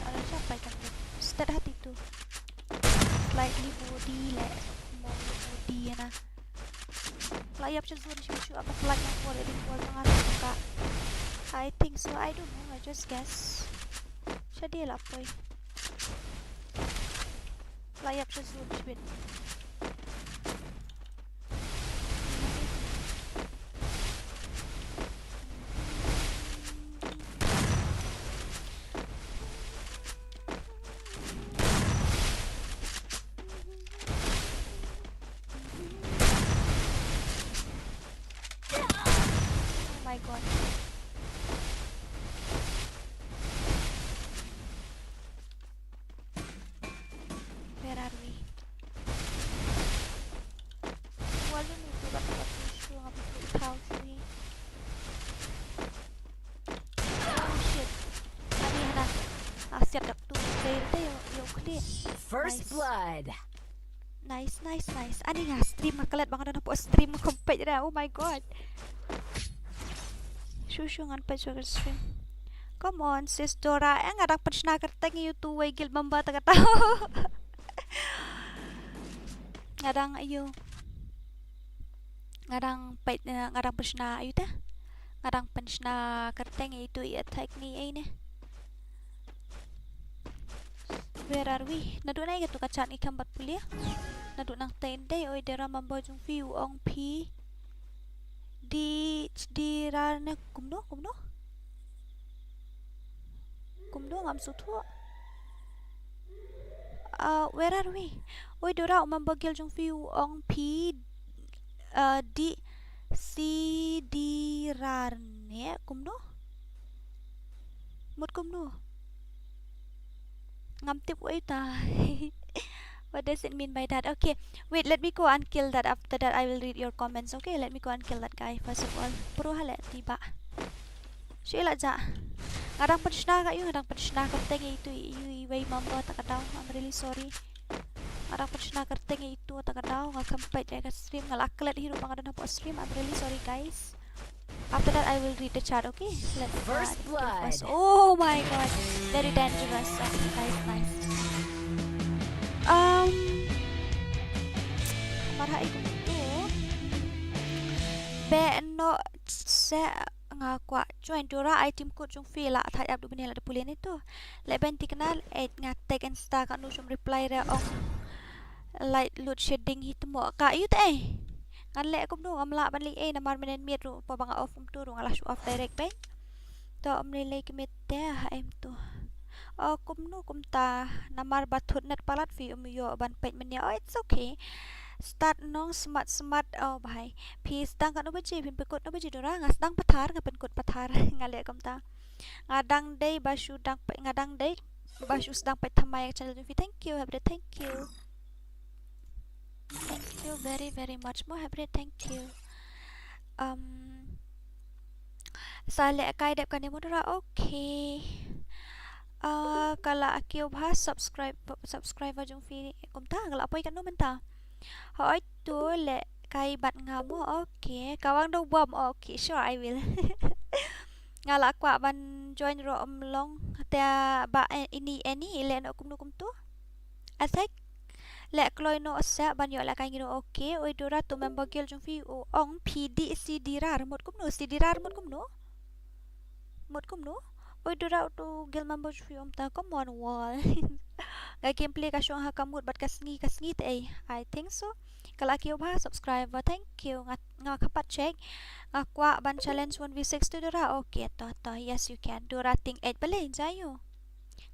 Ara siapa ikan tu? Start hati tu. Slightly body le. Mau body ya na. Lah ïap sha zone shu shu apa flag yang kuat edit kuat tengah tu ka. I think so. I don't know. I just guess. Sha dia lah poi. La ïap sha sut shibit. Oh my god. Where are we? Wall ni tu kat kat tu shu ngam tu tau shu ni. Oh shit. Ani hana. Asyat dak tu. Dei dei yo yo kli. First Nice. blood. Nice, nice, nice. Ani nga stream nga klet bang don hapoh stream kompet ra. Oh my god. Shu shu ngan peit shu stream. Come on, sis Dora. Eh, nga dang pynshna kyrteng ïa utu wei guild member ta kata. Nga dang ayu. Nga dang peit, eh, nga dang pynshna ayu ta. Nga dang pynshna kyrteng ïa utu ïa attack ni ei ne. Where are we? Naduh nai ka tu ka chat ngi kham bat pule. Naduh nangtei ndei, oi Dora, member jong phi u ong phi. Di di rar ne kumno kumno? Kumno ngam sngewthuh. Uh, where are we? Oi Dora, u member guild jong phi u ong phi, uh, di si di rar ne kumno? Mut kumno? Ngam tip wei ta. What does it mean by that? Okay, wait, let me go and kill that. After that, I will read your comments. Okay, let me go and kill that guy first of all. Pro hale tiba. Shi la ja. Nga dang pynshna ka ïu, nga dang pynshna ka teng ïa itu ïu i wei member ta ka daw. I'm really sorry. Nga dang pynshna ka teng ïa itu ta ka daw. Nga kam peit ïa ka stream, nga la klet hi ruh ba nga don hapoh stream. I'm really sorry, guys. After that, I will read the chat, okay? Let's First uh, blood. First. Oh my god. Very dangerous. Okay, nice, nice. Um, marha ikum tu. Be no se nga kwah join Dora ai team code jong phi la thaj ap du bini la de pulin itu. Le ben tikna et nga tag Insta ka nu shum reply re ong. Light load shedding hi tmo ka ïu te. Ngan leh kumno ngam lah ban leh ei namar mynnin miet ruh pa ba nga off kumtu ruh nga lah shu off direct peng. To ym lei lei ka miet te ha em tu. O kumno kumta namar ba thut net palat phi ym ïoh ban peit mynne. Oh, it's okay. Start nong smat smat, oh bhai. Phi sdang katno baje, phin pynkut katno baje Dora? Nga sdang pathar, nga pynkut pathar. Nga leh kumta. Nga dang dei ba shu dang peit, nga dang dei ba shu sdang peit thymmai ka channel jong phi. Thank you, Hebret, thank you. Thank you very, very much mo, Hebret, thank you. Um, sa leh kai dep kane mo Dora, okay. Uh, ka la kiew bha subscribe, subscriber jong phi kumta, ka la poi katno mynta. Hoi tu leh kai bad nga mo, okay. Ka wang dong bom, okay, sure, I will. Nga la kwah ban join ruh ym long te ba, eh, ini, ini leh no kumno kumtu. Attack. Leh kloi no se ban ïoh leh kai ngi ruh, okay. Oi Dora, tu member guild jong phi u ong phi di si di rar mut kumno, si di rar mut kumno? Mut kumno? Oi Dora, tu guild member jong phi um ta, come on wall. Nga gameplay ka shong ha ka mut bad ka sngi, ka sngi te ei. I think so. Ka la kiew bha subscriber, thank you. Nga nga khapat check. Nga kwah ban challenge one v six tu Dora. Okay, to to, yes you can. Dora ting eight balei jai ïu.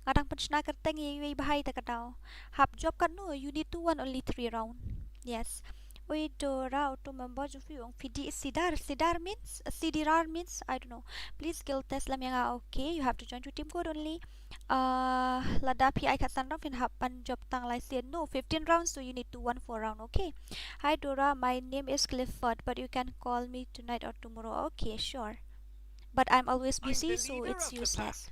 Nga dang pynshna kyrteng ïa iwei bhai ta ka daw. Hap jop katno, you need to win only three round. Yes. Oi Dora, utu member jong phi u ong phi di sidar. Sidar means, sidirar means, I don't know. Please guild test lem ïa nga. Okay, you have to join to team code only. Uh, lada phi ai khatsan round phin hap ban jop tang lai sien. No, fifteen rounds, so you need to win four round. Okay. Hi Dora, my name is Clifford, but you can call me tonight or tomorrow. Okay, sure. But I'm always busy, so it's useless.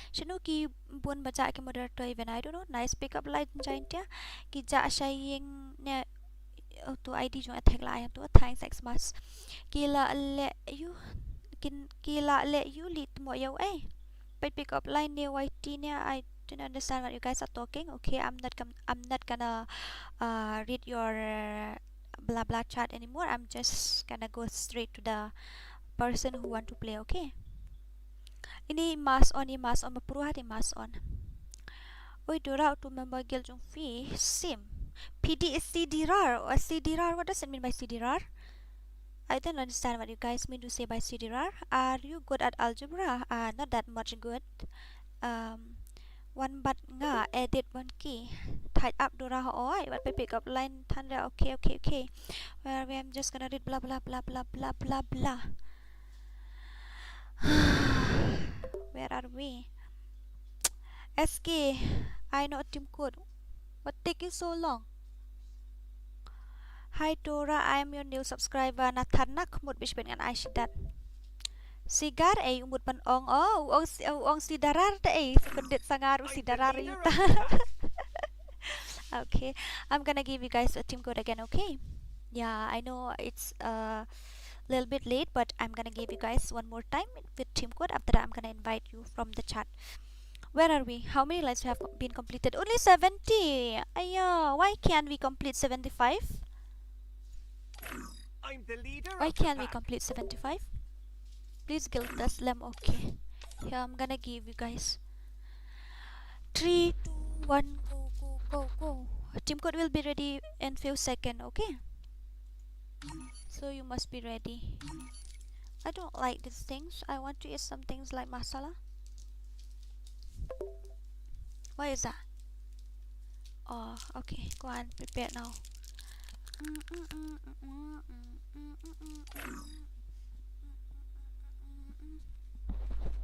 Shano ki bun ba jah ki moderator even, I don't know. Nice pick up line, Giant ya. Ki jah sha ïing ne, oh, tu I D jong attack la yang tu. Thanks Xmas. Ki la leh ïu, kin, ki la leh ïu li tmo ïa u ei. Peit pick up line ne Y T ne, I don't understand what you guys are talking. Okay, I'm not gonna, I'm not gonna uh, read your uh, blah blah chat anymore. I'm just gonna go straight to the person who want to play, okay? Ini mask on, ini mask on, ba pruh hati mask on. Oi, Dora, utu member guild jong phi, sim. P D is C D R, or C D R, what does it mean by C D R? I don't understand what you guys mean to say by C D R. Are you good at algebra? Ah, not that much good. Um, wan bat nga edit ban ki. Tied up Dora, oi, wat pe pick up line thunder. Okay, okay, okay. Where are we? I'm just gonna read blah, blah, blah, blah, blah, blah, blah. Where are we? S K, I know Team Code. What take you so long? Hi Dora, I am your new subscriber. Na than na khmut bishbet ngan ai shidat. Sigar ei u mut ban ong. Oh, u ong si, u ong sidarar te ei. Sekundit sangar u sidarar yu ta. Okay, I'm gonna give you guys a Team Code again, okay? Yeah, I know it's a little bit late, but I'm gonna give you guys one more time with Team Code. After that, I'm gonna invite you from the chat. Where are we? How many lives have been completed? Only seventy. Aya, why can't we complete seventy-five? I'm the leader Why of the can't we pack. complete seventy-five? Please guild us, lem, okay. Here, I'm gonna give you guys. Three, two, one, go, go, go, go. Team Code will be ready in few seconds, okay? So you must be ready. I don't like these things. I want to eat some things like masala. What is that? Oh, okay. Go and prepare now.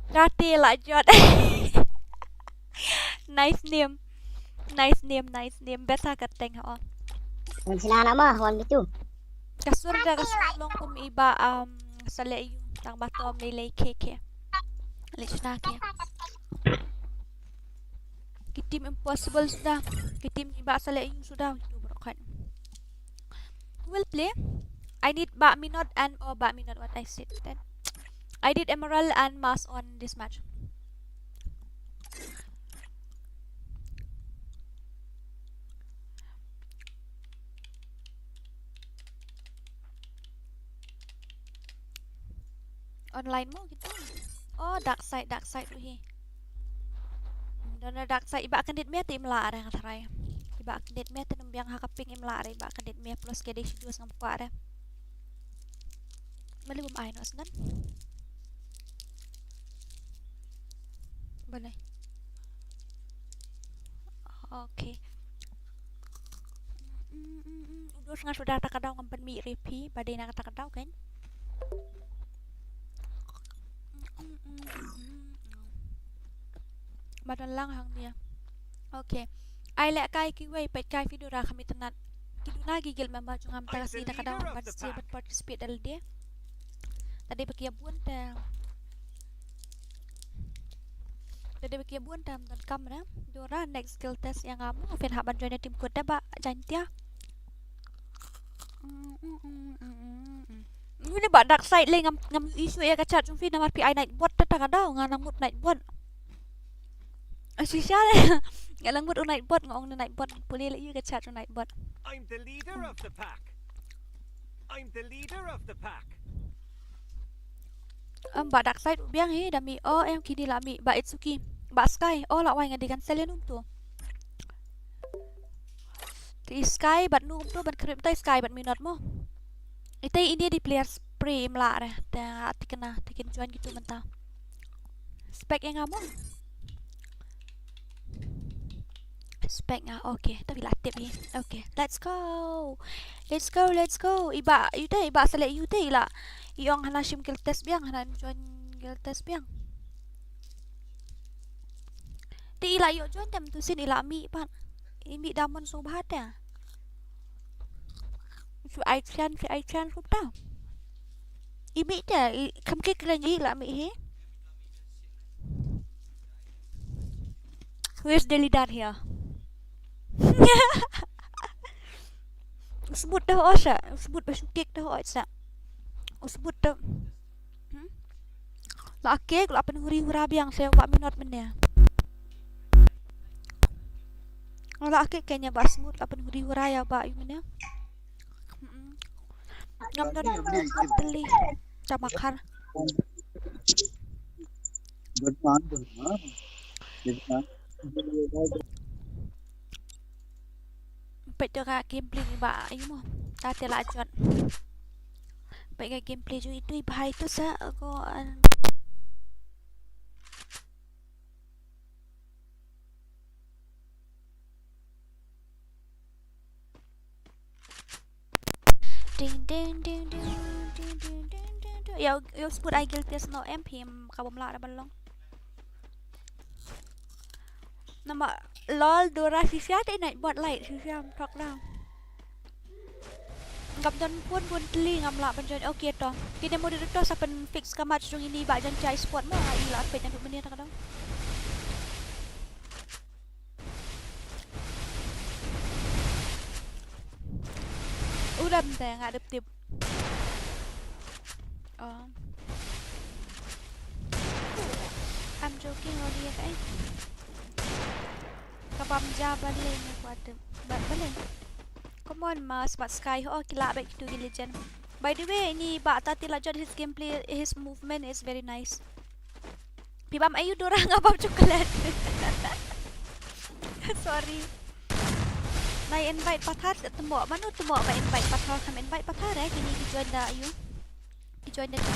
Kate la jot. Nice name. Nice name, nice name. Best ha ka teng ha. Wan sila na ma, wan bitu. Ka sur da ka sur long kum iba, um, sale yu tang ba tom lei lei ke ke. Le chuna ke. Ki team impossible suda. Ki team iba sale yu suda. Itu bro kan. Who will play? I need Bah Minot and, oh, Bah Minot, what I said then. I need Emerald and Mas on this match. Online mo kita. Oh, dark side, dark side ruh hi. Don dark side, iba kyndit mia te im lah re nga tharai. Iba kyndit mia te nym biang ha ka ping im lah re, iba kyndit mia plus ke dei shi dus ngam kwah re. Mali bym ai noh sngewbha. Balei? Okay. U dos nga suda ta ka daw ngam pynmih re phi ba dei na kata ka daw kan. Ba don lang hangne. Okay. Ai leh kai kiwei, peit kai phi Dora kham itynnad. Ki duna ki guild member jong nga mynta ka sngi ta ka daw ngam ban sdang ban participate da lade. Te dei ba ki ïa bun te. Te dei ba ki ïa bun te ym donkam re. Dora, next guild test ïa nga mo, phin hap ban join ïa Team Code te Bah Jaintia. Uni Bah Dark Side lei ngam, ngam ïohi shuh ïa ka chat jong phi namar phi ai Nightbot te ta ka daw nga nang mut Nightbot. Shisha lei. Nga nang mut u Nightbot, nga ong u Nightbot, pule lei ïa ka chat u Nightbot. I'm the leader of the pack. I'm the leader of the pack. Em, Bah Dark Side u biang hi, da mih, oh, em, kine la mih, Bah Itsuki, Bah Sky, oh, la wai nga dei kan selen um tu. Te i Sky bad nu um tu ban khrip, te i Sky bad Minot mo. Ite ini di player spray im lah re, te nga tikna, te kin join gitu mynta. Spec ïa nga mo. Spec nga, okay. Tapi la tip hi. Okay, let's go. Let's go, let's go. Iba, yu te, iba select yu te, ila. I ong hana shim guild test biang, hana join guild test biang. Te ila yu join tem tu sin ila mi pat. I mi damon so bha te. Su ai chan, su ai chan su ta. I mi te, i kam ke kren i la mi hi. Where's the leader here? Usbut dah osa, usbut basukik dah osa. Usbut dah. Hmm? La kek la pen huri hura biang se Bah Minot menia. La kek kenya ba smut la pen huri hura ïa ba yu menia. Hmm. Ngam don teli. Chama khar. Good man, good man. Good man. Peit to ka gameplay ni ba, ayu mo. Ta te la jot. Peit ka gameplay jong itu i bhai to sa ko, uh, Ding, ding, ding. Ïa, ïa, sput ai guild test no em phim ka bym lah da ban long. Namar lol Dora shisha te night bot light shisha em thok da. Ngam don phone bun tylli ngam lah ban join. Okay to. Kine mo dei to sa pyn fix ka match jong ini ba jan chai spot mo nga i la peit na duk menit ka dong. Ulam te nga dep tip. Oh. I'm joking, Ronnie, ya kai. Ka bam ja balei ne kwat ba balei. Come on, ma, Smart Sky. Oh, ki lah bad kitu ki legend. By the way, ini ba ta te la jot his gameplay, his movement is very nice. Phi bam ayu Dora nga bam chocolate. Sorry. Nai invite pathar te temo mano temo ba invite pathar kam invite pathar eh kini ki join da ayu. Ki join da tu.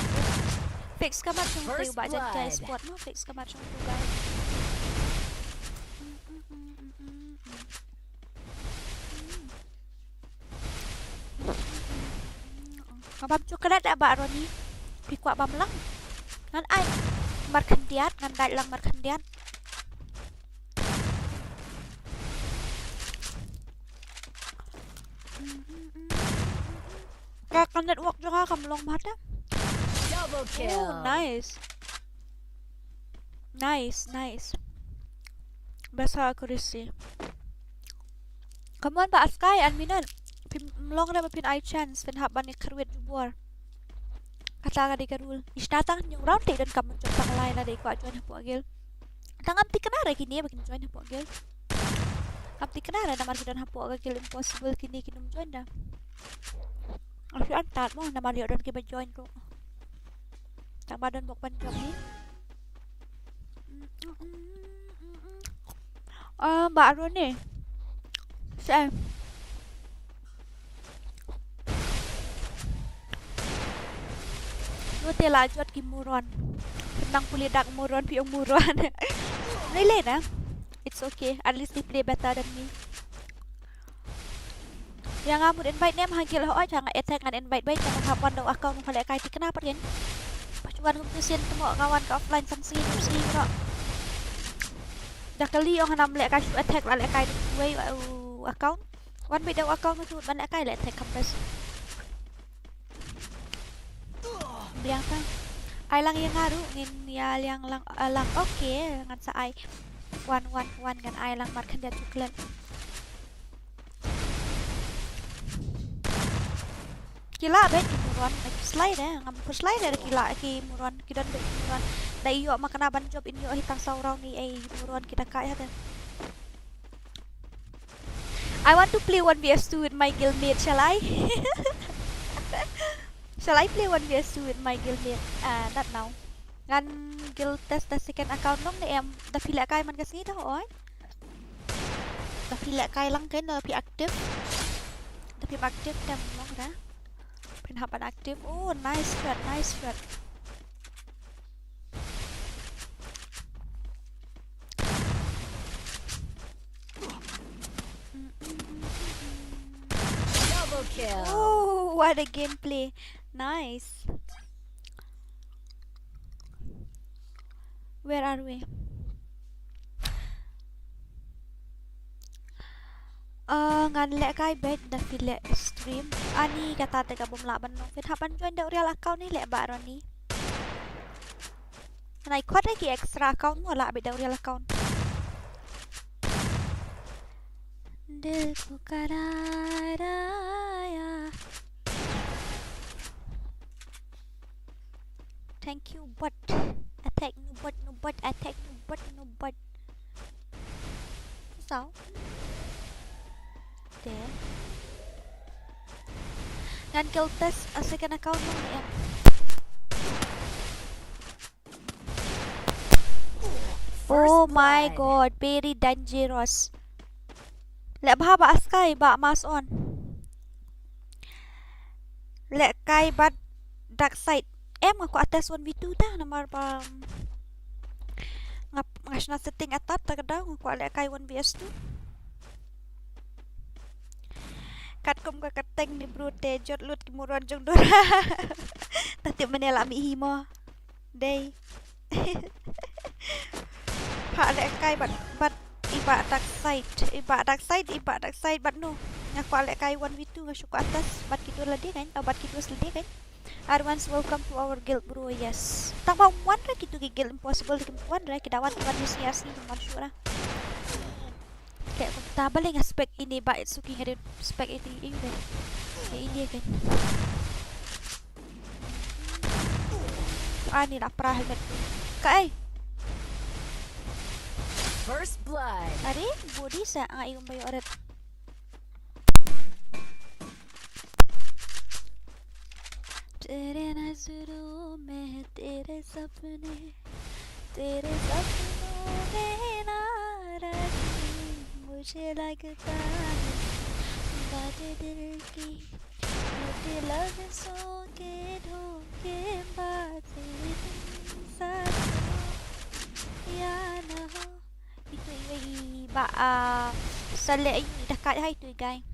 Fix ka mat chung tu ba jan guys spot mo fix ka mat chung tu guys. Nga bam chocolate da ba Ronnie. Phi kwah bam lang. Ngan ai markhyndiat ngan dait lang markhyndiat. Ka ka network jong nga kam long bha ta. Double kill. Oh, nice. Nice, nice. Best accuracy. Come on ba Sky, an minute. Phin long re ba phin ai chance, phin hap ban ïa kyrwit jubor. Kata ka dei ka rule. Ishna tang hynñiew round te don kam jong tang lai la dei kwah join hapoh guild. Tang ngam thikna re kine ba kin join hapoh guild. Ngam thikna re namar ki don hapoh ka guild impossible kine kin ym join da. Asu an tat mo namar ïoh don kiba join ruh. Tang ba don bok ban jop ni. Ah, ba Ronnie. Sa. Lo te la jot ki moron. Nang pule dak moron phi ong moron. Really na? It's okay. At least they play better than me. Ïa nga mut invite nem ha guild hooid ha nga attack ngan invite beit ngan hap wan da u account nga lehkai thikna pat kin. Pat wan kumtu sien temo nga wan ka offline san sngi dum sngi ruh. Da kali ong hanam lehkai shu attack la lehkai dum wei u account. Wan beit da u account nga shu ban lehkai leh attack campus. Biang ta. Ai lang ïa nga ruh ngin ïa liang lang, ah, lang. Okay, ngan sa ai. Wan wan wan ngan ai lang markhyndiat chocolate. Ki lah beit ki moron, nga slide eh, ngam pyrshah slide eh, ki lah ki moron, ki don beit ki moron. Da ïoh ma kane ban jop in ïoh hi tang saw round ni ei moron kita kai hate. I want to play one v two with my guildmate, shall I? Shall I play one v two with my guildmate? Uh, not now. Ngan guild test the second account long ne em da phi lehkai man ka sngi da oi. Da phi lehkai lang ken da phi active. Da phi active tem long da. Phin hap ban active. Oh, nice shot, nice shot. Double kill. Oh, what a gameplay. Nice. Where are we? Uh, ngan lehkai beit da phi leh stream. Ani kata te ka bym lah ban long. Phin hap ban join da u real account ni leh ba Ronnie. Nai khot ki extra account mo lah beit da u real account. Dil ko karara ya. Thank you bot. Attack no bot no bot attack no bot no bot. Sao? Te. Ngan guild test a second account mo ne em. Oh my god, very dangerous. Leh bha Bah Sky, Bah Mason. Lehkai bad Darkseid. Em, nga kwah test one v two te namar ba nga, nga shna setting atat, te ka daw nga kwah lehkai one v two. Katkum ka kyrteng ne bro, te jot lut ki moron jong Dora. Te tip mynne la mih hi mo. Dei. Pha lehkai bad, bad i Bah Darkseid, i Bah Darkseid, i Bah Darkseid bad no. Nga kwah lehkai one v two, nga shu kwah test bad kito lade kan, oh, bad kito lade kan. Everyone's welcome to our guild, bro, yes. Tang ba wan re kito ki guild impossible, ki wan re, ki da wan, wan isi asi, wan shu ra. Kaei kumta, balei nga spec ine Bah Itsuki, nga dei spec ine, ine. Ine kan. Ani la pra helmet. Kaei. First blood. Are body sa nga ïoh ba ïoh red. तेरे नजरों में तेरे सपने, तेरे सपनों में नाराजी, मुझे लगता है बातें दिल की, झूठे लफ्जों के धोखेबाजी, तुम साथ हो या ना हो। Itu i, i Bah, ah, Saleh, i da kat ha itu i guy.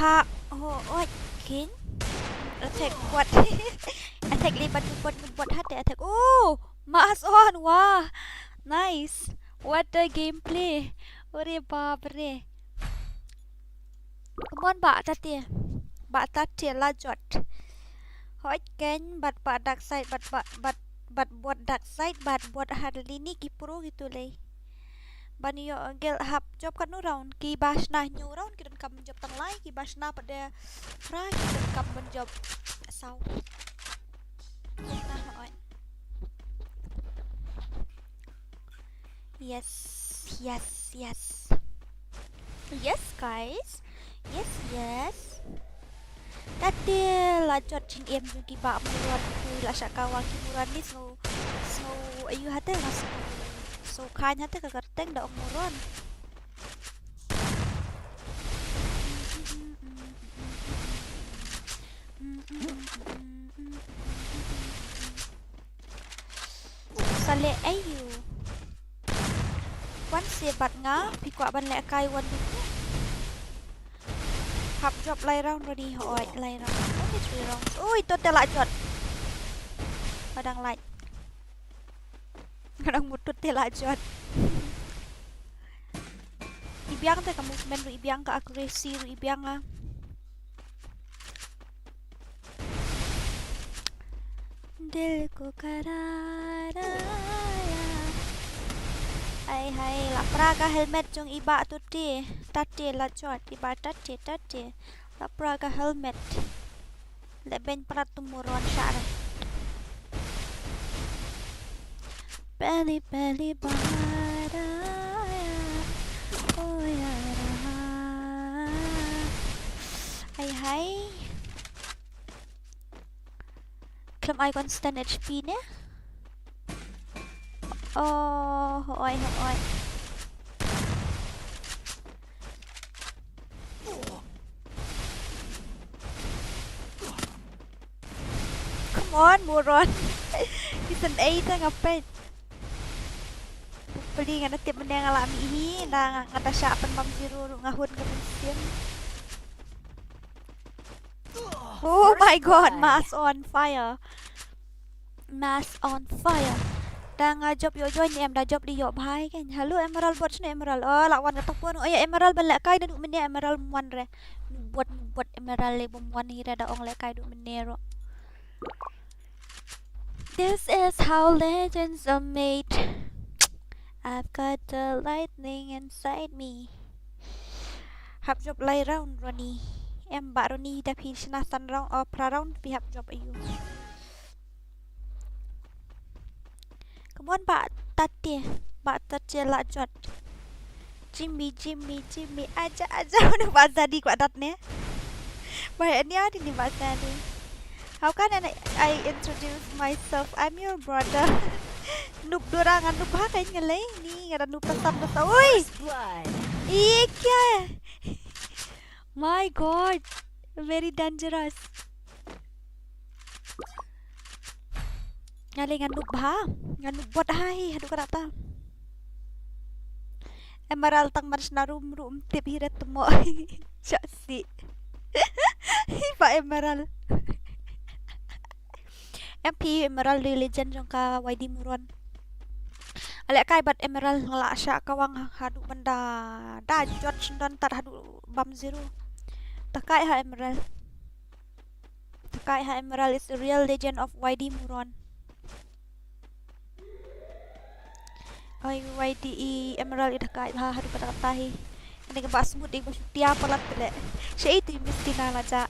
Ha, ho, oi, kin. Attack what? Attack le bad bad bad ha te attack. Oh, Mason, wah. Nice. What a gameplay. Ore bap re. Come on, Bah Tatie. Bah Tatie la jot. Hoi ken bad Bah Darkseid bad, bad, bad, bad Bah Darkseid bad Bah Harlini ki pro gitu lei. Ban ïoh guild hap jop katno round, ki ba shna hynñiew round ki donkam ban jop tang lai, ki ba shna pat de phra ki donkam ban jop saw. Nah, hoi. Yes, yes, yes. Yes, guys. Yes, yes. Tatie la jot jingim jong ki bah moron, ki la shah kawang ki moron ni. Sngew, sngew ayu hate nga sngew, sngew khain hate ka kyrteng da ong moron. Saleh ayu. Wan se bad nga, phi kwah ban lehkai wan bad nga. Hap jop lai round Ronnie, hooid, lai round. Only three rounds. Ui, to te la jot. Nga dang lait. Nga dang mut to te la jot. I biang te ka movement ruh i biang, ka accuracy ruh i biang ah. दिल को करार आया. Ai hai, la pra ka helmet jong i bah Tatie. Tatie la jot, i bah Tatie, Tatie. La pra ka helmet. Leh beiñ palat tu moron shah re. पहली पहली बार आया, ओ यारा. Ai hai. Khlem ai constant H P ne? Oh, hooid, hooid. Come on, moron. Season eight nga peit. Hopefully nga da tip mynne nga lah mih hi, nga da, nga da shah pynbam zero ruh nga hun ka mynsiem. Oh my god, Mass on fire. Mass on fire. Da nga jop ïoh join em, da jop dei ïoh bha hi kan. Hello Emerald, bot shano Emerald? Oh, la wan ka tang pon. Oh ya Emerald ban lehkai da, mynne Emerald ym wan re. Bot, bot Emerald le bym wan hi re, da ong lehkai da mynne ruh. This is how legends are made. I've got the lightning inside me. Hap jop lai round Ronnie. Em bah Ronnie, da phi shna san round, oh, phra round phi hap jop ayu. Come on, bah Tatie, bah Tatie la jot. Jimmy, Jimmy, Jimmy, aja, aja. Mano bah Zadi kwah dat ne? Bah, ani adi ni bah Zadi. How can I, I introduce myself? I'm your brother. Noob Dora, nga noob ha ka, nga lei ni, nga da noob pasam da sa. Oi! First blood. Ye kya hai? My God, very dangerous. Nga leh ngan noob bha, ngan noob bot ha hi haduh katta. Emerald tang man shna rum rum tip hi ret mo. Chasi. Hi ba Emerald. Em phi Emerald dei legend jong ka Y D Muron. Ale kai bad Emerald nga la shah kawang haduh ban da, da jot shynrang tad haduh bam zero. Takai ha Emerald. Takai ha Emerald is a real legend of Y D Muron. Oi, Y D E Emerald i takai ha haduh katta katta hi. Ane ka ba smooth i ba shutia palat pele. Sha itu i Misty na la ja.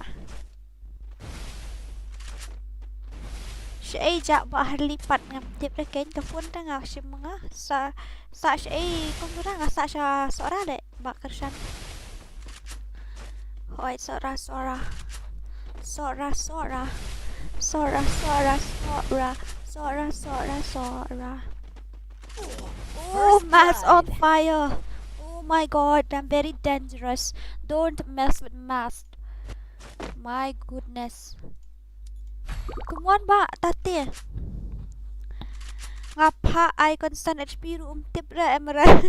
Shaei ja ba har lipat ngam tip re kein ka phone ta nga shim nga sa, sa shaei kong ra nga sa sha Sora le ba kyrshan. Hoi Sora Sora. Sora Sora. Sora Sora Sora. Sora Sora Sora. Oh, mask on fire. Oh my God, I'm very dangerous. Don't mess with mask. My goodness. Come on ba Tate. Nga pha ai constant H P ruh um tip re Emerald.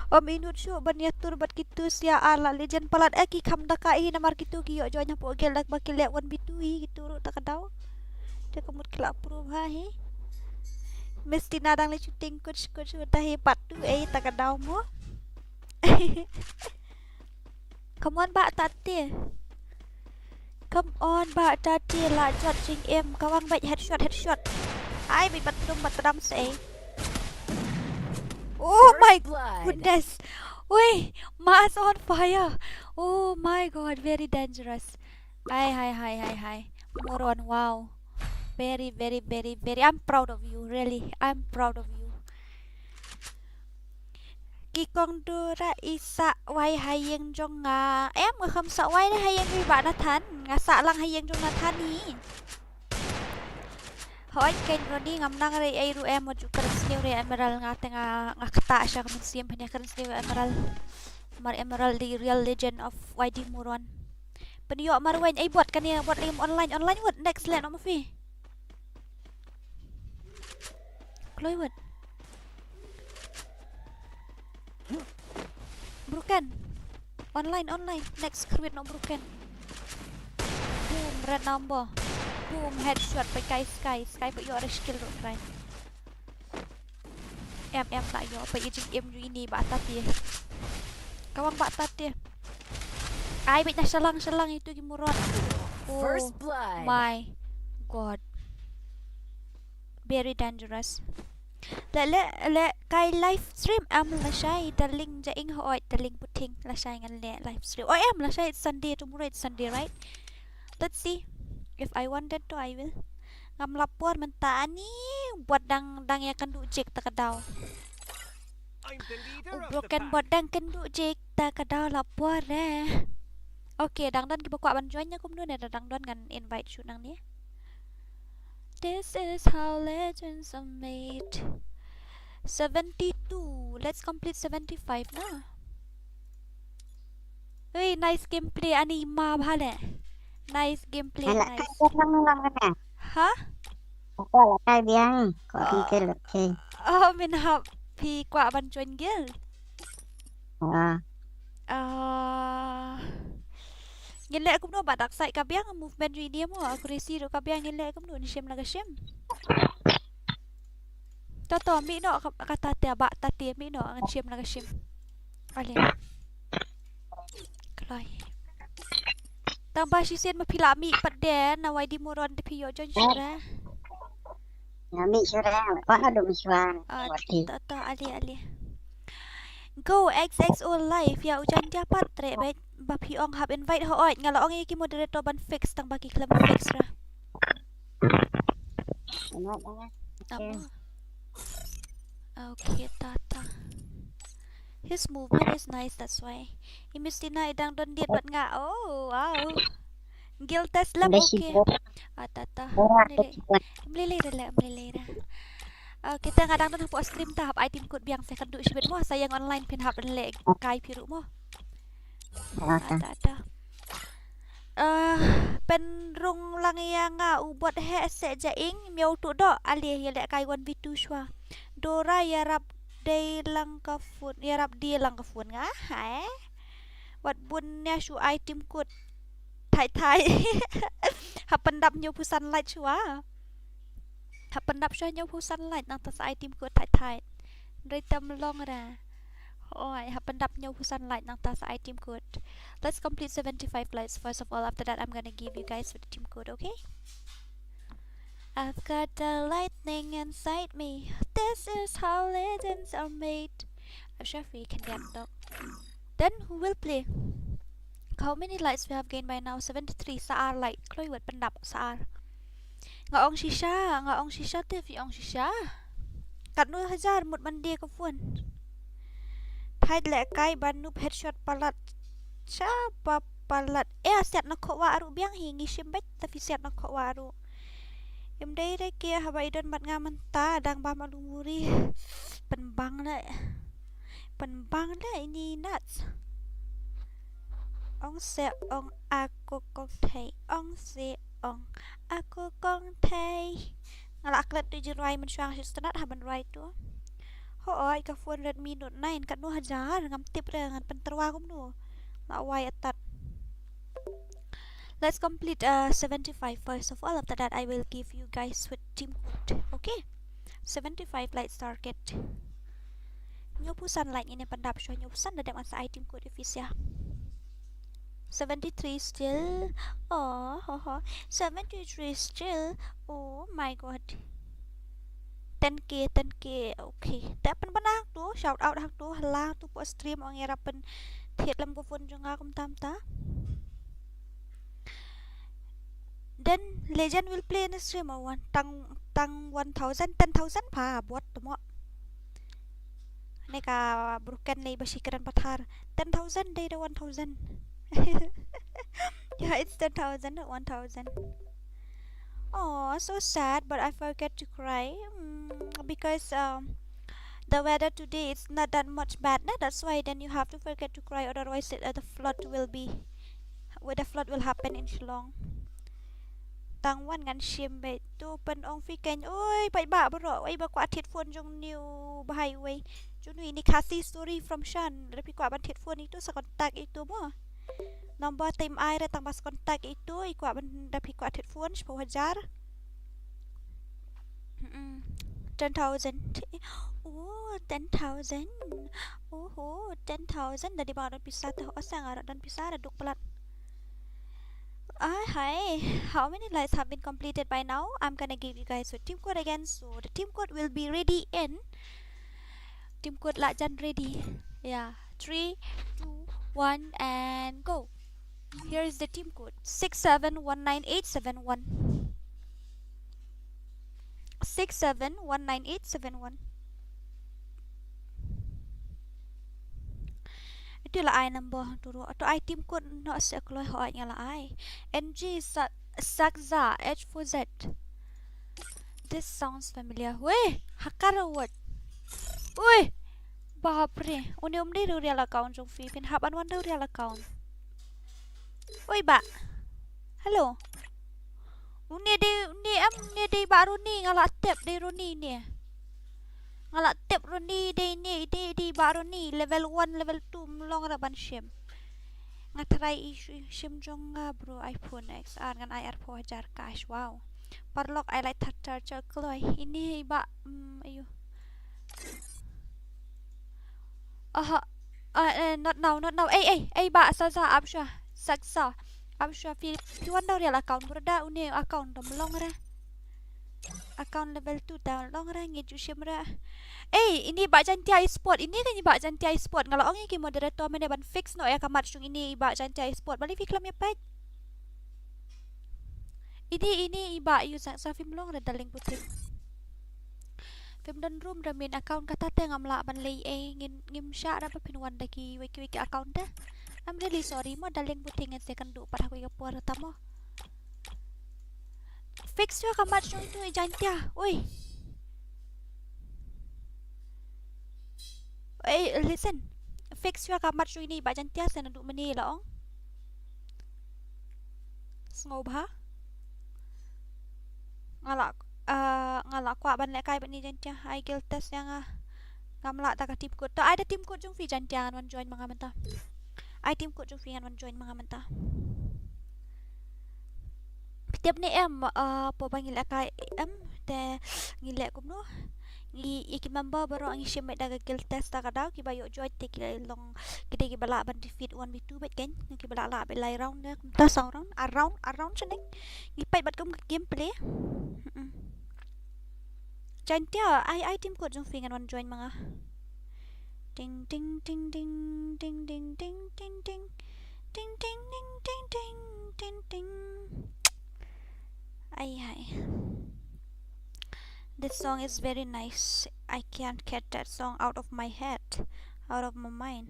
Om inut shu ban ïatur bad kitu sia ala legend palat eh ki kham da ka hi namar kitu ki ïoh join hapoh guild dak ba ki leh one v two hi kitu ruh ta ka daw. Te ka mut ki la prove ha hi. Misty na dang le shooting kuch kuch uta hi part two eh ta ka daw mo. Come on ba Tate. Come on ba Tate la jot jingim kawang bad headshot headshot. Ai bad pat dum pat dam sei. Oh my goodness. Ui, mask on fire. Oh my God, very dangerous. Hai hai hai hai hai. Muron, wow. Very very very very, I'm proud of you, really. I'm proud of you. Ki kong Dura i sah wai ha ïing jong nga. Em nga kham sah wai ne ha ïing ri ba Nathan. Nga sah lang ha ïing jong Nathan ni. Hoi kein Ronnie ngam nang re ei ruh em, wat ju kren sniew re Emerald, nga te nga, nga kata sha ka mynsiem phin ïa kren sniew Emerald. Mar Emerald the real legend of Y D Muron. Pynïoh marweiñ ei bot kane bot lem online online wut next leh noh ma phi. Kloi wut. Broken. Online online next khrwit noh broken. Boom red number. Boom headshot pa kai sky sky pa ïoh re skill ruh krai. Em em ta ïoh pa i jingim ju ini ba Tate. Kawang ba Tate. Ai bit na shalang shalang itu ki Muron. Oh my God. Very dangerous. Le le le kai live stream am lashai darling ja ing hoi darling puting lashai ngan le live stream. Oh em lashai it's Sunday tomorrow it's Sunday right? Let's see if I wanted to I will. Ngam la por mynta ani bot dang dang ïa kynduh jik ta ka daw. U broken bot dang kynduh jik ta ka daw la por re. Okay dang don kiba kwah ban join ïa kumno ne dang don ngan invite shu nangne. This is how legends are made. Seventy-two. Let's complete seventy-five na. Ui nice gameplay ani ma bha le. Nice gameplay. Ala nice. Kai biang lang lang na. Ha? Apa la kai biang? Ko tingkel okay. Oh min hap phi kwah ban join guild. Ah. Ah. Ngin leh kumno ba dak sai ka biang movement ri ni mo accuracy ru ka biang ngin leh kumno ni shim la ka shim. Tato mi no kata te ba ta te mi no ngan shim na ka shim. Ale. Kloi. Tang ba shi sien ma phi la mi pat de na wai di moron de phi yo join shura. Na mi shura. Wa na do mi shura. Tato ale ale. Go X X O live ya ujan dia pat tre ba phi ong hap invite ho oi nga la ong ïa ki moderator ban fix tang ba ki khlem fix ra. Tama. Okay, tata. His movement is nice, that's why. I Misty na i dang don dit bad nga. Oh, wow. Guild test lem, okay. Ah, tata. Mlili rela, mlili rela. Okay, te nga dang don hapoh stream, te hap ai team code biang, sa kynduh shibit mo, sa ïeng online phin hap leh kai phi ruh mo. Ada. Ada, ada. Eh, pynrung lang ïa nga u bot heh, seh ja ing, miaw tu doh, ale ïa leh kai one v two shuwa. Dora ïarap dei lang ka phone, ïarap dei lang ka phone nga, eh? Wat bun ïa shu ai team code. Thai thai. Hap pyndap hynñiewphew san like shuwa. Hap pyndap shuwa hynñiewphew san like nangta sa ai team code thai thai. Hynrei tam long ra. Oi, hap pyndap hynñiewphew san like nangta sa ai team code. Let's complete seventy-five likes first of all. After that, I'm gonna give you guys with the team code, okay? I've got the lightning inside me. This is how legends are made. I'm sure we can get dog. Then who will play? How many likes we have gained by now? Seventy-three. Sa ar like. Kloi wat pyndap sa ar. Nga ong shisha, nga ong shisha te phi ong shisha. Katno hajar mut ban die ka phone. Thait leh kai ba noob headshot palat. Sha ba palat. Eh, siat na khowa aru biang hi ngi shim beit, ta phi siat na khowa aru. Im dei re ki haba i don bad nga mynta dang ba malu muri. Pynbang le. Pynbang le ini nuts. Ong se ong aku kong thei. Ong se ong aku kong thei. Nga la klet tu jingrwai mynshuwa shu sngewtynnat ha ban rwai tu. Hooid ka phone Redmi Note nine katno hajar ngam tip re ngan pyntyrwa kumno. La wai atat. Let's complete uh, seventy-five first of all. After that, I will give you guys with team code. Okay? Seventy-five likes target. Hynñiewphew san like ngin ïa pyndap shuwa, hynñiewphew san da dep ngan sa ai team code ïa phi sha. Seventy-three still. Oh, ho, ho. Seventy-three still. Oh my god. Ten K, ten K. Okay. Te pynban hangtu, shout out hangtu, hala tu poh stream ong ïarap pynthied lem ka phone jong nga kumta kumta. Then legend will play in the stream or one tang tang one thousand, ten thousand pa bot tu mo. Ne ka broken lei ba shi kren pathar. Ten thousand dei da one thousand. Yeah, it's ten thousand, not one thousand. Oh, so sad, but I forget to cry. Mm, because um, the weather today is not that much bad, na? That's why then you have to forget to cry, otherwise it, uh, the flood will be, well, the flood will happen in Shillong. Tang wan ngan shim beit tu pyn ong phi kein. Oi, paidbah baroh, oi ba kwah thied phone jong niu bahai wei. Jong niu ini Khasi story from Shan. Lada phi kwah ban thied phone itu sa contact itu mo. Number te im ai re tang ba sa contact itu, i kwah ban da phi kwah thied phone shiphew hajar. Mm-mm. Ten thousand. Oh, ten thousand. Oh, ten thousand. Da dei ba don pisa te, oh, sa nga don pisa da duk palat. Ah, hi. How many lights have been completed by now? I'm gonna give you guys a team code again. So the team code will be ready in. Team code lah jan ready. Yeah. Three, two, one, and go. Here is the team code. Six seven one nine eight seven one. Six seven one nine eight seven one. Itu la ai number tu ru. Tu ai team code no se kloi ho nga la ai. N G sa sakza H four Z. This sounds familiar. Weh, hakar word. Weh, bapre. Uni um dei real account jong phi phin hap an wan real account. Oi ba. Hello. Uni dei, uni am, uni dei ba Roni, nga la tip dei Roni ni. Nga la tip Roni dei ni, dei, dei ba Roni, level one, level two, mlong ra ban shim. Nga try i sh-, shim jong nga bro iPhone X R ngan ai arphew hajar cash, wow. Paralok ai lai thar thar char kloi. Ini ba, mm, ayu. Aha, uh, uh, not now, not now. Ei, ei, ei, ba, sa, sa, ap shuwa, sa, sa, ap shuwa, phi, phi wan da u real account, brother, uni account da mlong re. Account level two da mlong re, ngi ju shim re. Ei, ini ba Jaintia Esport, ini kan ini ba Jaintia Esport, nga la ong ïa ki moderator mynne ban fix noh ïa ka mat jong ini ba Jaintia Esport, balei phi khlem ïa peit. Ini, ini i ba yu sa, sa phim long re darling puti. Phim don room re main account kata te ngam lah ban leh ei, ngin, ngim shah re ba phin wan da kiwei kiwei ki account te. I'm really sorry mo darling puti, ngin sa ïakynduh pat ha kawei ka por te mo. Fix ïa ka mat jong itu i Jaintia. Oi. Eh, listen. Fix ïa ka mat shuh ine i Bah Jaintia, sa naduh mynne la ong. Sngewbha. Nga la, ah, nga la kwah ban lehkai bad ine i Jaintia. Ai guild test ïa nga. Ngam lah da ka team code. To ai da team code jong phi Jaintia, ngan wan join ma nga mynta. Ai team code jong phi, ngan wan join ma nga mynta. Phi tip ne em, ah, hapoh ba ngi lehkai em, te ngi leh kumno? Ngi, ïa ki member baroh ngi shim beit da ka guild test da ka daw, kiba ïoh join te ki long, ki dei kiba lah ban defeat one v two beit kein, kiba lah lah beit lai round ne, kumta saw round, ar round, ar round shane. Ngi peit bad kum ka gameplay. Mm-mm. Jaintia, ai, ai team code jong phi ngan wan join ma nga. Ting, ting, ting, ting, ting, ting, ting, ting, ting. Ting, ting, ting, ting, ting, ting, ting. Ai, ai. This song is very nice. I can't get that song out of my head, out of my mind.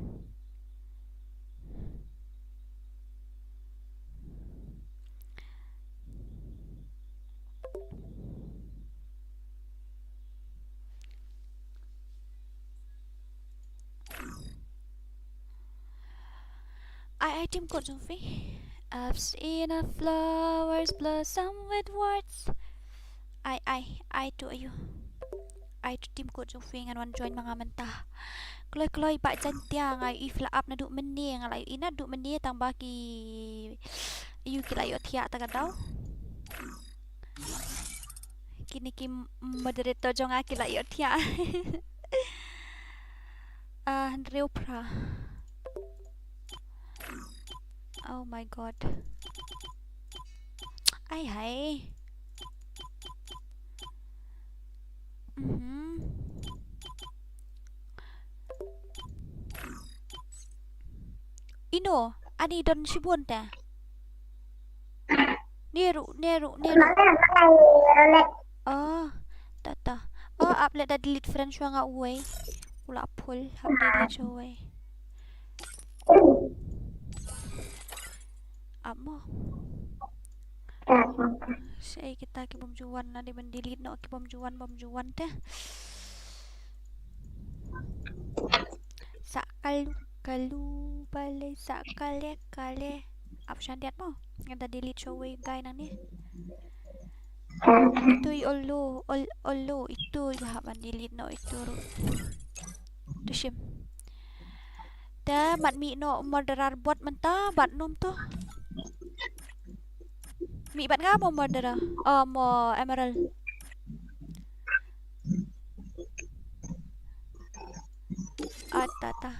Ai, ai team code jong phi. I've seen a flowers blossom with words. Ai, ai, ai to you. Ai to team code jong phi ngan wan join ma nga mynta. Kloi kloi Bah Jaintia, nga ïohi phi la ap naduh mynne, nga la ïohi naduh mynne tang ba ki, ïoh ki la ïohthiah ta ka daw. Kine ki moderator jong nga ki la ïohthiah. Ah, hynriew phra. Oh my God. Ai hai. Mhm. Ino, ani don shibun te. Neru, neru, neru. Oh, ta ta. Oh, ap leh da delete friend shuwa nga uwei. U la full, hap delete shuwa uwei. Ap mo. Sa kita ki bym ju wan, na dei ban delete noh ki bym ju wan, bym ju wan te. Sa kalu, kalu, balei, sa kale, kale. Ap shandiat mo. Nga da delete shuwa uwei guy nangne. Itu i olo, ol-, olo, itu i ba hap ban delete noh itu ruh. To shim. Te mat mih noh murderer bot mynta, bad nym to. Mih bad nga mo murderer. Oh, mo emerald. Ata ta.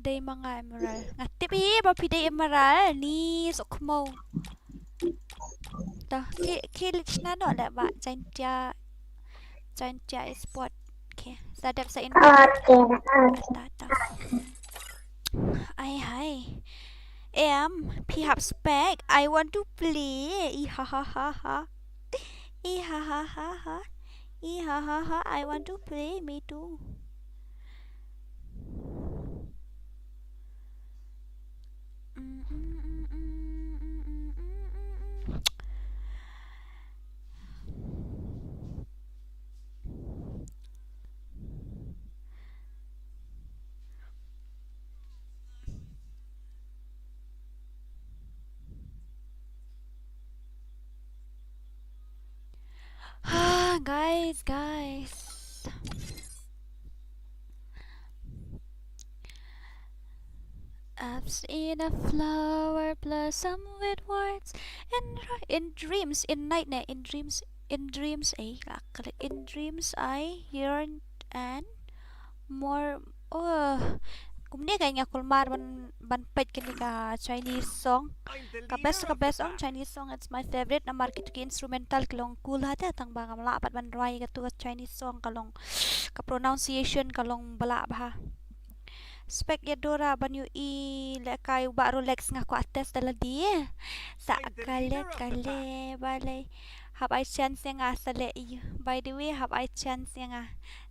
Dei ma nga emerald. Nga tip hi ba phi dei emerald. Ni sok mo. To, ki, ki lich na no da ba Jaintia. Jaintia Esport. Okay. Sa dep sa in. Okay, okay. Ta, ta. Ai hai. Em, phi hap spec. I want to play. I ha ha ha ha. I ha ha ha ha. I ha ha ha. I want to play. Me too. Ah, guys, guys. I've seen a flower blossom with words in, in dreams, in night ne, in dreams, in dreams, eh, ka, ka, in dreams I yearned and more, oh, kumne ka nga kulmar ban, ban peit kane ka Chinese song. Ka best, ka best ong Chinese song, it's my favorite. Namar kitu ki instrumental ki long cool ha te, tang ba ngam lah pat ban rwai katu ka Chinese song, ka long, ka pronunciation ka long ba lah bha. Spec ïa Dora ban ïohi lehkai u Bah Rolex, nga kwah test da lade. Sa kale kale balei. Hap ai chance ïa nga sa leh ïa u. By the way, hap ai chance ïa nga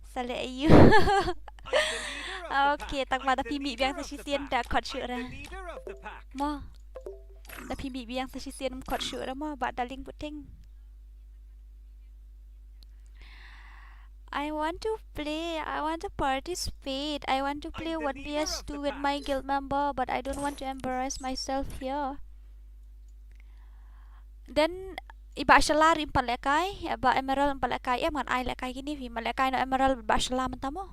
sa leh ïa u. Okay, tang ba da phi mih biang sa shisien da khot shuh re. Mo. Da phi mih biang sa shisien khot shuh re mo, Bah Darling Puting. I want to play. I want to participate. I want to play one v two with my guild member, but I don't want to embarrass myself here. Then i Bah Shala ruh i pan lehkai, i Bah Emerald i pan lehkai, em ngan ai lehkai kine phi, i pan lehkai noh Emerald bad Bah Shala mynta mo.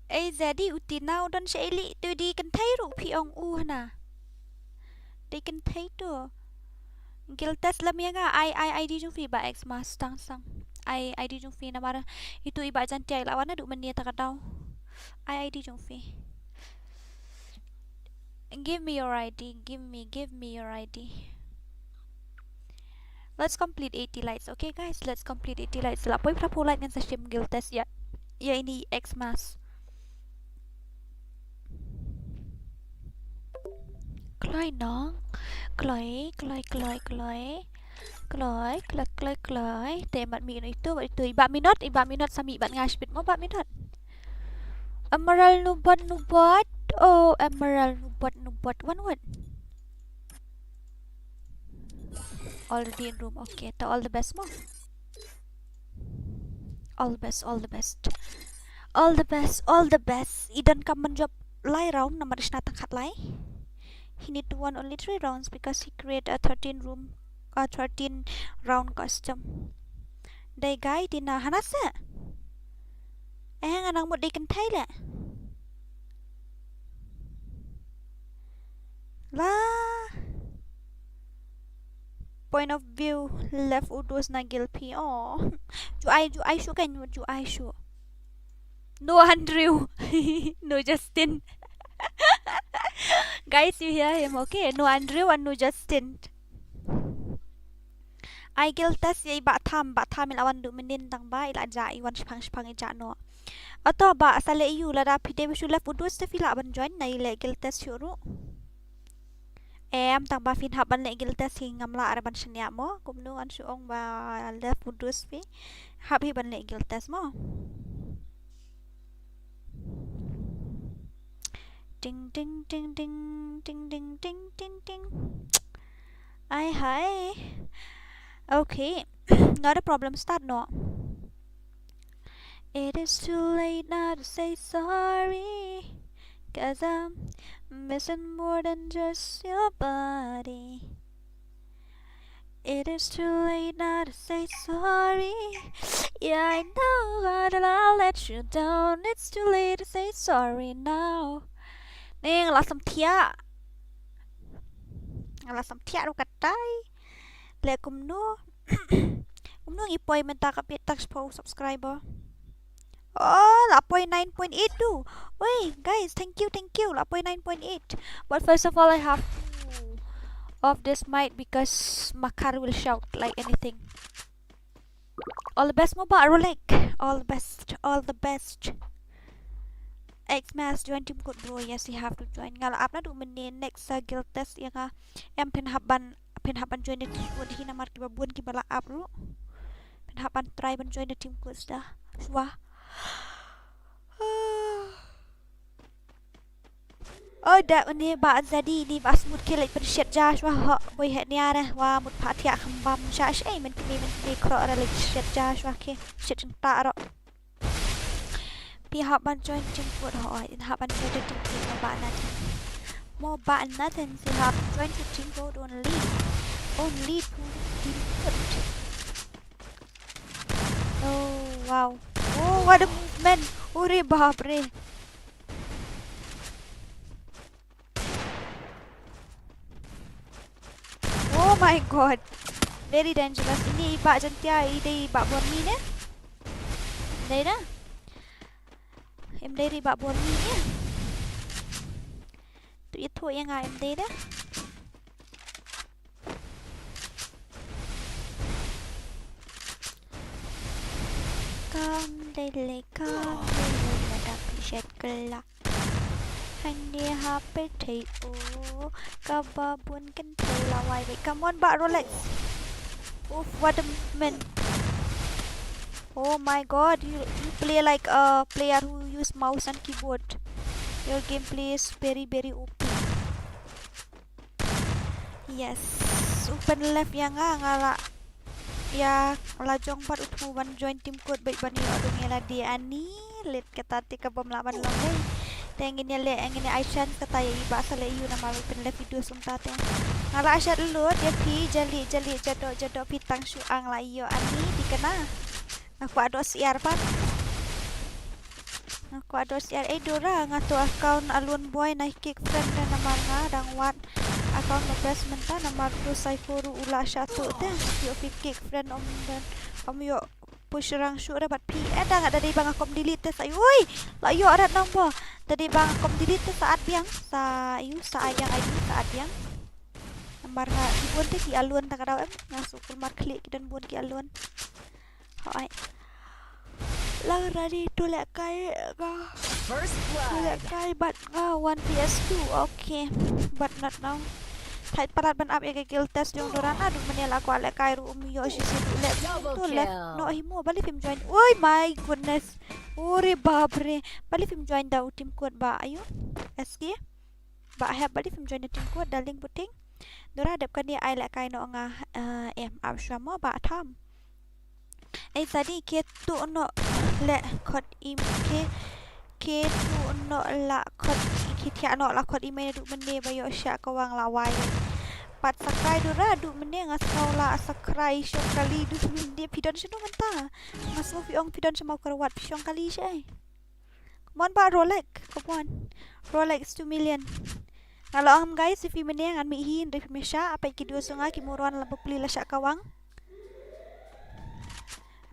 Ei, Zedi u Tina u don sha ili tu, dei kynthei ruh phi ong u hana. Dei kynthei tu. Guild test lem ïa nga, ai, ai ID jong phi Bah Xmas tang sang. Ai ID jong phi namar itu i Bah Jantia i la wan naduh mynne ta ka daw. Ai ID jong phi. Give me your ID, give me, give me your ID. Let's complete eighty likes, okay guys? Let's complete eighty likes. La poi phra phew like ngan sa shim guild test ïa, ïa ini Xmas. Kloi nong. Kloi, kloi, kloi, kloi. Kloi, kloi, kloi, kloi. Te mat mih noh itu, bad itu. I Bah Minot, i Bah Minot sa mih bad nga shibit mo Bah Minot. Emerald, nu bot, nu bot. Oh, Emerald, nu bot, nu bot. One word. Already in room. Okay, te all the best mo. All the best, all the best. All the best, all the best. I donkam ban jop lai round namar i shna tang khatlai. He need to won only three rounds because he create a thirteen room, a thirteen round custom. Dei guy, dei na hana se. Eh, nga nang mut dei kynthei leh. La. Point of view, left u dus na guild phi. Oh. Ju ai, ju ai shuh kan, ju ai shuh. No Andrew. No Justin. Guys, you hear him, okay? No Andrew and no Justin. Ai guild test ïa i Bah Tham, Bah Tham i la wan naduh mynnin tang ba i la jah, i wan shipang shipang i jah noh. Ato Bah, sa leh ïa u, lada phi dei ba shu left u dus te phi lah ban join, nai leh guild test shuh ruh. Em, tang ba phin hap ban leh guild test hi ngam lah re ban shaniah mo. Kumno ngan shu ong ba left u dus phi. Hap hi ban leh guild test mo. Ding, ding, ding, ding, ding, ding, ding, ding, ding. Ai hai. Okay. Not a problem. Start noh. It is too late now to say sorry, 'cause I'm missing more than just your body. It is too late now to say sorry. Yeah, I know that I'll let you down. It's too late to say sorry now. Ning la sam thiah. La sam thiah ruh katai. Leh kumno. Kumno ngi poi mynta ka peit tak shiphew subscriber. Oh, la poi nine point eight tu. Oi, guys, thank you, thank you. La poi nine point eight. But first of all, I have to off this mic because Makar will shout like anything. All the best mo Bah Rolex. All the best, all the best. Xmas, join team code bro. Yes, you have to join. Nga la ap naduh mynne next, uh, guild test ïa nga. Em phin hap ban, phin hap ban join the team code hi namar kiba bun kiba la ap ruh. Phin hap ban try ban join the team code shuwa. Oh, da une Bah Zadi, une Bah Smut ki leit pynshet ja shuwa ho, boi heh nia re, wa mut pha thiah kham bam sha shi, ei, men kine, men kine khroh re leit shet ja shuwa ki, shet jingtah ro. Phi hap ban join team code ho, in hap ban join team code mo Bah Nathan. Mo Bah Nathan, phi hap join team code only. Only to team code. Oh, wow. Oh, what a movement. Ure bap re. Oh my God. Very dangerous. Ini i Bah Jantia, i dei i Bah Bormi ne? Dei na? Em dei i Bah Bormi ne? Tu itu yang em dei da. Kam dei le, kam dei le, lada phi shet kylla. Hangne ha pyrthei o, kaba bun kynthei la wai beit. Come on, Bah Rolex. Oof, what a movement. Oh my God, you, you play like a player who use mouse and keyboard. Your gameplay is very, very O P. Yes. Open left ïa nga, nga la Ïa la jong pat u thmu ban join team code bad ban ïoh dang ïa lade ani. Leit kata te ka bym lah ban long lei. Te ngin ïa leh, ngin ïa ai chance kata ïa i Bah Saleh ïa u namar u pynleh video sumta te. Nga la shat lut ïa phi, jali jali, jadoh jadoh, phi tang shu ang la ïoh ani di kane. Nga kwah doh syiar pat. Nga kwah doh syiar. Ei Dora, nga tuh account Alun Boy na kick friend da namar nga dang wad account ma best mynta namar tu psycho ruh u la shah tuh te. Ïoh phi kick friend ym don, ym ïoh push rang shuh da bad phi. Eh, da nga da dei ba nga kom delete te sa, ui, la ïoh rat number. Da dei ba nga kom delete te sa add biang, sa ïoh sa ai biang I D, sa add biang. Namar nga ki bun te ki Alun ta ka daw em. Nga shu kulmar khlieh ki don bun ki Alun. Hooid. Lang ready to leh kai nga. First blood. To leh kai bad nga one V S two. Okay. But not now. Thait palat ban ap ïa ka guild test jong Dora, naduh mynne la kwah leh kai ruh um ïoh shisha ruh leh. Double kill. To left. No, hi mo, balei phim join? Oi, my goodness. Ore bapre. Balei phim join da u team code ba ayu? S K. Ba hep, balei phim join da team code, darling puting. Dora dep kane ai leh kai noh nga, eh, em ap shwa mo ba tham. Ei sadi ke tu noh leh khot im ke, ke tu noh la khot, ke thiah noh la khot email duh mynne ba ïoh shah ka wang la wai. Pat Sakai Dora duh mynne nga sngew la Sakai shong kali duh mynne, phi don shano mynta? Nga sngew phi ong phi don sha Mawkyrwat, phi shong kali shaei? Come on ba Rolex, come on. Rolex two million. Nga la ong guys, if i mynne ngan mih hi, hynrei phim shah, apai ki duh sha nga ki moron la bapli la shah ka wang.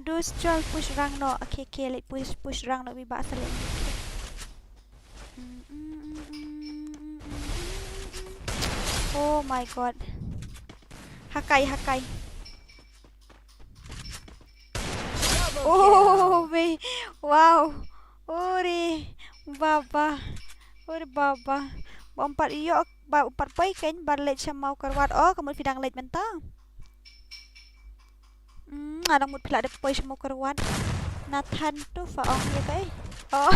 Dus chol push rang noh, okay, okay, leit push, push rang noh, mi ba sa leit. Oh my god. Hakai, hakai. Double kill. Oh, wei. Wow. Ore baba. Ore baba. Ba um pat ïoh, ba um pat poi kein ba leit sha Mawkyrwat. Oh, ka mut phi dang leit mynta. Hmm, nga dang mut phi la dep poi sha Mawkyrwat. Nathan tu fa ong ïa ka ei. Oh.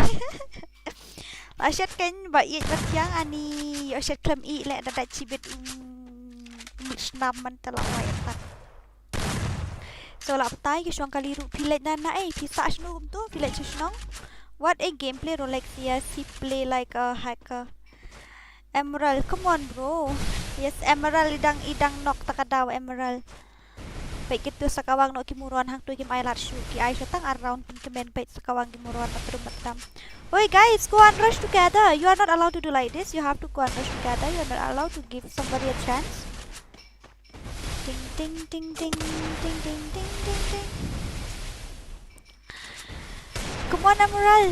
La shet kein ba ïeit ba thiang ani ïoh shet khlem ïeit leh da dait shibit, um, mih snam man te la wai attack. So la batai ki shong kali ruh, phi leit na na ei, phi sah shano kumto, phi leit sha shnong. What a gameplay Rolex, yes, he play like a hacker. Emerald, come on bro. Yes, Emerald, i dang, i dang knock ta ka daw Emerald. Peit kito sa ka wang noh ki moron hangto kim ai lad shuh, ki ai shuh tang ar round pynkmen, peit sa ka wang ki moron, matrum matram. Oi guys, go and rush together. You are not allowed to do like this. You have to go and rush together. You are not allowed to give somebody a chance. Ding ding ding ding. Come on, Emerald.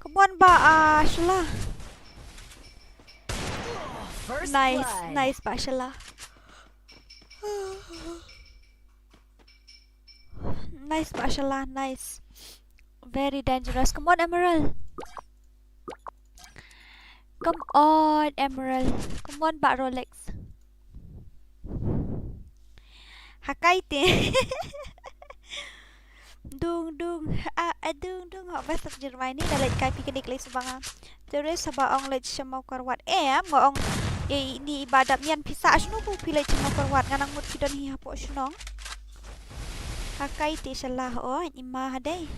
Come on ba, ah, Shala. First blood. Nice, nice ba Shala. Nice ba Shala, nice. Very dangerous. Come on, Emerald. Come on, Emerald. Come on ba Rolex. Hakai te. Dung dung. Ah, ah, dung dung. Hok ba sak Germany da leit kai picnic leit sbang. Terus haba ong leit sha Mawkyrwat. Em, nga ong, eh, ini i ba dap mian phi sah shano ba phi leit sha Mawkyrwat, nga nang mut phi don hi hapoh shnong. Hakai te Shala, oh, i ma hadei.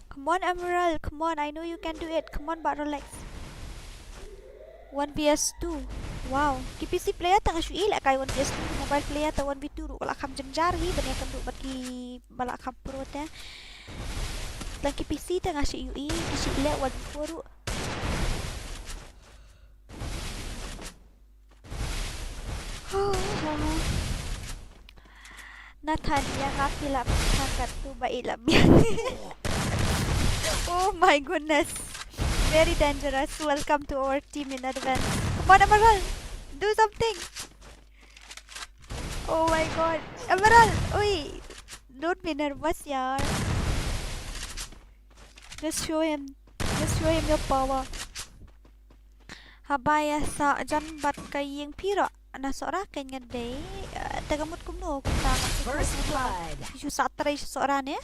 Come on, Emerald, come on, I know you can do it. Come on, ba Rolex. One V S two. Wow. Ki P C player ta nga shu i leh kai one V S two, mobile player ta one V two ruh la kham jynjar hi ban ïakynduh bad ki ba la kham pro te. Tang ki P C ta nga shu i, ki shu i leh one V four ruh. Nathan, ïa nga phi la pynthang katto ba i la biang. Oh my goodness. Very dangerous. Welcome to our team in advance. Come on, Emerald. Do something. Oh my god. Emerald, ui. Don't be nervous, yaar. Just show him. Just show him your power. Haba ïa sah jan bad ka ïing phi ruh na Sohra kein nga dei, eh, te ka mut kumno kumta nga shu, first blood, shu sah trei sha Sohra ne.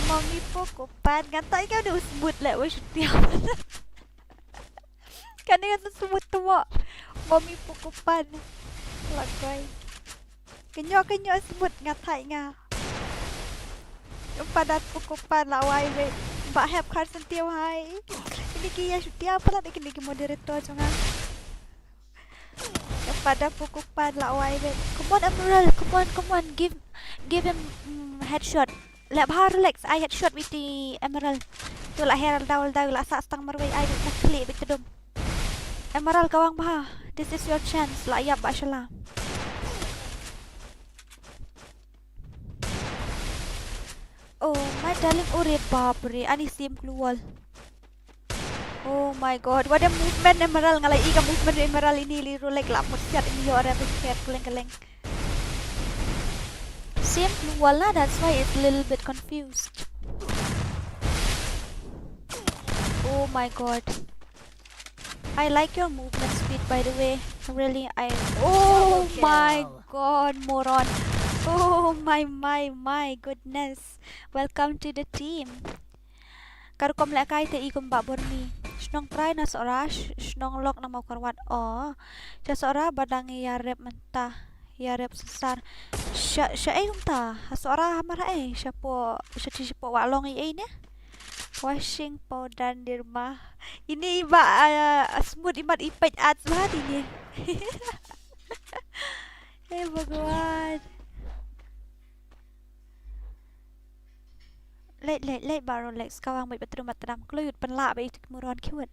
Mami poko pan, nga ta ïa ka u smooth leh wa shu tiap. Kane ka smooth tu mo. Mami poko pan. Lagoi. Kenyo kenyo smut nga thait nga. Ym pat da pukupar la wai wei. Ba hep khar sentiw hai. Ini ki ïa shutia palat ini ki moderator jong nga. Ym pat da pukupar la wai wei. Come on Emerald, come on, come on, give, give him mm, headshot. Leh bha Rolex, ai headshot ïa uti Emerald. Tu la her al daw al daw la sah stang marwei ai na khlieh beit ka dum. Emerald kawang bha. This is your chance la ïap ba shala. Oh my darling, ure bapre, ani sim kluwal. Oh my god, what a movement Emerald, nga la i ka movement Emerald ini li Rolex la mut siat ini yo ora bit siat keleng keleng. Sim kluwal na, that's why it's a little bit confused. Oh my god. I like your movement speed, by the way. Really, I. Oh my god, moron. Oh my, my, my goodness. Welcome to the team. Ka rukom lehkai te i kum ba Burmi. Shnong trai na Sohra, sh- shnong lok na Mawkyrwat. Oh. Sha Sohra ba dang ïa rep mynta. Ïa rep sensar. Sha, sha ei mynta. Ha Sohra hamar ha ei. Shapoh, sha chi shapoh wa long i ei ne. Washing powder Nirma. Ini i ba, ah, smooth i mat i peit at smat ini. Hey Bhagwan. Leit, leit, leit ba Rolex kawang beit ba trum ba tram. Kloi ut pynlah ba itu ki moron ki wet.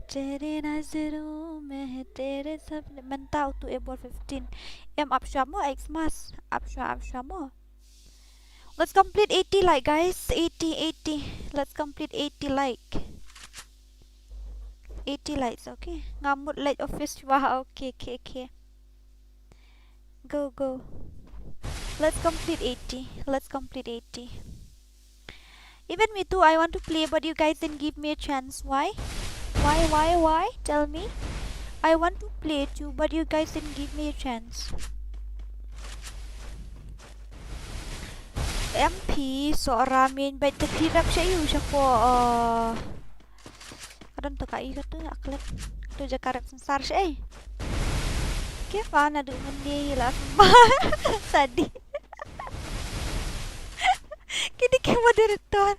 Tere nazaro mein hai tere sapne. Mynta utu Eibor fifteen. Em up shwa mo Xmas. Up shwa, up shwa mo. Let's complete eighty like, guys. Eighty, eighty. Let's complete eighty like. Eighty likes, okay. Nga mut leit office shwa, okay, okay, okay. Go, go. Let's complete eighty. Let's complete eighty. Even me too, I want to play, but you guys didn't give me a chance. Why? Why, why, why? Tell me. I want to play too, but you guys didn't give me a chance. M P, Sohra min, bad the pirap sha yu, sha ko, uh, I don't know, ka i ka tu, aklek. Tu jaka rep sensar sha, eh. Ke pa na du mandi la sma. Sadi. Kini ki moderator.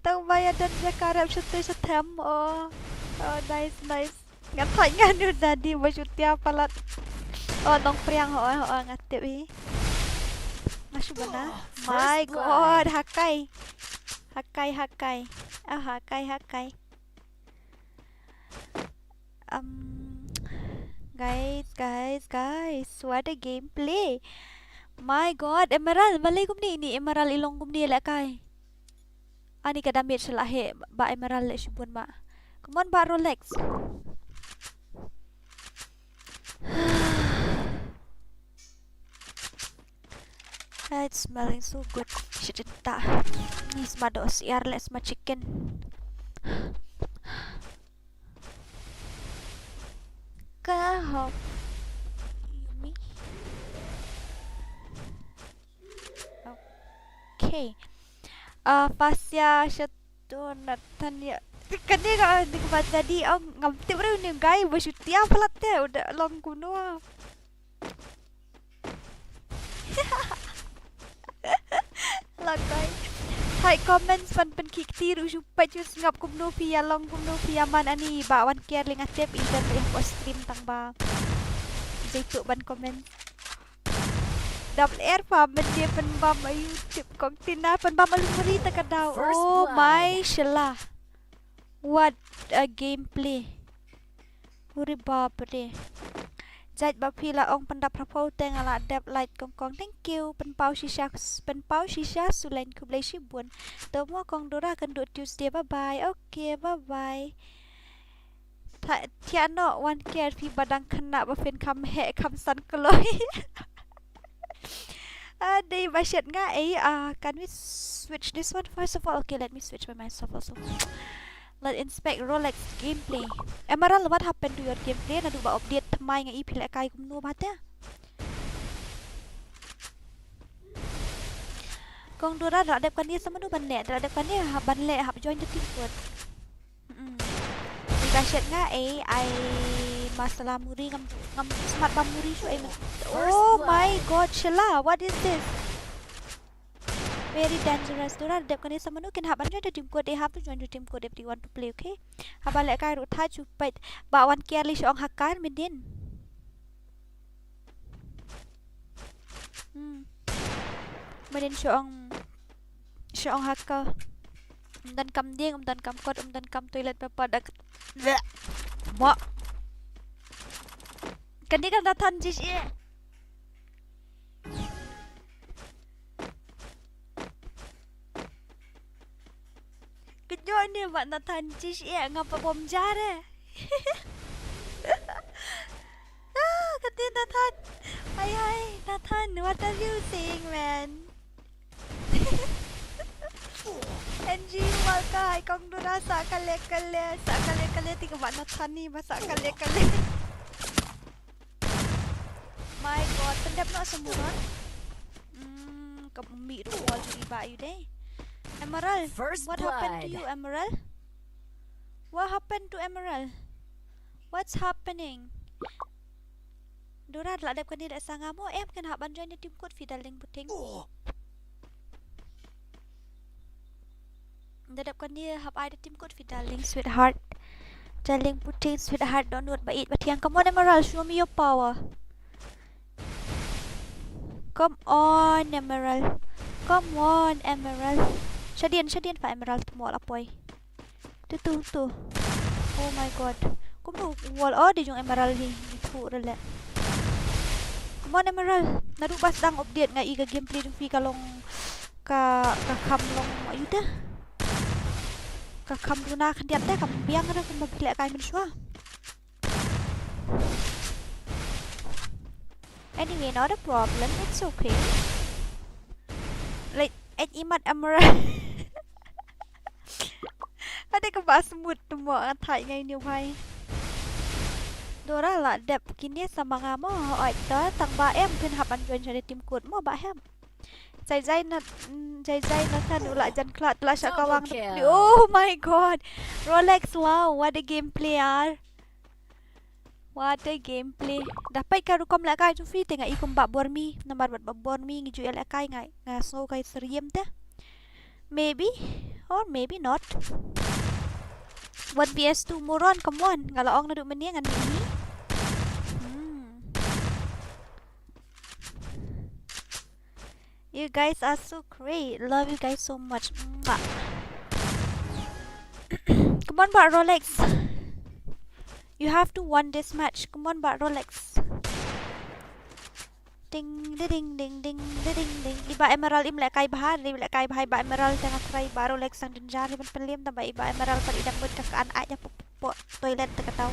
Tang ba ïa don jaka rep sha tu sha them. Oh. Oh, nice, nice. Nga thait nga nu dadi ba shutia palat. Oh, Nongpriang, ho, ho, nga tip i. Nga shu bana. Oh, first blood. My God, hakai. Hakai, hakai. Ah, hakai, hakai. Um, guys, guys, guys, what a gameplay. My God, Emerald, balei kumne ini Emerald i long kumne lehkai. Ani ka damage la heh, ba Emerald leh shibun ba. Come on, ba Rolex. Ah, it's smelling so good. Shit, ta. Ni sma do siar leh sma chicken. Ka hop. Yummy. Okay. Ah, Fasia, Shato, Nathan, ya. Kane ka, ni ka baca di, oh, ngam tip re ni guy, ba shutia palat te, udah long kuno. Lakai. Hai comments pan pen kik ti ru shu pait shu sngap kumno phi ïa long kumno phi ïa man ani ba wan care lynga tip i don leh ko stream tang ba. Jai tu ban comment. Double R pa men dia pynbam a YouTube kong Tina pynbam a lumuri ta ka daw. First blood. Oh my shala. What a gameplay. Uri bapre. Jait ba phi la ong pyndap phraphew te nga la dep like kong kong. Thank you. Pynpaw shisha, pynpaw shisha sulen khublei shibun. To mo kong Dora kynduh Tuesday. Bye bye. Okay, bye bye. Tha, thiah noh wan care phi ba dang khynnah ba phin kham heh kham san kloi. Ah, dei ba shet nga ei, ah, can we switch this one first of all? Okay, let me switch by myself also. Let inspect Rolex gameplay. Emerald, what happened to your gameplay? Naduh ba update thymmai nga i phi lehkai kumno ba te. Kong Dora da dep kane sa mano ban leh, da dep kane ha ban leh hap join the team kot. Mm. Ri ba shet nga ei, I Masala muri ngam, ngam smat ba muri shuh, eh, man. Oh my God, Shala, what is this? Very dangerous. Dora dep kane sa mano kin hap ban join the team code. They have to join the team code if they want to play, okay? Haba lehkai ruh tha shu peit ba wan careless shu ong hacker mynnin. Hmm. Mynnin shu ong, shu ong hacker. Ym don kam dieng, ym don kam kot, ym don kam toilet paper dak. Bleh. Mo. Kane ka Nathan jish eh. Kynjoh ne ba Nathan jish eh, nga pat bym jar eh. Ah, kata Nathan. Hai hai Nathan, what are you saying, man? N G Walker, hai kong Dora, sa kale kale, sa kale kale, ti ka ba Nathan ni ba sa kale kale. My God, pyndep noh sa muron. Hmm, ka mih ruh wall jong i bah ïa u dei. Emerald, first what happened to blood. You, Emerald? What happened to Emerald? What's happening? Dora, da la dep kane leh sa nga mo, em kin hap ban join the team code phi, darling puting. Da dep kane hap ai da team code phi, darling sweetheart. Darling puting sweetheart, download ba ïeit ba thiang. Come on Emerald, show me your power. Come on Emerald. Come on Emerald. Shadien, shadien pha Emerald, mo la poi. Tu tu tu. Oh my God. Kumno wall, oh, dei jong Emerald hi. Ithuh re leh. Come on Emerald. Naduh ba sdang update nga i ka gameplay jong phi ka long ka, ka kham long ayu te. Ka kham duna khyndiat te, kam biang re kumba phi lehkai mynshuwa. Anyway, not a problem. It's okay. Like, eh, imat Emerald. Ade ka ba smooth tu mo, nga thait ngai ni bhai. Dora, la dep kine sa ma nga mo, oi to, tang ba em phin hap ban join sha team code mo ba hem. Jai jai na, mm, jai jai na kan u la jan khlad la sha kawang. Double kill. Oh my God. Rolex, wow, what a gameplay yaar. What a gameplay. Da peit ka rukom lehkai jong phi te nga i kum bah Bormi, namar bad bah Bormi ngi ju ïalehkai, nga, nga sngew ka syriem te. Maybe or maybe not. One V S two moron, come on. Nga la ong naduh mynne ngan mih hi. Hmm. You guys are so great. Love you guys so much. Mwah. Come on, bah Rolex. You have to won this match. Come on, bah Rolex. Ding, di ding, ding, ding, di ding, ding. I bah Emerald im lehkai bha, im lehkai bha i bah Emerald, tang nga try bah Rolex tang danger, i ban pynliem, tang ba i bah Emerald pat i dang bud ka kan ai ïa pu- Poh toilet te ka tau.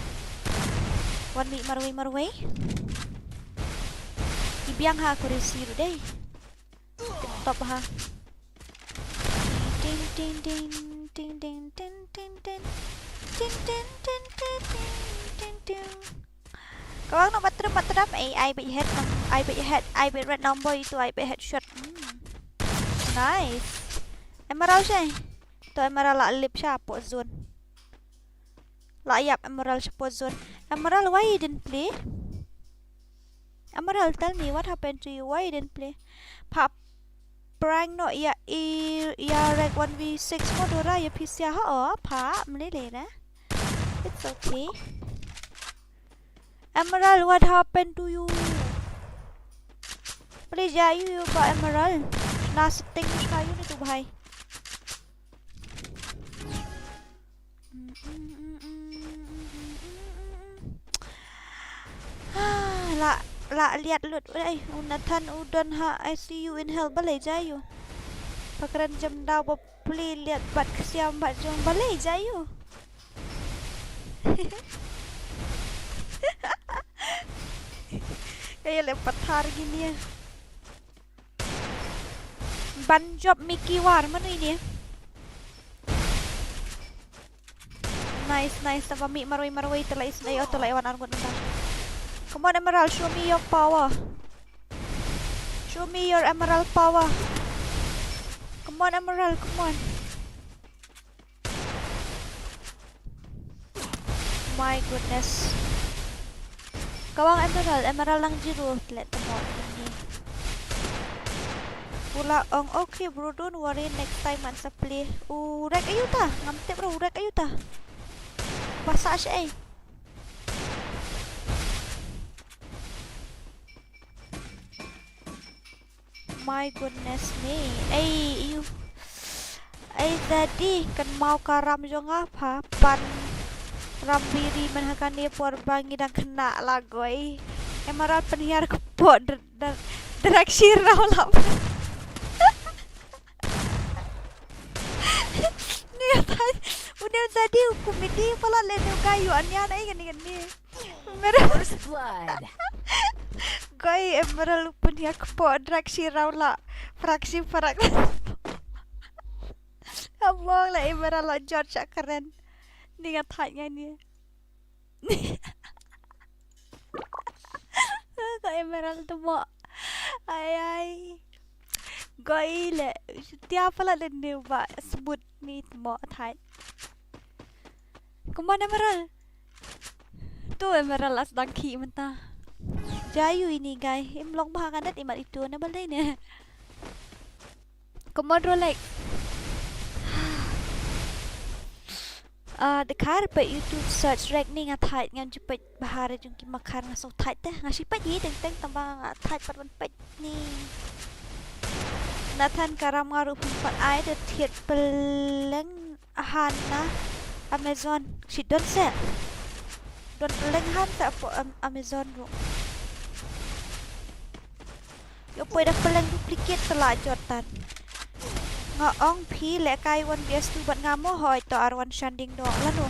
Wan mih marwei marwei. I biang ha, ko risi ruh dei. Top ha. Ting ting ting ting ting ting ting ting. Ting ting ting ting ting ting ting ting. Kawang no matram matram, ai, ai bad head nam, ai bad head, ai bad red number itu, ai bad headshot. Hmm. Nice. Emerald shay. To Emerald la lip sha poh zone. La ïap Emerald sha poh zone. Emerald, why you didn't play? Emerald, tell me what happened to you. Why you didn't play? Pha prank noh ïa i, ïa rank one v six mo Dora, ïa phi sia ha o, pha mlele na. It's okay. Emerald, what happened to you? Play jai ïa u bah Emerald. Na setting sha ïa u ni tu bhai. La, la liat lut. Ai, u Nathan u don ha I C U in hell, balei jai ïa u. Pha kren jam daw ba plie liat bad ksiam bad jong, balei jai ïa u. Ka ïa leh pathar kine. Ban jop Mickey War, mano ine? Nice, nice, tang ba mih marwei marwei, te la isynei, oh, te la ïa wan arngut mynta. Come on Emerald, show me your power. Show me your Emerald power. Come on Emerald, come on. My goodness. Kawang Emerald, Emerald nang zero, let them all. Pula ong, okay bro, don't worry, next time ngan sa play. U Rek ayu ta, ngam tip ruh u Rek ayu ta. Ba sah shaei. My goodness me. Ei, ayu. Ei, daddy, kan mau ka ram jong nga pha, pan ram biri man ha kane por ba ngi dang khynnah la goi. Emerald pynhiar kpoh dr-, dr-, drakshi raw lap. Ni thai, une daddy u comedy pala le ne u kayu ania na i kani kani. Mere First blood. Goi Emerald u pynhiar kpoh drakshi raw la. Frakshi frak. Abong la Emerald la jot sha kren. Ni nga thait nga ni. Ko Emerald tmo. Ai ai. Goi le. Tia pala le ne ba smooth ni tmo thait. Come on, Emerald. To Emerald as dang ki mynta. Jayu ini guy. Im long ba nga net imat itu na balai ne. Come on, Rolex. Ah, the car pa YouTube search rek ni nga thait ngam jepet bahar jong ki makar nga so thait te. Nga shi pet yi teng teng tamba nga thait pat wan pet ni. Nathan karam nga ruh pun pat ai de thiet peleng. Hana Amazon. Shi don se. Don peleng han se apo Am-, Amazon ruh. Yo poi da peleng duplicate tela jot tan. Nga ong phi le kai one B S two bad nga mo hoi to ar one shanding do lano.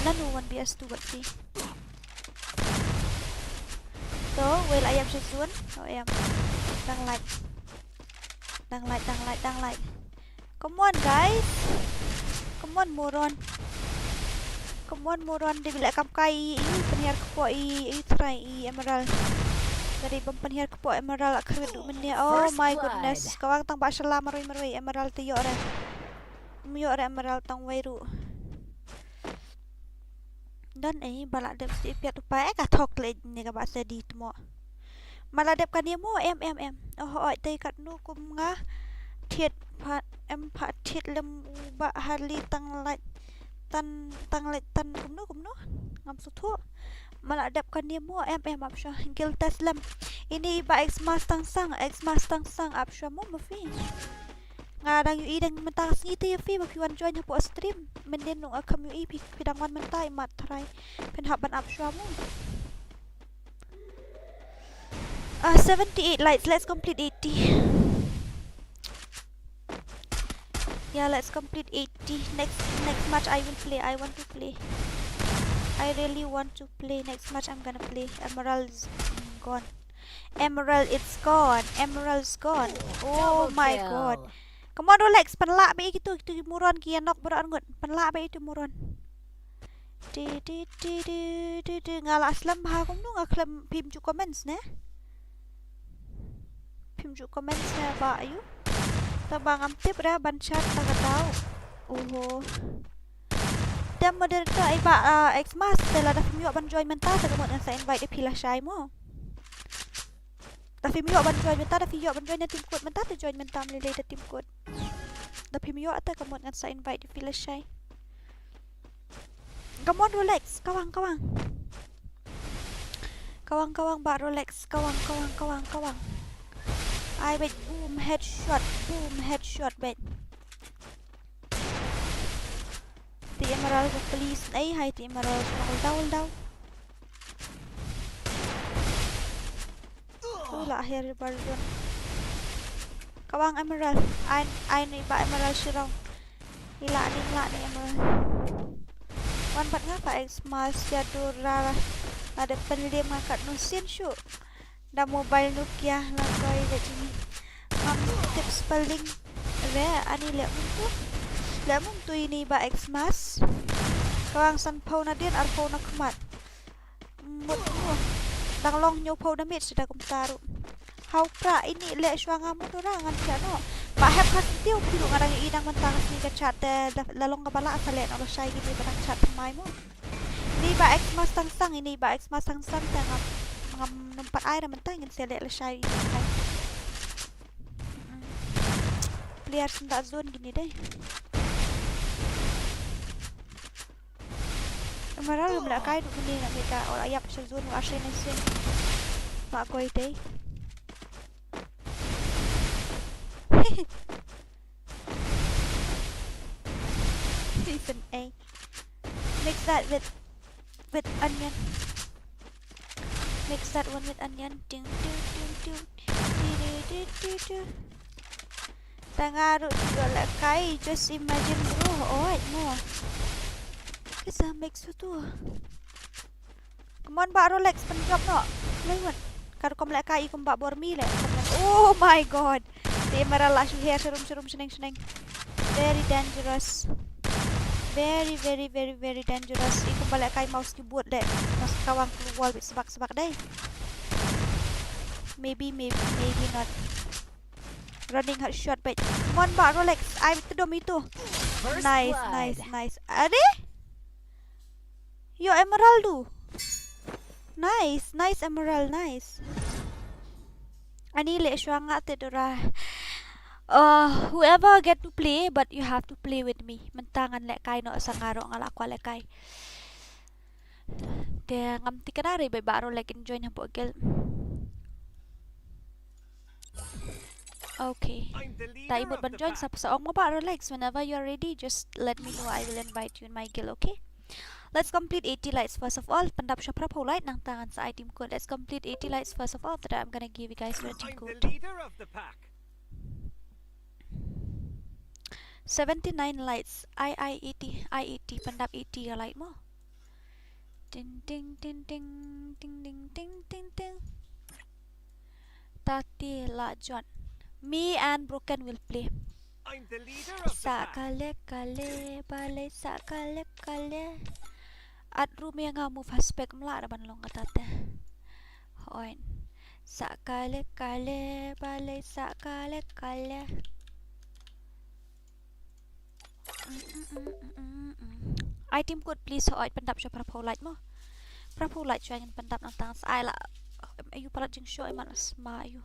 Lano one B S two bad phi. To, wel ayam sejun. Oh, ayam. Dang light. Dang light, dang light, dang light. Come on, guys. Come on, moron. Come on, moron. Dei bilak kam kai i, i, pynhiar kpoh i, i, try i, Emerald. Dari bam pynhiar kpoh Emerald ak kyrdu menia. Oh my goodness. Kawang tang ba shala marui marui Emerald te yo re. Yo re Emerald tang wai ru. Don ei ba la dep sti piat u pa e ka thok le ne ka ba se di tmo. Ma la dep ka ni mo em em em. Oh oi te kat nu kum nga thiet pha em pha thiet lem u ba harli tang lait tan tang lait tan kum nu kum nu. Ngam su thu. Ma la dep ka ni mo em em ap sha gil tas lem. Ini ba Xmas tang sang Xmas tang sang ap sha mo ma fi. Nga dang yu i dang mynta ka sngi te ïa phi ba phi wan join hapoh stream. Mynnin nung a kham yu i phi, phi dang wan mynta i mat tharai. Phin hap ban ap shuwa mo. Ah, seventy-eight likes. Let's complete eighty. Yeah, let's complete eighty. Next, next match I will play. I want to play. I really want to play. Next match I'm gonna play. Emerald's gone. Emerald, it's gone. Emerald's gone. Oh my god. Come on, Rolex. Pynlah ba ïa kitu, kitu ki moron ki ïa nok baroh arngut. Pynlah ba ïa kitu moron. Ti, ti, ti, ti, ti, ti. Nga la slem bha kumno nga khlem phim ju comments ne. Phim ju comments ne ba ayu. Ta ba ngam tip re ban chat ta ka dau. Oho. Te moderator ai ba, ah, Xmas te lada phim ïoh ban join mynta te ka mut ngan sa invite ïa phi lashai mo. Da phim ïoh ban join mynta, da phi ïoh ban join na team code mynta te join mynta, ym lei lei da team code. Da phim ïoh te ka mut ngan sa invite ïa phi lashai. Come on, Rolex, kawang, kawang. Kawang, kawang, ba Rolex, kawang, kawang, kawang, kawang. Ai, beit, boom, headshot, boom, headshot, beit. Ti Emerald ko please, ai, hai ti Emerald, ko dau, dau. Ula, her barjon. Kawang Emerald, ai, ai ni ba Emerald shirong. Ila ni, ila ni Emerald. Wan bad nga ka Xmas ïa Dora. Ada pynlim nga kat nusin shu. Da mobile Nokia la koi da jini. Ngam tip spelling re ani le mum tu. Le mum tu ini ba Xmas. Kawang san pau na din ar pau na khmat. Mut mu. Dang long hynñiew pau damage da kumta ruh. Hau pra ini le shuwa nga mut ura ngan chat no. Ba hep ka stiu phi ruh nga dang i dang mynta ka sngi ka chat te la long ka ba la sa le no lashai kini ba dang chat thymmai mu. Ini ba X mas tang sang, ini ba X mas tang sang, tang ngam, ngam nym pat ai ra mynta, ngin sa leh lashai ini mynta. Mm. Player shen da zone kine dei. Emerald ym lehkai ruh kine, nga mih ka, oh, ïap sha zone, u Ashen Ashen. Ba koi dei. Season eight. Mix that with, with onion. Mix that one with onion. Ding, ding, ding, ding. Di, di, di, di, di. Tang nga ruh ju lehkai, just imagine bro. Oh, mo. Kisa mix tu. Come on, Bah Rolex, pyndrop noh. Lei wan. Ka rukom lehkai i kum Bah Bormi leh. Oh my god. Te Emerald la shu her sharum sharum shneng shneng. Very dangerous. Very, very, very, very dangerous. I kum ba lehkai mouse keyboard leh. Mouse kawang klur wall bit sbak sbak dei. Maybe, maybe, maybe not. Running hot shot bait. Come on, Bah Rolex. Ai, itu dom itu. Nice, nice, nice. Are? Yo, Emerald tu. Nice, nice Emerald, nice. Ani leh shuwa nga te Dora. Uh, whoever get to play, but you have to play with me. Mynta ngan lehkai noh sa nga ruh nga la kwah lehkai. Te ngam thikna re ba Bah Rolex in join hapoh guild. Okay. Da i mut ban join sa sa ong ma Bah Rolex. Whenever you're ready, just let me know. I will invite you in my guild, okay? Let's complete eighty lights first of all. Pyndap sha phra phew light nangta ngan sa ai team code. Let's complete eighty lights first of all. After that, I'm gonna give you guys the team code. Seventy-nine lights. I, I eighty, I eighty. Pyndap eighty ka light mo. Ting, ting, ting, ting, ting, ting, ting, ting, ting. Tati la jot. Me and Broken will play. Sa kale kale, balei sa kale kale. At ru me nga move ha spec mla da ban long kata te. Hooid. Sa kale kale, balei sa kale kale. Ai team code please, hooid, pyndap sha phra phew light mo. Phra phew light shuwa ngin pyndap nangta sa ai la. Ayu palat jingshoh iman sma ayu.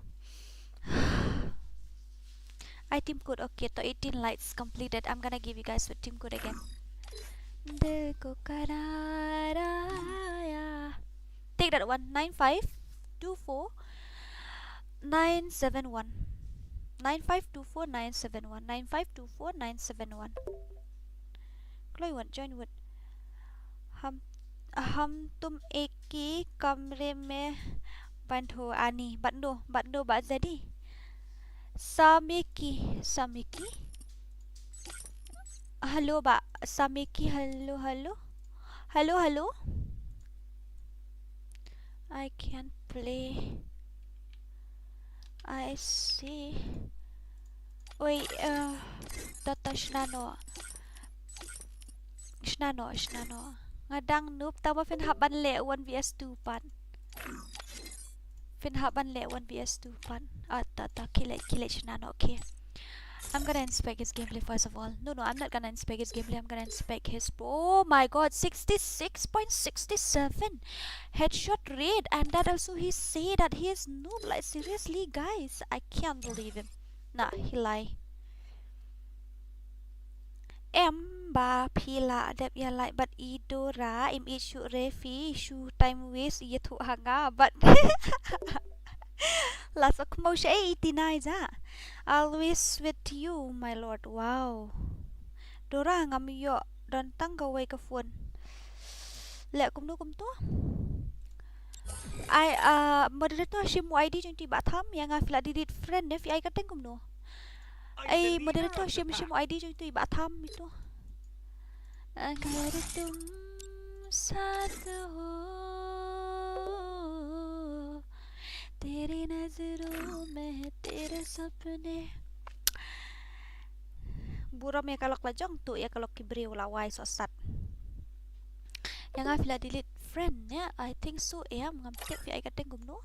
Ai team code, okay, to eighteen lights completed. I'm gonna give you guys the team code again. Dekho karara ya. Take that one, nine five two four nine seven one. Nine five two four nine seven one. Nine five two four nine seven one. Kloi wut, join wut. Hum, hum tum ek hi kamre mein band ho ani. Band ho, band ho, band ho, band ho. Samiki, Samiki. Hello, ba, Samiki, hello, hello. Hello, hello. I can't play. I see. Wait, uh, tata shnano. Shnano, shnano. Nga dang noob, tangba phin hap ban leh one v s two pat. Phin hap ban leh one v s two pat. Ah, ta, ta, khie leh, khie leh shnano, okay. I'm gonna inspect his gameplay first of all. No, no, I'm not gonna inspect his gameplay. I'm gonna inspect his. Oh my god, sixty-six point six seven headshot rate, and that also he say that he is noob. Like, seriously, guys, I can't believe him. Nah, he lie. Em ba phi la dep ïa like bad i Dora, im ïeit shuh re phi, shu time waste ïathuh ha nga bad. La sa kmo sha eighty-nine ja. Always with you, my lord. Wow. Dora, ngam ïoh don tang kawei ka phone. Leh kumno kumto? Ai, ah, moderator, shim u I D jong tu i Bah Tham, ïa nga phi la delete friend ne, phi ai kyrteng kumno? Ai, moderator, shim, shim u I D jong tu i Bah Tham itu. Agar tum saath ho, tere nazaron mein tere sapne. Burom ïa ka lok la jong, tuh ïa ka lok ki briew la wai sohsat. Ïa nga phi la delete friend ne, I think so em, ngam tip phi ai kyrteng kumno.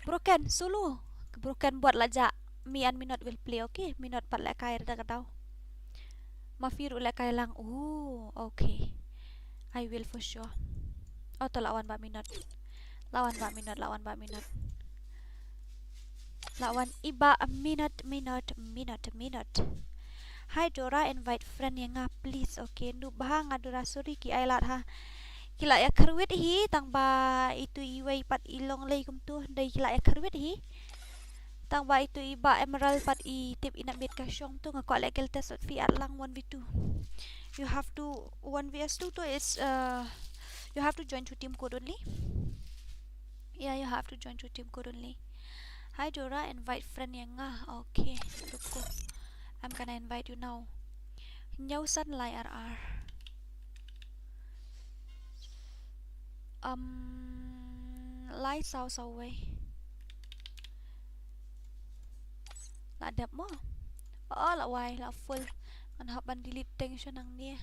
Broken, solo. Broken bot la jah. Me and Minot will play, okay? Minot pat lehkai da ka daw. Ma phi ruh lehkai lang. Oh, okay. I will for sure. Oh, to la wan Bah Minot. La wan Bah Minot, la wan Bah Minot. La wan i Bah Minot, Minot, Minot, Minot. Hi Dora, invite friend ïa nga please. Okay, nop bha nga Dora, sorry ki ai lad ha. Ki la ïa kyrwit hi, tang ba itu iwei pat i long lei kumtu, dei ki la ïa kyrwit hi. Tang ba itu i Bah Emerald pat i tip i na miet ka shong tu, nga kwah leh guild test, phi at lang one v two. You have to one v s two tu is, uh, you have to join through team code only. Yeah, you have to join through team code only. Hi Dora, invite friend ïa nga. Okay, ruko. I'm gonna invite you now. Hynñiew san lai ar ar. Um, lai saw saw wei. La dep mo? Oh, la wai, la full. Ngan hap ban delete teng sha nangne.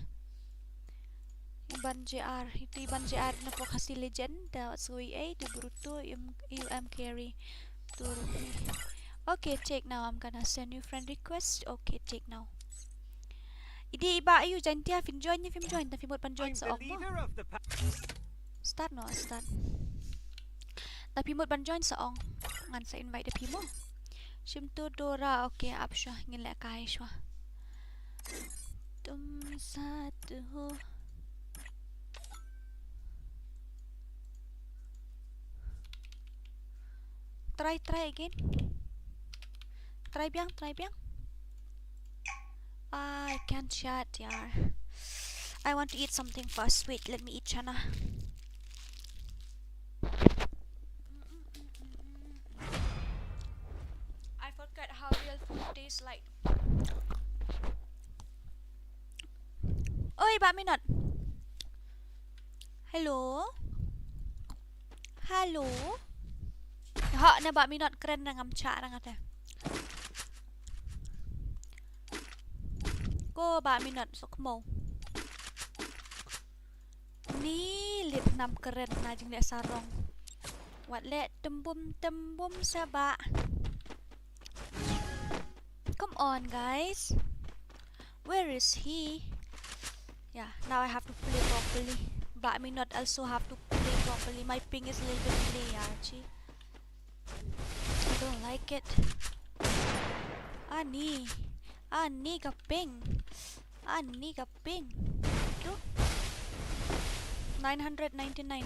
Iban J R, itu Iban J R na pok Khasi Legend, da sui eh, tu Bruto, im, U M carry. Tu rupi. Okay, check now. I'm gonna send you friend request. Okay, check now. Idi i Bah Ayu Jaintia, phin join ne phim join, ta phi mut ban join sa ong mo. Start no, start. Ta phi mut ban join sa ong. Ngan sa invite da phi mo. Shim tu Dora, okay, ap shwa, ngin leh kai shwa. Tum sa tu. Try, try again. Try biang, try biang. I can't chat, yaar. I want to eat something first. Wait, let me eat chana. I forgot how real food tastes like. Oi, Bah Minot. Hello. Hello. Ha, ne Bah Minot kren, ngam chah nga te. Ko Bah Minot suk mo. Ni lip nam kren na jingleh sarong. Wat leh tembum tembum sa Bah. Come on, guys. Where is he? Yeah, now I have to play properly. Bah Minot also have to play properly. My ping is a little bit delay, yeah, chi. I don't like it. Ani. Ani ka ping. Ani ka ping. Tu. Nine hundred ninety-nine.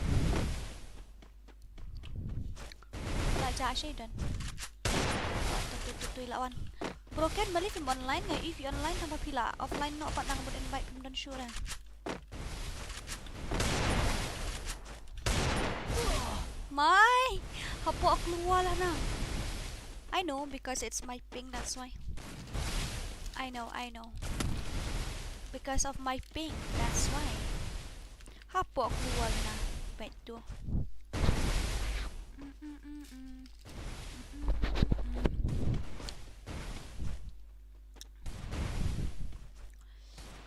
La ja shi don. Tu, tu, tu, tu, la wan. Broken, balei phim online nga, if online tang ba phi la offline noh pat nang bud invite phim don sure. Mai, hapoh klua la na. I know, because it's my ping, that's why. I know, I know. Because of my ping, that's why. Hapoh klua la na. Baik tu. Mm, mm, mm, mm.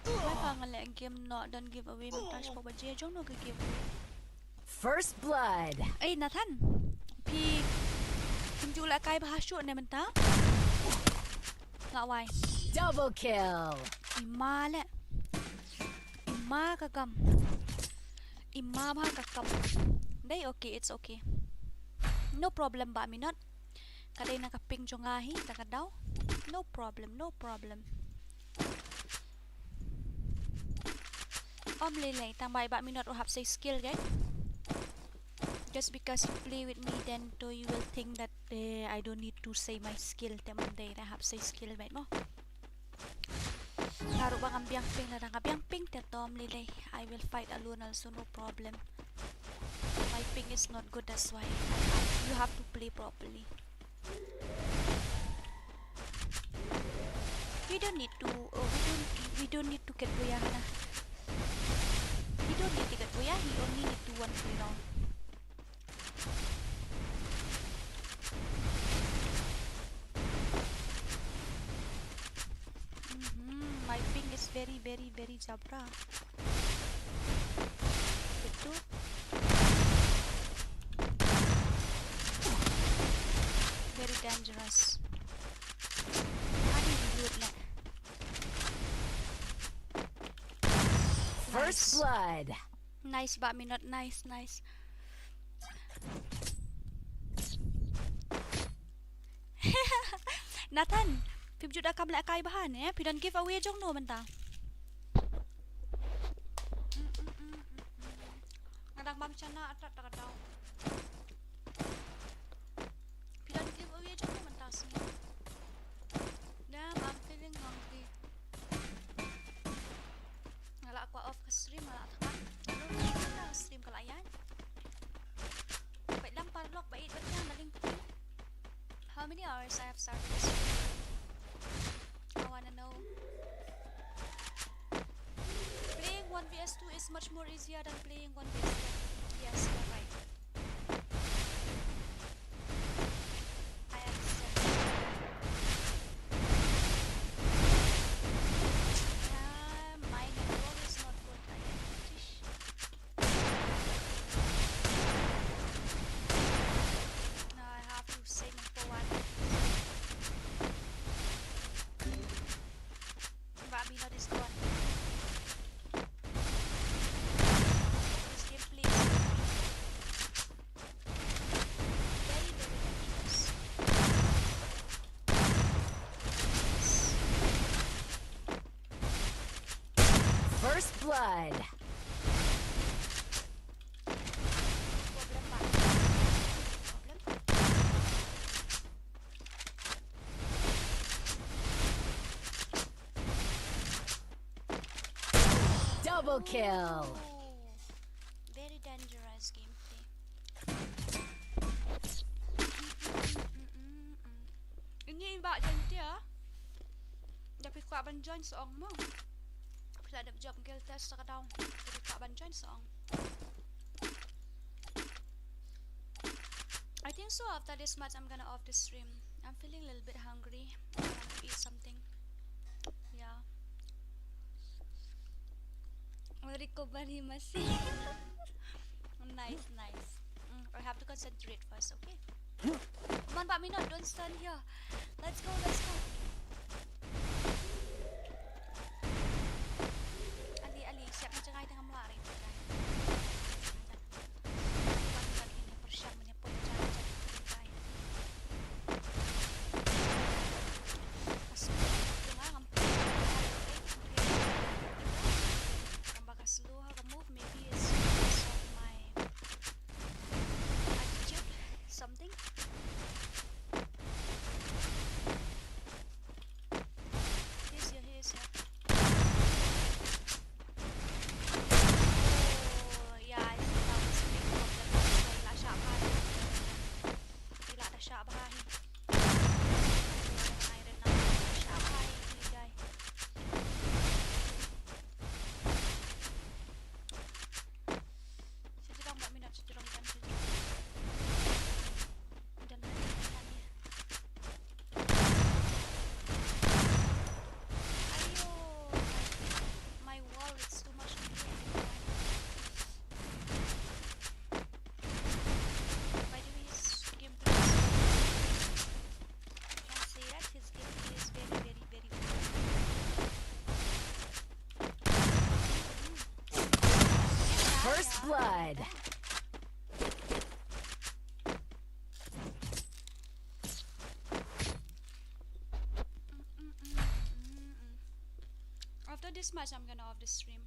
Mai pa nga leh game noh, don giveaway mynta shiphew baje jong no ka giveaway. First blood. Ei Nathan. Phi, phim ju lehkai bha shuh ne mynta? Nga wai. Double kill. I ma leh. I ma ka kam. I ma bha ka kam. Dei okay, it's okay. No problem Bah Minot. Ka dei na ka ping jong nga hi, ta ka daw. No problem, no problem. Ym lei lei, tang ba i Bah Minot u hap sei skill, guys. Just because you play with me, then to you will think that, eh, I don't need to say my skill. Te ym dei, I hap sei skill, right mo? Nga ruh ba ngam biang ping, lada nga biang ping te to ym lei lei. I will fight alone also, no problem. My ping is not good, that's why I have, you have to play properly. We don't need to, uh, we don't, we don't need to get Boya, Hana. We don't need to get Boya, he only need to one free round. Mhm, my ping is very, very, very jabra. Betul. Very dangerous. Ani reload lah. First blood. Nice, Bah Minot, nice, nice. Nathan, phim ju da kam lehkai bha ne, phi don giveaway jong no mynta. Nga dang bam chana atat da ka daw. Phi don giveaway jong no mynta sngi. Damn, I'm feeling hungry. Nga la kwah off ka stream, nga la thakhat. Hello, ka stream ka la ïaid. Peit lang paralok, ba ïeit bad nga, darling. How many hours I have started this stream? I wanna know. Playing one v two is much more easier than playing one v one. Yes, you're right. I accept. Ah, my network is not good. I am British. No, I have to say number one. Rabi, not this one. This game, please. Very, very dangerous. First blood. Problem, Pak. Problem. Double kill. Ooh. Very dangerous gameplay. Ini ba jan dia. Dah phi kwah ban join sa ong mo. Phi la dep jop guild test sa ka daw. Dah phi kwah ban join sa ong. I think so, after this match, I'm gonna off the stream. I'm feeling a little bit hungry. I want to eat something. Yeah. Recovery masih. Nice, nice. Mm, I have to concentrate first, okay? Come on, Pak Minot, don't stand here. Let's go, let's go. Ali, Ali, siap macam ai tengah melari tu kan. Bukan, bukan ini persiapan. Slow her move, maybe it's because of my attitude, something. He's here, he's here. Oh, yeah, I think that was a big problem. That's why I shot her. Ila da shah bha hi. Ai, da na shah bha hi, hi dai. Shu jrong ba minot, shu jrong jan, shu jrong. Jan, jan, jan, jan. Ayo, my, my wall, it's too much to do. By the way, his gameplay is, I can say that his gameplay is very, very, very good. First blood. After this match, I'm gonna off the stream.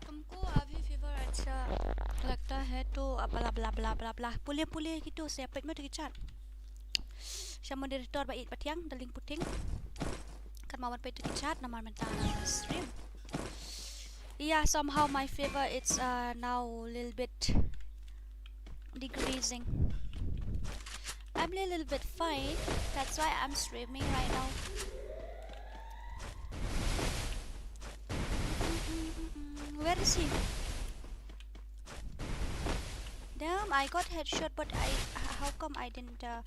तुमको अभी फीवर अच्छा लगता है तो bla bla bla bla bla. पूले पूले की तो से पेट में तो की chat. Sha moderator ba ïeit ba thiang, darling puting. Kan mawan peit tu ki chat namar mynta nga stream. Yeah, somehow my fever, it's, uh, now a little bit decreasing. I'm a little bit fine. That's why I'm streaming right now. Where is he? Damn, I got headshot, but I, h-, how come I didn't, uh,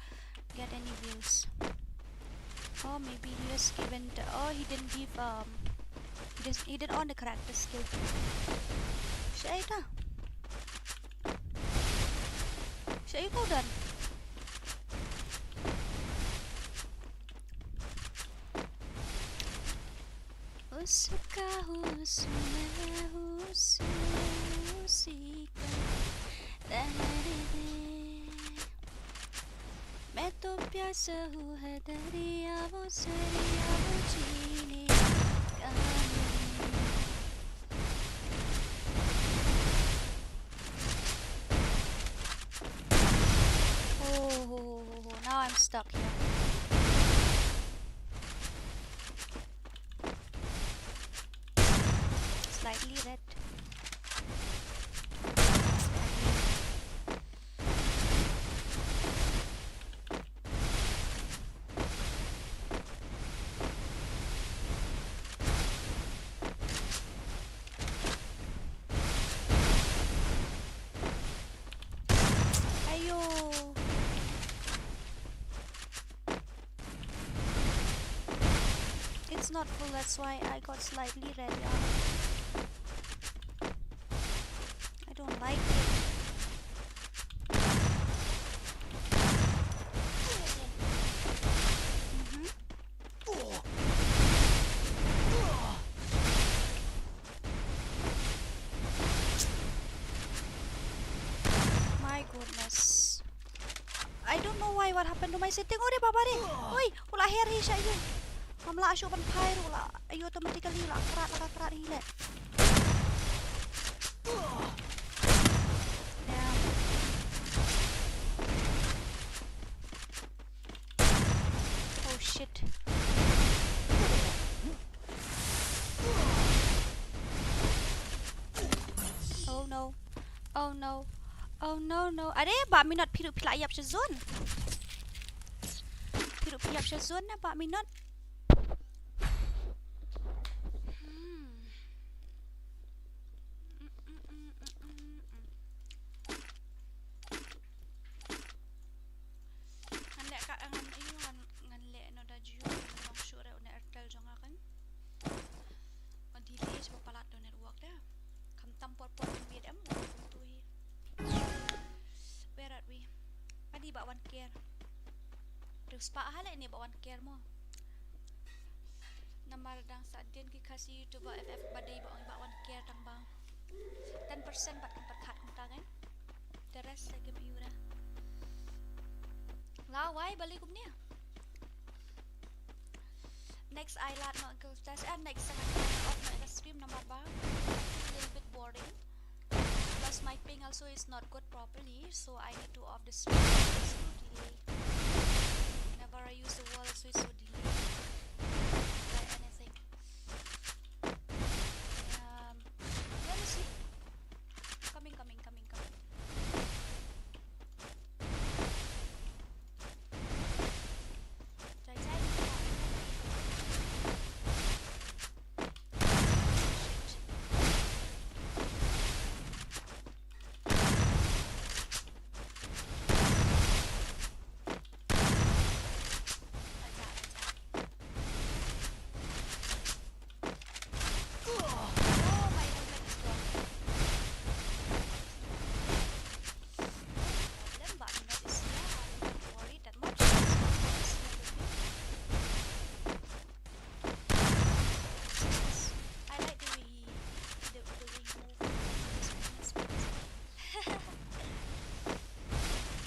get any views? Oh, maybe he was given the, oh, he didn't give, um, he didn't, he didn't own the character skill. Shaita. Shaita dan. उसका हुस्न हुस्न उसी का दर्द है। मैं तो प्यासा हूँ हर दरिया वो सरिया वो जीने का है। Oh, ho, ho, ho, ho. Now I'm stuck here. Slightly red. Ayo. It's not full, that's why I got slightly red, yeah. I don't like it. Mhm. My goodness. I don't know why, what happened to my setting. Oh, re baba re. Oi, u la her hi sha ïu. Ngam lah shuh ban phai ruh, u la ïu automatically, u la krat, la krat hi leh. Damn. Oh shit. Oh no. Oh no. Oh no, no. Are, Bah Minot, phi ruh phi la ïap sha zone. Phi ruh phi ïap sha zone na, Bah Minot. Hmm. Ngan leh ka, ngan, ïu, ngan, ngan leh noh da Jio, ngan long shuh re une Airtel jong nga kan. Ngan delay shwa palat da network da. Khamtam por por ngan miet em, kumtu hi. Where are we? Adi ba wan care. Riewspah ha leh ne ba wan care mo. Namar dang sa dien ki Khasi YouTuber F F ba dei ba ong ba wan care tang ba ten percent bad kan pyrkhat kumta kan. The rest sa kim ïura. La wai bali kumne. Next ai lad noh ka test, eh, next sa ngan off noh ka stream namar ba a little bit boring. Plus my ping also is not good properly, so I need to off the stream. It's so delay. Whenever I use the wall, also it's so delay. By anything. Um, where is he? Coming, coming, coming, coming. I like the way he, the, the way he move.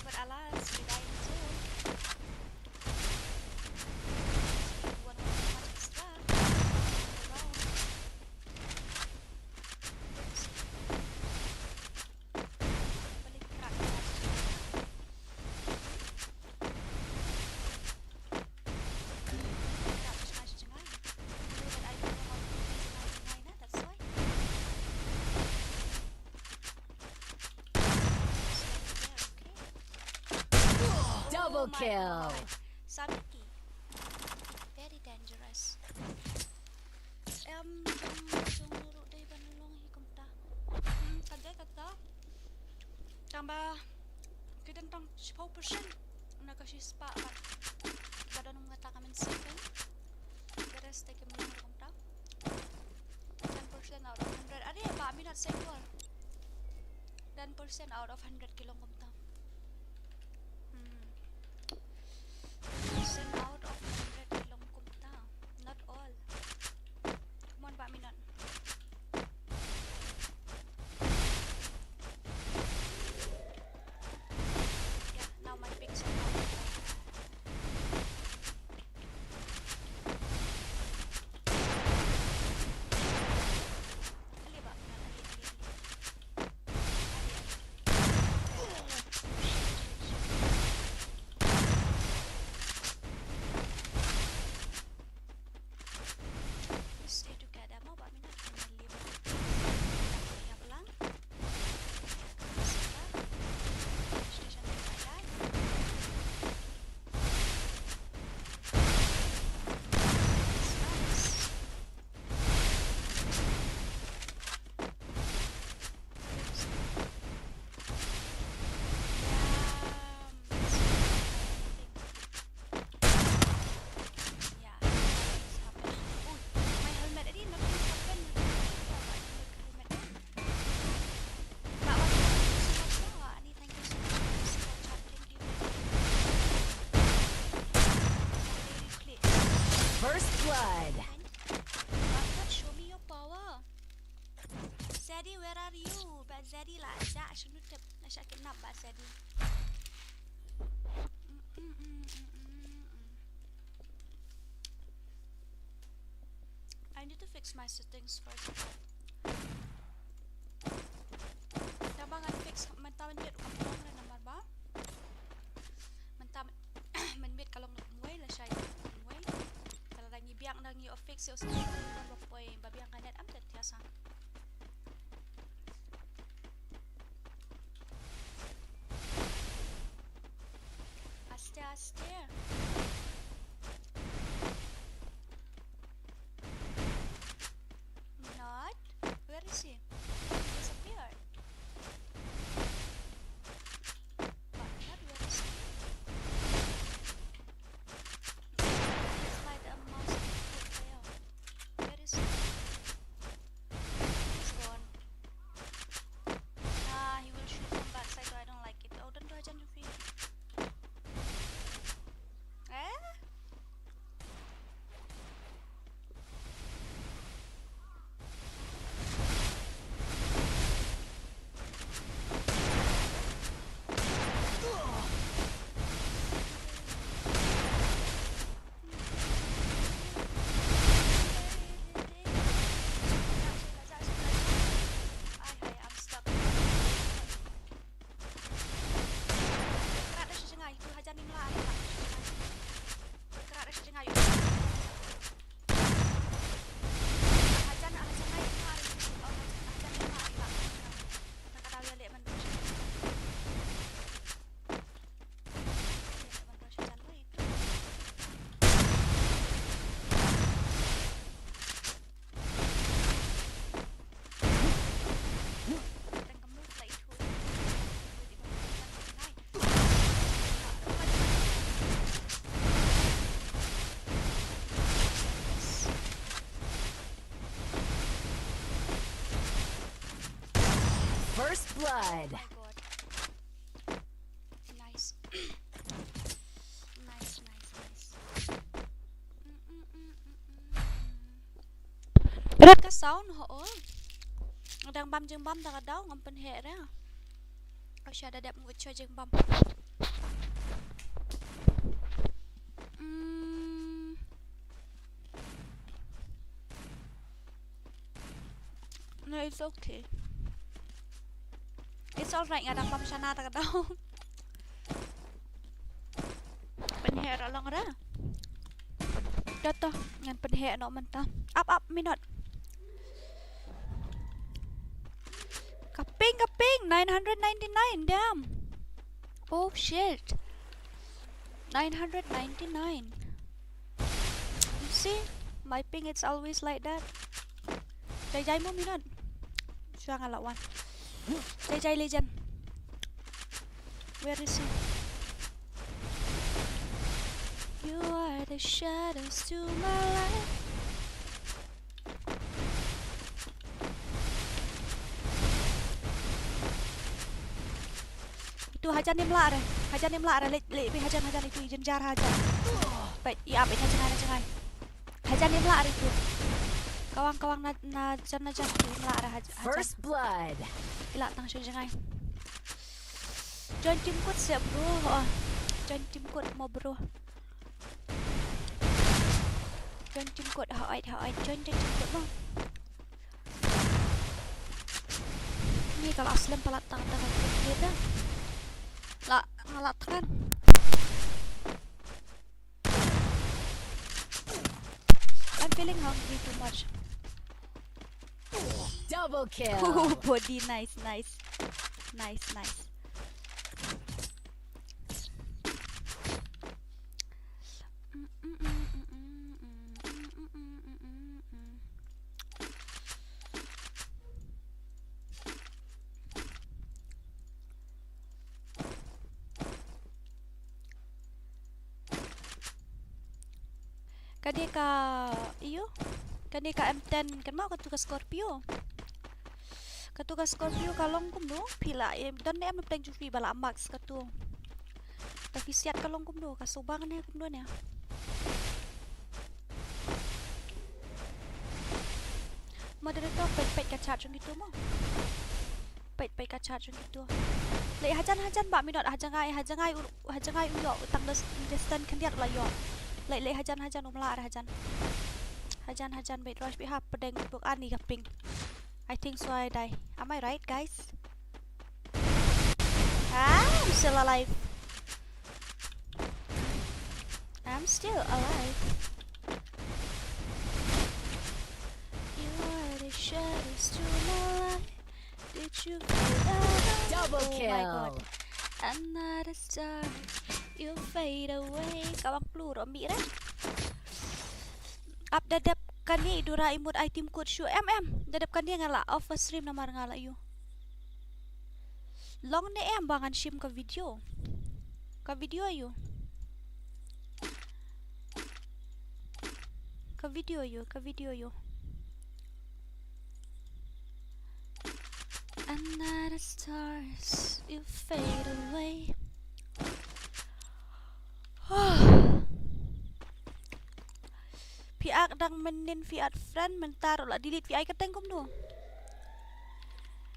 But alas, he died in his own. One was much extra. Wow. Double kill. Sabiti. Very dangerous. Em, em, jong ruh dei ban long hi kumta. Hmm, ka dei kata. Tang ba ki don tang shiphew percent na ka shispah bad kiba don kum kata ka mynsiem kan. The rest te kim long kumta. Ten percent out of hundred. Are, Bah Minot, save war. Ten percent out of hundred ki long kumta. Hmm. Percent out of hundred ki long kumta. Not all. Come on, blood. Bastard, show me your power. Zeddy, where are you? Ba Zeddy la jah shanu tip na sha kidnap ba Zeddy. I need to fix my settings first of all. Tang ba ngan fix mynta mynmiet u kam long re namar ba mynta mynmiet ka long na kumwei lashai na kumwei. Ka la ngi biang na ngi fix ïa u settings ba poi ba biang ka net am te thiah sang. Aste aste. Not. Where is he? He disappeared. But not where is he? It's like a mouse input fail. Where is he? He's gone. Nah, he will shoot from backside, so I don't like it. Oh, don't do a jump to free. Eh? First blood. Oh my God. Nice. Nice, nice, nice. Mm, mm, mm, mm, mm. Rat ka sound ho ol. Dang bam jingbam da ka daw ngam pynheh re. Oh, sha da dep ngut sha jingbam. Mm. No, it's okay. It's alright, nga dang bam shana ta ka daw. Pynheh ra long ra. Doto, ngan pynheh noh mynta. Up, up, minot. Ka ping, ka ping, nine hundred ninety-nine, damn. Oh shit. Nine hundred ninety-nine. You see, my ping, it's always like that. Jai jai mo minot. Shuwa nga la wan. Jai jai legend. Where is he? You are the shadows to my light. Itu hajan im lah re. Hajan im lah re. Leh, leh, hajan, hajan itu i jynjar hajan. Peit, i ap i na jngai, na jngai. Hajan im lah re itu. Kawang, kawang na, na jan, na jan itu im lah re haj-, hajan. First blood. I lah tang shu jngai. Join team kut siap, bro. Oh. Join team kut mo, bro. Join team kut, ha, ait, ha, ait. Join, join team kut mo. Ni ka la slem palat tang tang ka kut dia. La, nga la tang. I'm feeling hungry too much. Double kill. Oh, body, nice, nice. Nice, nice. Kane ka, iyo, kane ka M ten, kynmaw katu ka Scorpio. Katu ka Scorpio ka long kumno, phi la, eh, don ne em pdeng jong phi ba la marks katu. Ta phi siat ka long kumno, ka subang ne kumno ne. Moderator, peit, peit ka chat jong kito mo. Peit, peit ka chat jong kito. Leh hajan, hajan ba minot, ha jngai, ha jngai u, ha jngai u ïoh, tang da s-, da stan khyndiat la ïoh. Leh, leh hajan, hajan um lah hajan. Hajan, hajan beit rush beit ha pdeng buk ani ka ping. I think so I die. Am I right, guys? Ah, I'm still alive. I'm still alive. You are the shadows to my light. Did you feel that? Double kill. Oh my God. Another star. You fade away. Ka bang plu ro mi re. Ap da dep kane i Dura i mut ai team coach shu em em. Da dep kane nga la off stream namar nga la ïoh. Long ne em ba ngan shim ka video. Ka video ïoh. Ka video ïoh, ka video ïoh. Another stars, you fade away. Phi ak dang mynnin phi add friend mynta ruh la delete, phi ai kyrteng kumno?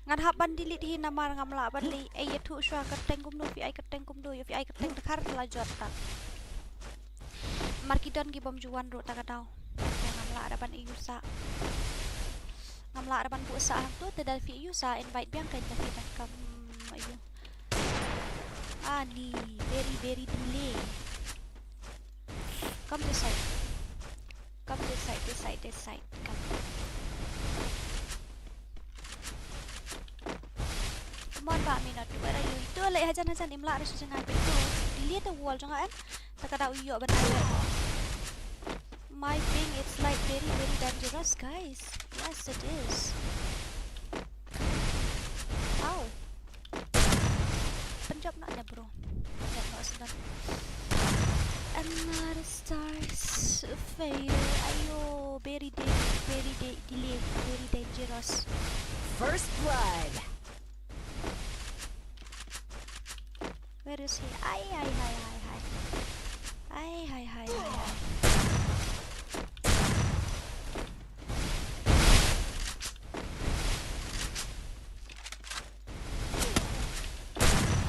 Ngan hap ban delete hi namar ngam lah ban leh ei ïathuh shuwa kyrteng kumno, phi ai kyrteng kumno, ïa phi ai kyrteng dkhar la jot ta. Mar ki don ki bym ju wan ruh ta ka daw. Ngam lah da ban ïuh sah. Ngam lah da ban buh sah hangto, te da phi ïuh sah invite biang kein da phi ban kam ïuh. Ani, very, very delay. Come this side. Come this side, this side, this side. Come. Come on, ba minot. Where are you? Itu leh hajan hajan im lah ruh sha jngai beit. Delete the wall jong nga em. Ta ka daw ïoh ban ai. My ping, it's like very, very dangerous, guys. Yes, it is. Ow. Pynjop noh ne, bro. Pynjop noh sdang. Another stars fade. Ayo, very da-, very da-, delay, very dangerous. First blood. Where is he? Ai, ai, ai, ai, ai. Ai, ai, ai, ai, ai.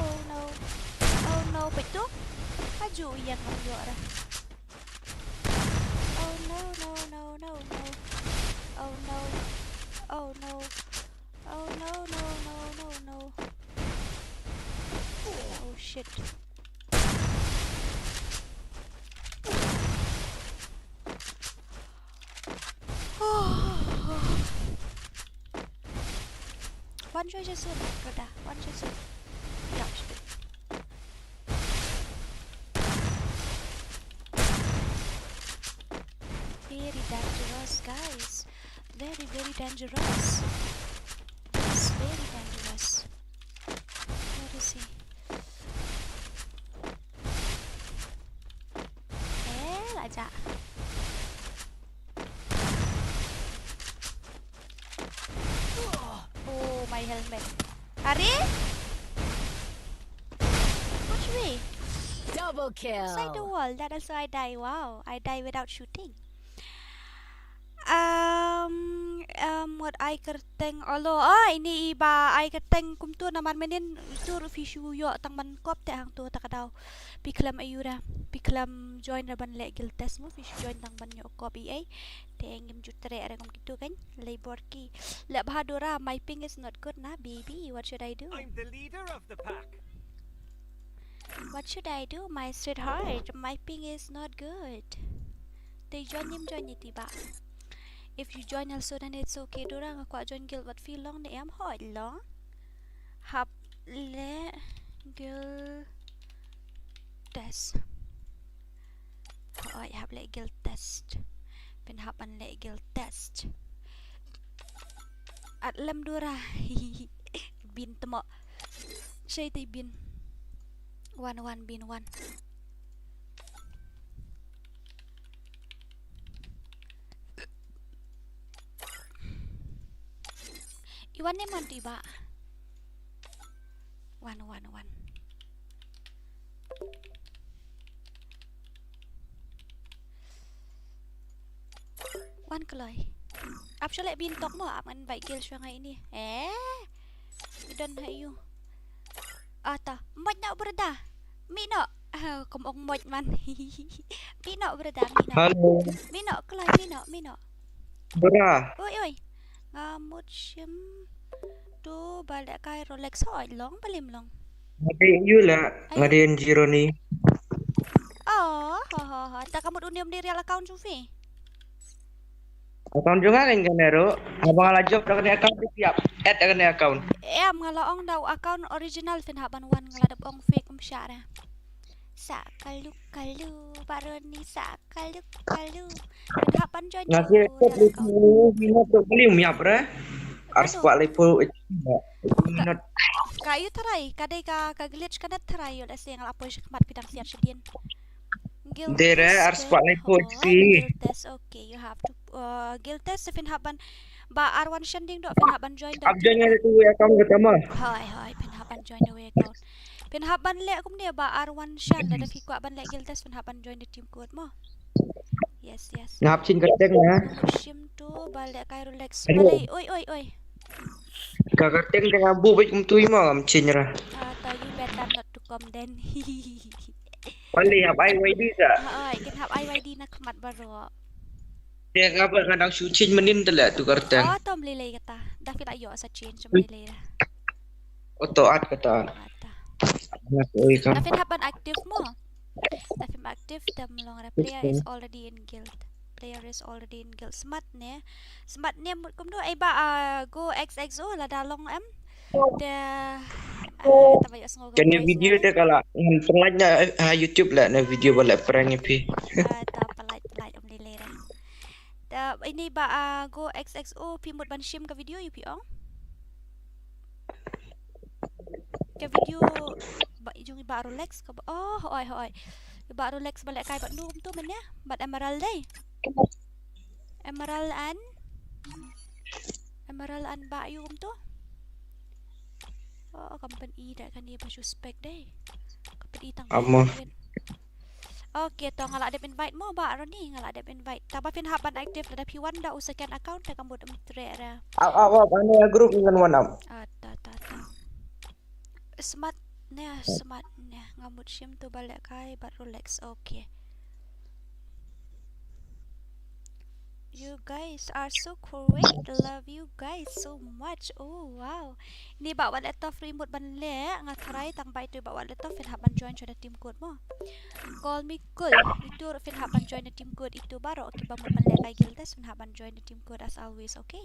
Oh no. Oh no, peit to. Aju ïa ngam ïoh re. Oh no, no, no, no, no. Oh no. Oh no. Oh no, no, no, no, no. Oh shit. Wan shuwa shuwa soon, brother. Wan shuwa shuwa soon. Ïa, shit. Very dangerous, guys. Very, very dangerous. This is very dangerous. Where is he? Eh, la jah. Oh, my helmet. Are? Which way? Double kill. Inside the wall. That is why I die. Wow, I die without shooting. Um, um, wat ai kyrteng olo. Ah, ini i ba ai kyrteng kumtu namar mynnin tu ruh phi shu ïoh tang ban kop te hangtu ta ka daw. Phi khlem aïu ra, phi khlem join ra ban leh guild test mo, phi shu join tang ban ïoh kop i ei. Te ngim ju treh re kum kitu kan, lei bor ki. Leh bha Dura, my ping is not good na, baby. What should I do? I'm the leader of the pack. What should I do, my sweetheart? My ping is not good. Te join nim join iti ba. If you join also, then it's okay. Dura, nga kwah join guild, wat phi long ne em? Hoi long. Hap leh guild test. Hoi, hap leh guild test. Phin hap ban leh guild test. At lem Dura. Bin tmo. Shei te bin. Wan, wan, bin, wan. I wan ne man tu i ba. Wan, wan, wan. Wan kloi. Ap shalek bin tok mo, ap ngan bai gil shwa ngai ni. Eh. Idon ha yu. Ata, moj na brother. Mi no. Ah, kom ong moj man. Mi no brother, mi no. Hello. Mi no, kloi, mi no, mi no. Bra. Oi, oi. Nga mut shim tu balik kai Rolex hoi long, palim long. Ngadi yu la, ngadi en zero ni. Oh, ho, ho, ho. Ta ka mut unim ni real account jufi. Account jong nga kan kan ero. Abang ala job da kan account tiap. Add da kan account. Em, nga la ong da account original phin hap ban wan, nga la dep ong fake um sha ra. Sa kalu kalu, Baroni sa kalu kalu. Phin hap ban join. Nga si tu ni tu ni tu beli miap re. Ars kuat lepo. Ka yu tharai, ka dei ka, ka glitch ka net tharai yu, la se nga la poi shikmat pidang siar shadien. Dere ars kuat lepo. Guild test, okay, you have to, uh, guild test phin hap ban ba ar wan shan ding do phin hap ban join da. Ap join da tu account ka tama. Hoi, hoi, phin hap ban join da account. Phin hap ban leh kumne ba ar wan shan da, da phi kwah ban leh guild test phin hap ban join da team code mo. Yes, yes. Ngap chin ka teng na. Shim tu balik kai Rolex. Balik, oi, oi, oi. Ka ka teng teng abu bik mtui mo ngam chin ra. Ah, ta you better not to come then. Only hap I Y D sa. Ah, kin hap I Y D na khmat baro. Te ka ba ngadang shu chin manin tele tu ka teng. Oh, tom lele kata. Da phi la yo sa chin sa lele. Oto at kata. Ata. Oi kam. Da phin hap ban active mo. Da phin active, tam long re player is already in guild. Player is already in guild. Smart ne. Smart ne mut kumno ai ba, ah, go X X O la da long em. Da, ah, ta ba yo sngo. Kene video te kala ngan pynlait na, eh, ha YouTube la na video ba la prank pi. Ah, ta pynlait, pynlait um lele re. Da ini ba, ah, go X X O phi mut ban shim ka video yu phi ong. Ka video ba jong i ba Rolex ka ba, oh, hoi, hoi. I ba Rolex ba leh kai ba nu um tu men ya, ba Emerald dei. Emerald an, Emerald an ba yu um tu. Oh, company da kan i ba suspect dei. Company tang. Amo. Okay, to nga la dep invite mo ba Ronnie, nga la dep invite. Ta ba phin hap ban active lada phi wan da u second account ta ka mut um tre ra. Aw, aw, aw, ane group ngan wan am. Ah, ta, ta, ta. Smart ne, smart ne. Nga mut shim tu balik kai bad Rolex. Okay. You guys are so great. Love you guys so much. Oh, wow. Ni ba wat laptop free mut ban leh, nga try tang ba itu ba wat laptop phin hap ban join sha da team code mo. Call me cool. Itu phin hap ban join da team code itu baroh ki ba mut ban leh kai guild test phin hap ban join da team code as always, okay?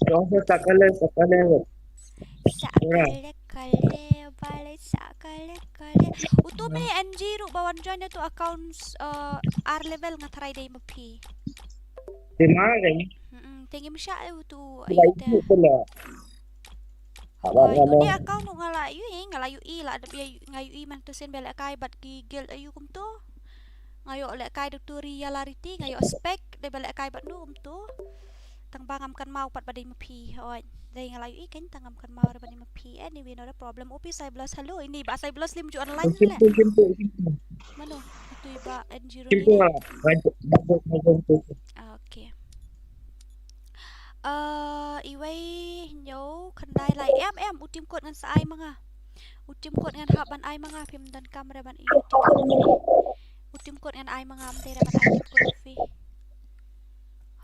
Jong sa kale, sa kale. Sa kale kale, bale sa kale kale. Utu me N G ruh ba wan join itu accounts, uh, R level nga try dei ma phi. Te ma kan? Mm, te ngim shah utu. Bai ai te. Itu pula. Oi, uni account nga la ïohi, nga la ïohi, la dep ïa nga ïohi man tu sien ba leh kai bad ki guild aïu kumtu. Nga ïoh leh kai da tu ri ïa la riti, nga ïoh spec, dei ba leh kai bad nu kumtu. Tang ba ngam kynmaw pat ba dei ma phi, oi. Dei nga la ïohi kan, tang ngam kynmaw ba dei ma phi. Anyway, not a problem. Upi Cyblus, hello, ini ba Cyblus lim ju online leh. Mano? Itu i ba N G ruh ni. Okay. Uh, iwei hynñiew khyndai lai. Em, em, u team code ngan sa ai ma nga. U team code ngan hap ban ai ma nga, phim donkam re ban ai u team code. U team code ngan ai ma nga, ym dei re ban ai team code phi.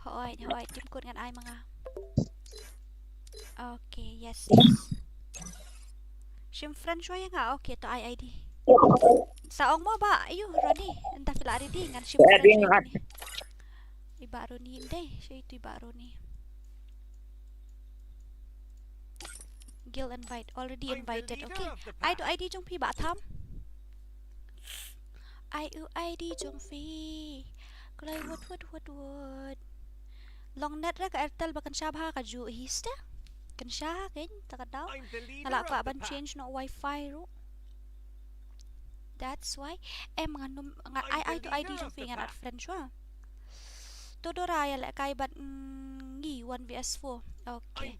Hooid, hooid, team code ngan ai ma nga. Okay, yes, yes. Shim friend shuwa ïa nga, okay, to ai I D. Sa ong mo ba, aïu, Ronnie, ynda phi la ready ngan shim friend shuwa ïa nga. I ba Ronnie ynda, shuwa itu i ba Ronnie. Guild invite, already invited, okay. Ai tu I D jong phi ba tham. Ai u I D jong phi. Kloi wut wut wut wut. Long net re ka Airtel ba kan sha bha ka ju hi sta. Kan sha kein ta ka daw. Nga la kwah ban change noh wifi ruh. That's why. Em ngan nym, nga ai, ai tu I D jong phi ngan add friend shuwa. To Dora ïa leh kai bad, mm, ngi one V S four. Okay.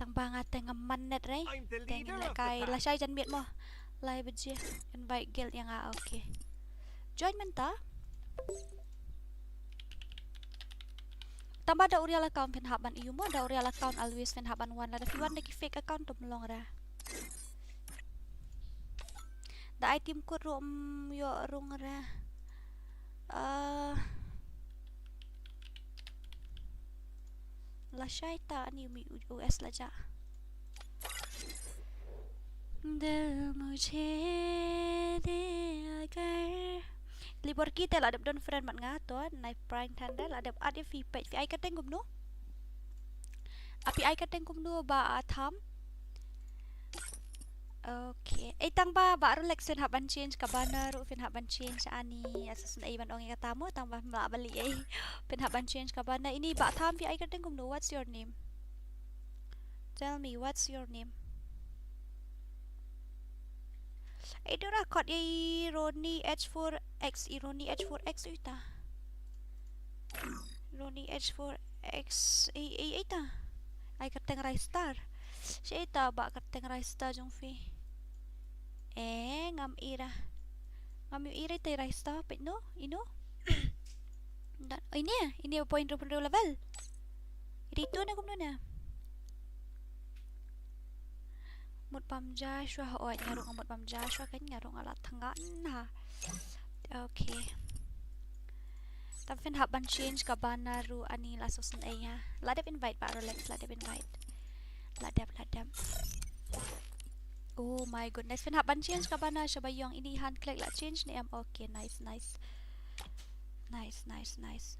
Tang ba nga te ngam man net re. Te ngi leh kai lashai janmiet mo. Lai baje. Invite guild ïa nga, okay. Join mynta. Tang ba da u real account phin hap ban ïoh mo, da u real account always phin hap ban wan, lada phi wan da ki fake account to mlong ra. Da item code ruh, mm, ïoh rung ra. Ah. Lashai ta ani umi U S la ja. Dil mujhe de agar. Libor ki te la dep don friend mat nga to, nai prank than da la dep add ïa phi peit, phi ai kyrteng kumno? Ah, phi ai kyrteng kumno Bah Atham? Okay. Eh, tang ba Bah Rolex phin hap ban change ka banner ruh, phin hap ban change ani, ah, sa sngewsih ban ong ïa kata mo, tang ba mla bali eh. Phin hap ban change ka banner. Ini Bah Atham, phi ai kyrteng kumno? What's your name? Tell me, what's your name? Eh, dora kot i Ronnie H four X, i Ronnie H four X uta. Ronnie H four X, eh, eh, ita. Ai kyrteng Ristar. Shi ita Bah kyrteng Ristar jong phi. Eh, ngam ira. Ngam ïoh ira ita Ristar, peit no, ino. Dan, oh, ini, ini point dua puluh dua level. Iri tu na kumno na. Mut bam ja shuwa, oh, nga ruh nga mut bam ja shuwa kan, nga ruh nga la thngan ha. Okay. Tam phin hap ban change ka banner ruh ani la sngewsih ïa. La dep invite Bah Rolex, la dep invite. La dep, la dep. Oh my goodness, phin hap ban change ka banner shaba ïong ini, han click la change ne em. Okay, nice, nice. Nice, nice, nice.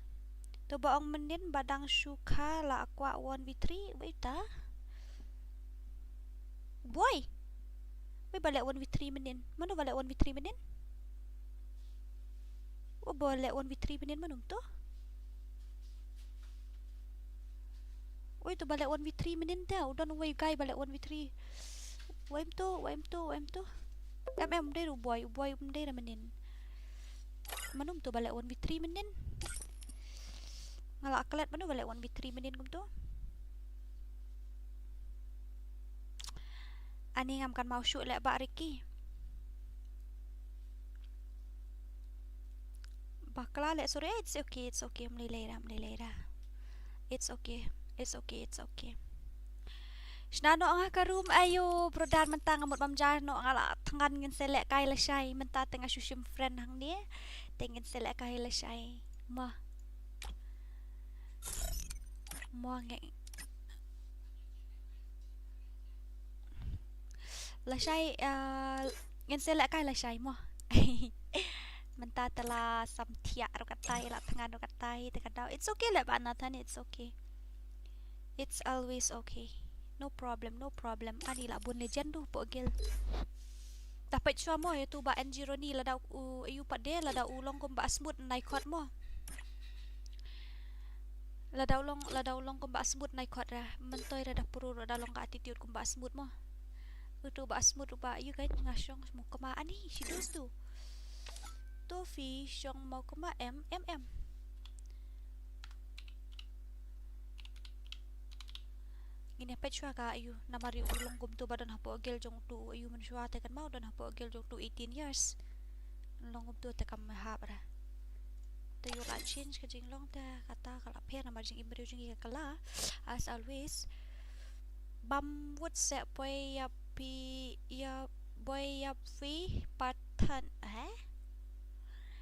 To ba ong mynnin ba dang shu kha la kwah one v three, wait ta. Boy. Wei ba leh one v three mynnin. Mano ba leh one v three mynnin? Wei ba leh one v three mynnin mano to? Wei to ba leh one v three mynnin te. U don wei guy ba leh one v three. Wei to, wei to, wei to. Em em dei u boy, u boy um dei ra mynnin. Mano to ba leh one v three mynnin? Nga la klet mano ba leh one v three mynnin kumto. Ani ngam kan mau shuh leh Bah Ricky. Bakla leh, sorry, it's okay, it's okay, mlei lei ra, mlei lei ra. It's okay, it's okay, it's okay. Shna noh nga ka room, ayo, brother, mynta nga mut bam ja noh, nga la thngan, ngin sa lehkai lashai, mynta te nga shu shim friend hangne, te ngin sa lehkai lashai. Mo. Mo nge. Lashai, eh, ngin sa lehkai lashai mo. Mynta te la samthiah ruh katai, la thngan ruh katai, te ka daw. It's okay leh Bah Nathan, it's okay. It's always okay. No problem, no problem. Ani la bun legend tu hapoh guild. Te peit shuwa mo, ïa tu Bah N G Ronnie, lada u, ïa u pat de, lada u long kum Bah Smooth nai khot mo. Lada u long, lada u long kum Bah Smooth nai khot ra. Myntoi ra da puro ruh da long ka attitude kum Bah Smooth mo. Utu Bah Smooth ruh ba ïa ka nga shong mo kma ani, shi dus tu. To phi shong mo kma em, em, em. Ngin ïa peit shuwa ka ayu, namar u long kumtu ba don hapoh guild jong utu ayu mynshuwa te kan mau don hapoh guild jong utu eighteen years. Long kumtu te kam hap ra. Te ïoh la change ka jinglong te kata ka la pher namar jingim briew jong ngi ka la, as always. Bam wut se poi ïa phi, ïa poi ïa phi pathan, eh?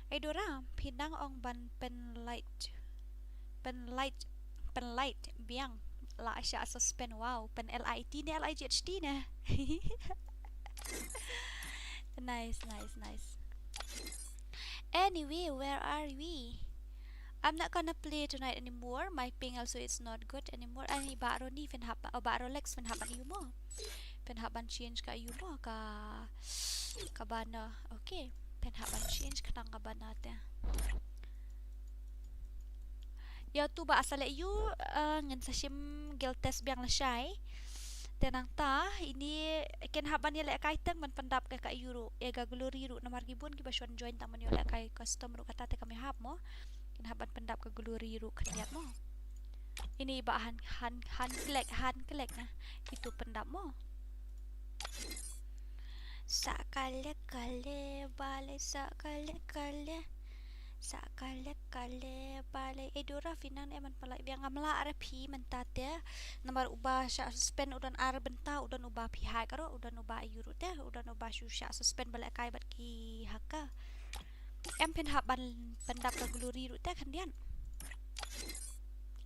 Ai Dora, phi nang ong ban pynlight. Pynlight, pynlight biang. La sha suspend, wow, pyn L I T ne L I G H T ne. Nice, nice, nice. Anyway, where are we? I'm not gonna play tonight anymore. My ping also is not good anymore. Ani Bah Ronnie phin hap, oh, Bah Rolex phin hap ban ïa u mo. Phin hap ban change ka ïa u mo ka, ka banner. Okay. Phin hap ban change khnang ka banner te. Ïa tu ba asa leh ïa u, eh, ngin sa shim guild test biang lashai. Te nangta, ini kin hap ban ïalehkai tang ban pyndap ka, ka ïa u ruh, ïa ka Glory ruh namar ki bun kiba shon join tang ban ïalehkai custom ruh kata te kam hap mo. Kin hap ban pyndap ka Glory ruh khyndiat mo. Ini ba han, han, han click, han click na. Itu pyndap mo. Sa kale kale, bale sa kale kale. Sa ka lek ka le ba le, eh, Dora phi nang ne man pala, biang ngam lah re phi mynta te. Namar uba shah suspend u don ar bynta, u don uba phi hack ruh, u don uba aiu ruh te, u don uba shu shah suspend ba lehkai bad ki hacker. Em phin hap ban pyndap ka glory ruh te khyndiat.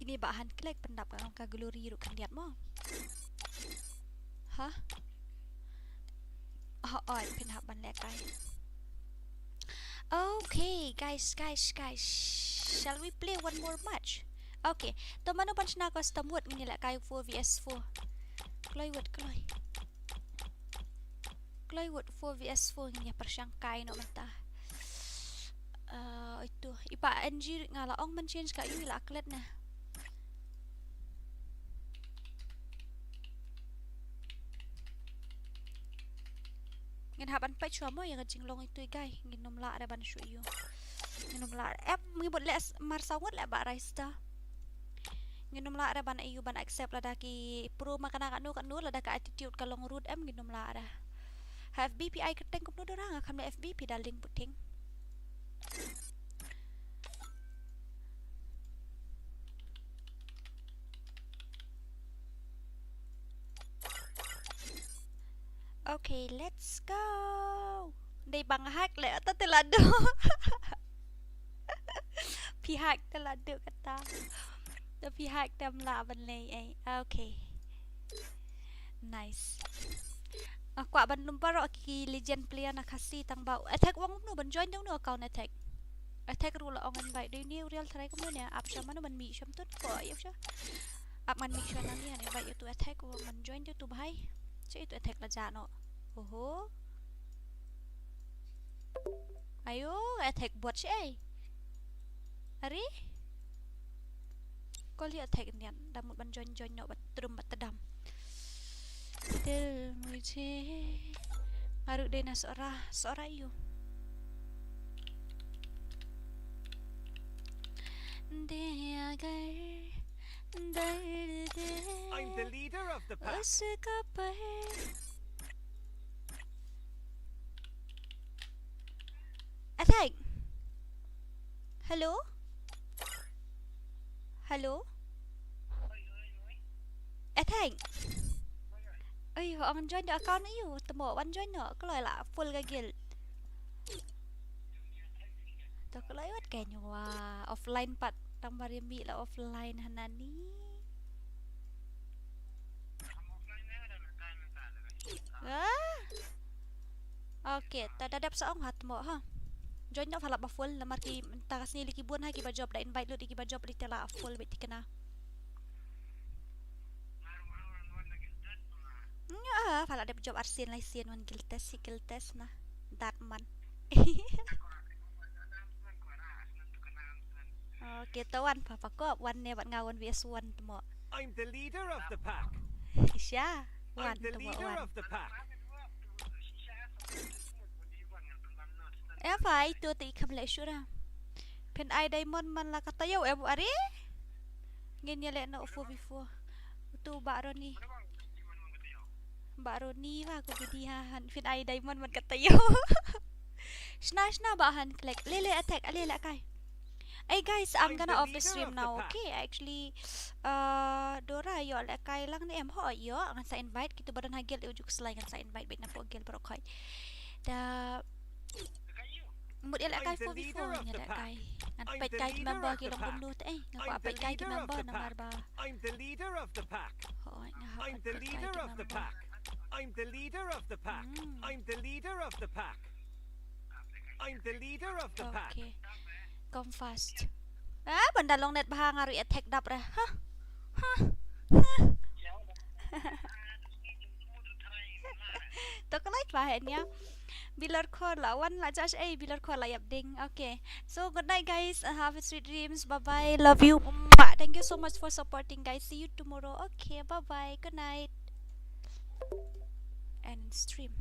Ine ba han click pyndap ka, ka glory ruh khyndiat mo. Hah? Oh, oh, phin hap ban lehkai. Okay, guys, guys, guys. Shall we play one more match? Okay. To mano ban shna custom wot, ngin lehkai four versus four. Kloi wot, kloi. Kloi wot four versus four, ngin ïa pyrshang kai noh mynta. Ah, itu. I Bah N G nga la ong ban change ka, ïoh i la klet ne. Ngin hap ban peit shuwa mo ïa ka jinglong itu i guy. Ngin ym lah re ban shu ïoh. Ngin ym lah re. Em, ngi bud leh s-, mar saw ngut leh ba rai sta. Ngin ym lah re ban ïoh ban accept lada ki pro ma kane kano kano, lada ka attitude ka long rude em, ngin ym lah re. Ha F B phi ai kyrteng kumno Dora, nga kham leh F B phi da link puting. Okay, let's go. Dei ba nga hack leh, ta te la duh. Phi hack te la duh kata. Ta phi hack te ym lah ban leh ei. Okay. Nice. Nga kwah ban lum baroh ki legend player na Khasi tang ba u Attack u ong kumno ban join da uno account Attack. Attack ruh la ong invite dei ne u Real Tharai kumno ne ap sha mano ban mih sham tut ko ïa sha. Ap ngan mih sha nang ïa invite ïa tu Attack u ong ban join da tu bhai. Che tu Attack la ja noh. Oho. Ayo, Attack bot shi ei. Are? Call ïa Attack nian, da mut ban join join noh bad trum bad tdam. Dil mujhe. Nga ruh dei na Sohra, Sohra ïoh. Dia agar dard de uska par. Attack. Hello? Hello? Attack. Oi, ho, wan join da account ïa u, te mo, wan join noh, kloi la full ka guild. To kloi wat ka nyngwa offline pat, tang ba ri mih la offline hanani. Ah. Okay, ta da dep sa ong hat mo ha. Join noh pha la ba full, namar ki ta ka sngi lei ki bun ha ki ba job, da invite lut ïa ki ba job lei te la full beit thikna. Nyo ah, pha la dep job arsien laisien wan guild test, hi guild test na. Dat man. Okay, to wan pha pha kop, wan ne bad nga one versus one te mo. I'm the leader of the pack. Sha, wan te mo wan. Eh, pha, ito te i kham leh shuh ra. Phin ai diamond man la ka taïew, eh, bu are. Ngin ïa leh noh four v four. Utu Bah Ronnie. Bah Ronnie ba ko bidi ha han. Phin ai diamond man ka taïew. Shna, shna ba han click. Le, le Attack, le, le kai. Hey guys, I'm gonna off the stream now, okay? Actually, uh, Dora, ïoh lehkai lang ne em? Ho, ïoh, ngan sa invite kito ba don ha guild, ïoh juk slai ngan sa invite beit na pdeng guild baroh khoit. Da mut ïa lehkai four v four ngan ïa lehkai. Ngan peit kai ki member ki long kumno te, eh. Nga kwah peit kai ki member namar ba. I'm the leader of the pack. Ho, nga hap peit kai ki member. I'm the leader of the pack. I'm the leader of the pack. Hmm. I'm the leater of the pack. I'm the leader of the pack. Okay. Come fast. Ah, ban da long net bha nga ruh Attack dap re. Hah. Hah. Hah. To ka light bha hen ïa. Bilor khor la wan la josh ei, bilor khor la ïap ding. Okay. So good night guys. Uh, have a sweet dreams. Bye bye. Love you. Mwah. Thank you so much for supporting guys. See you tomorrow. Okay. Bye bye. Good night. End stream.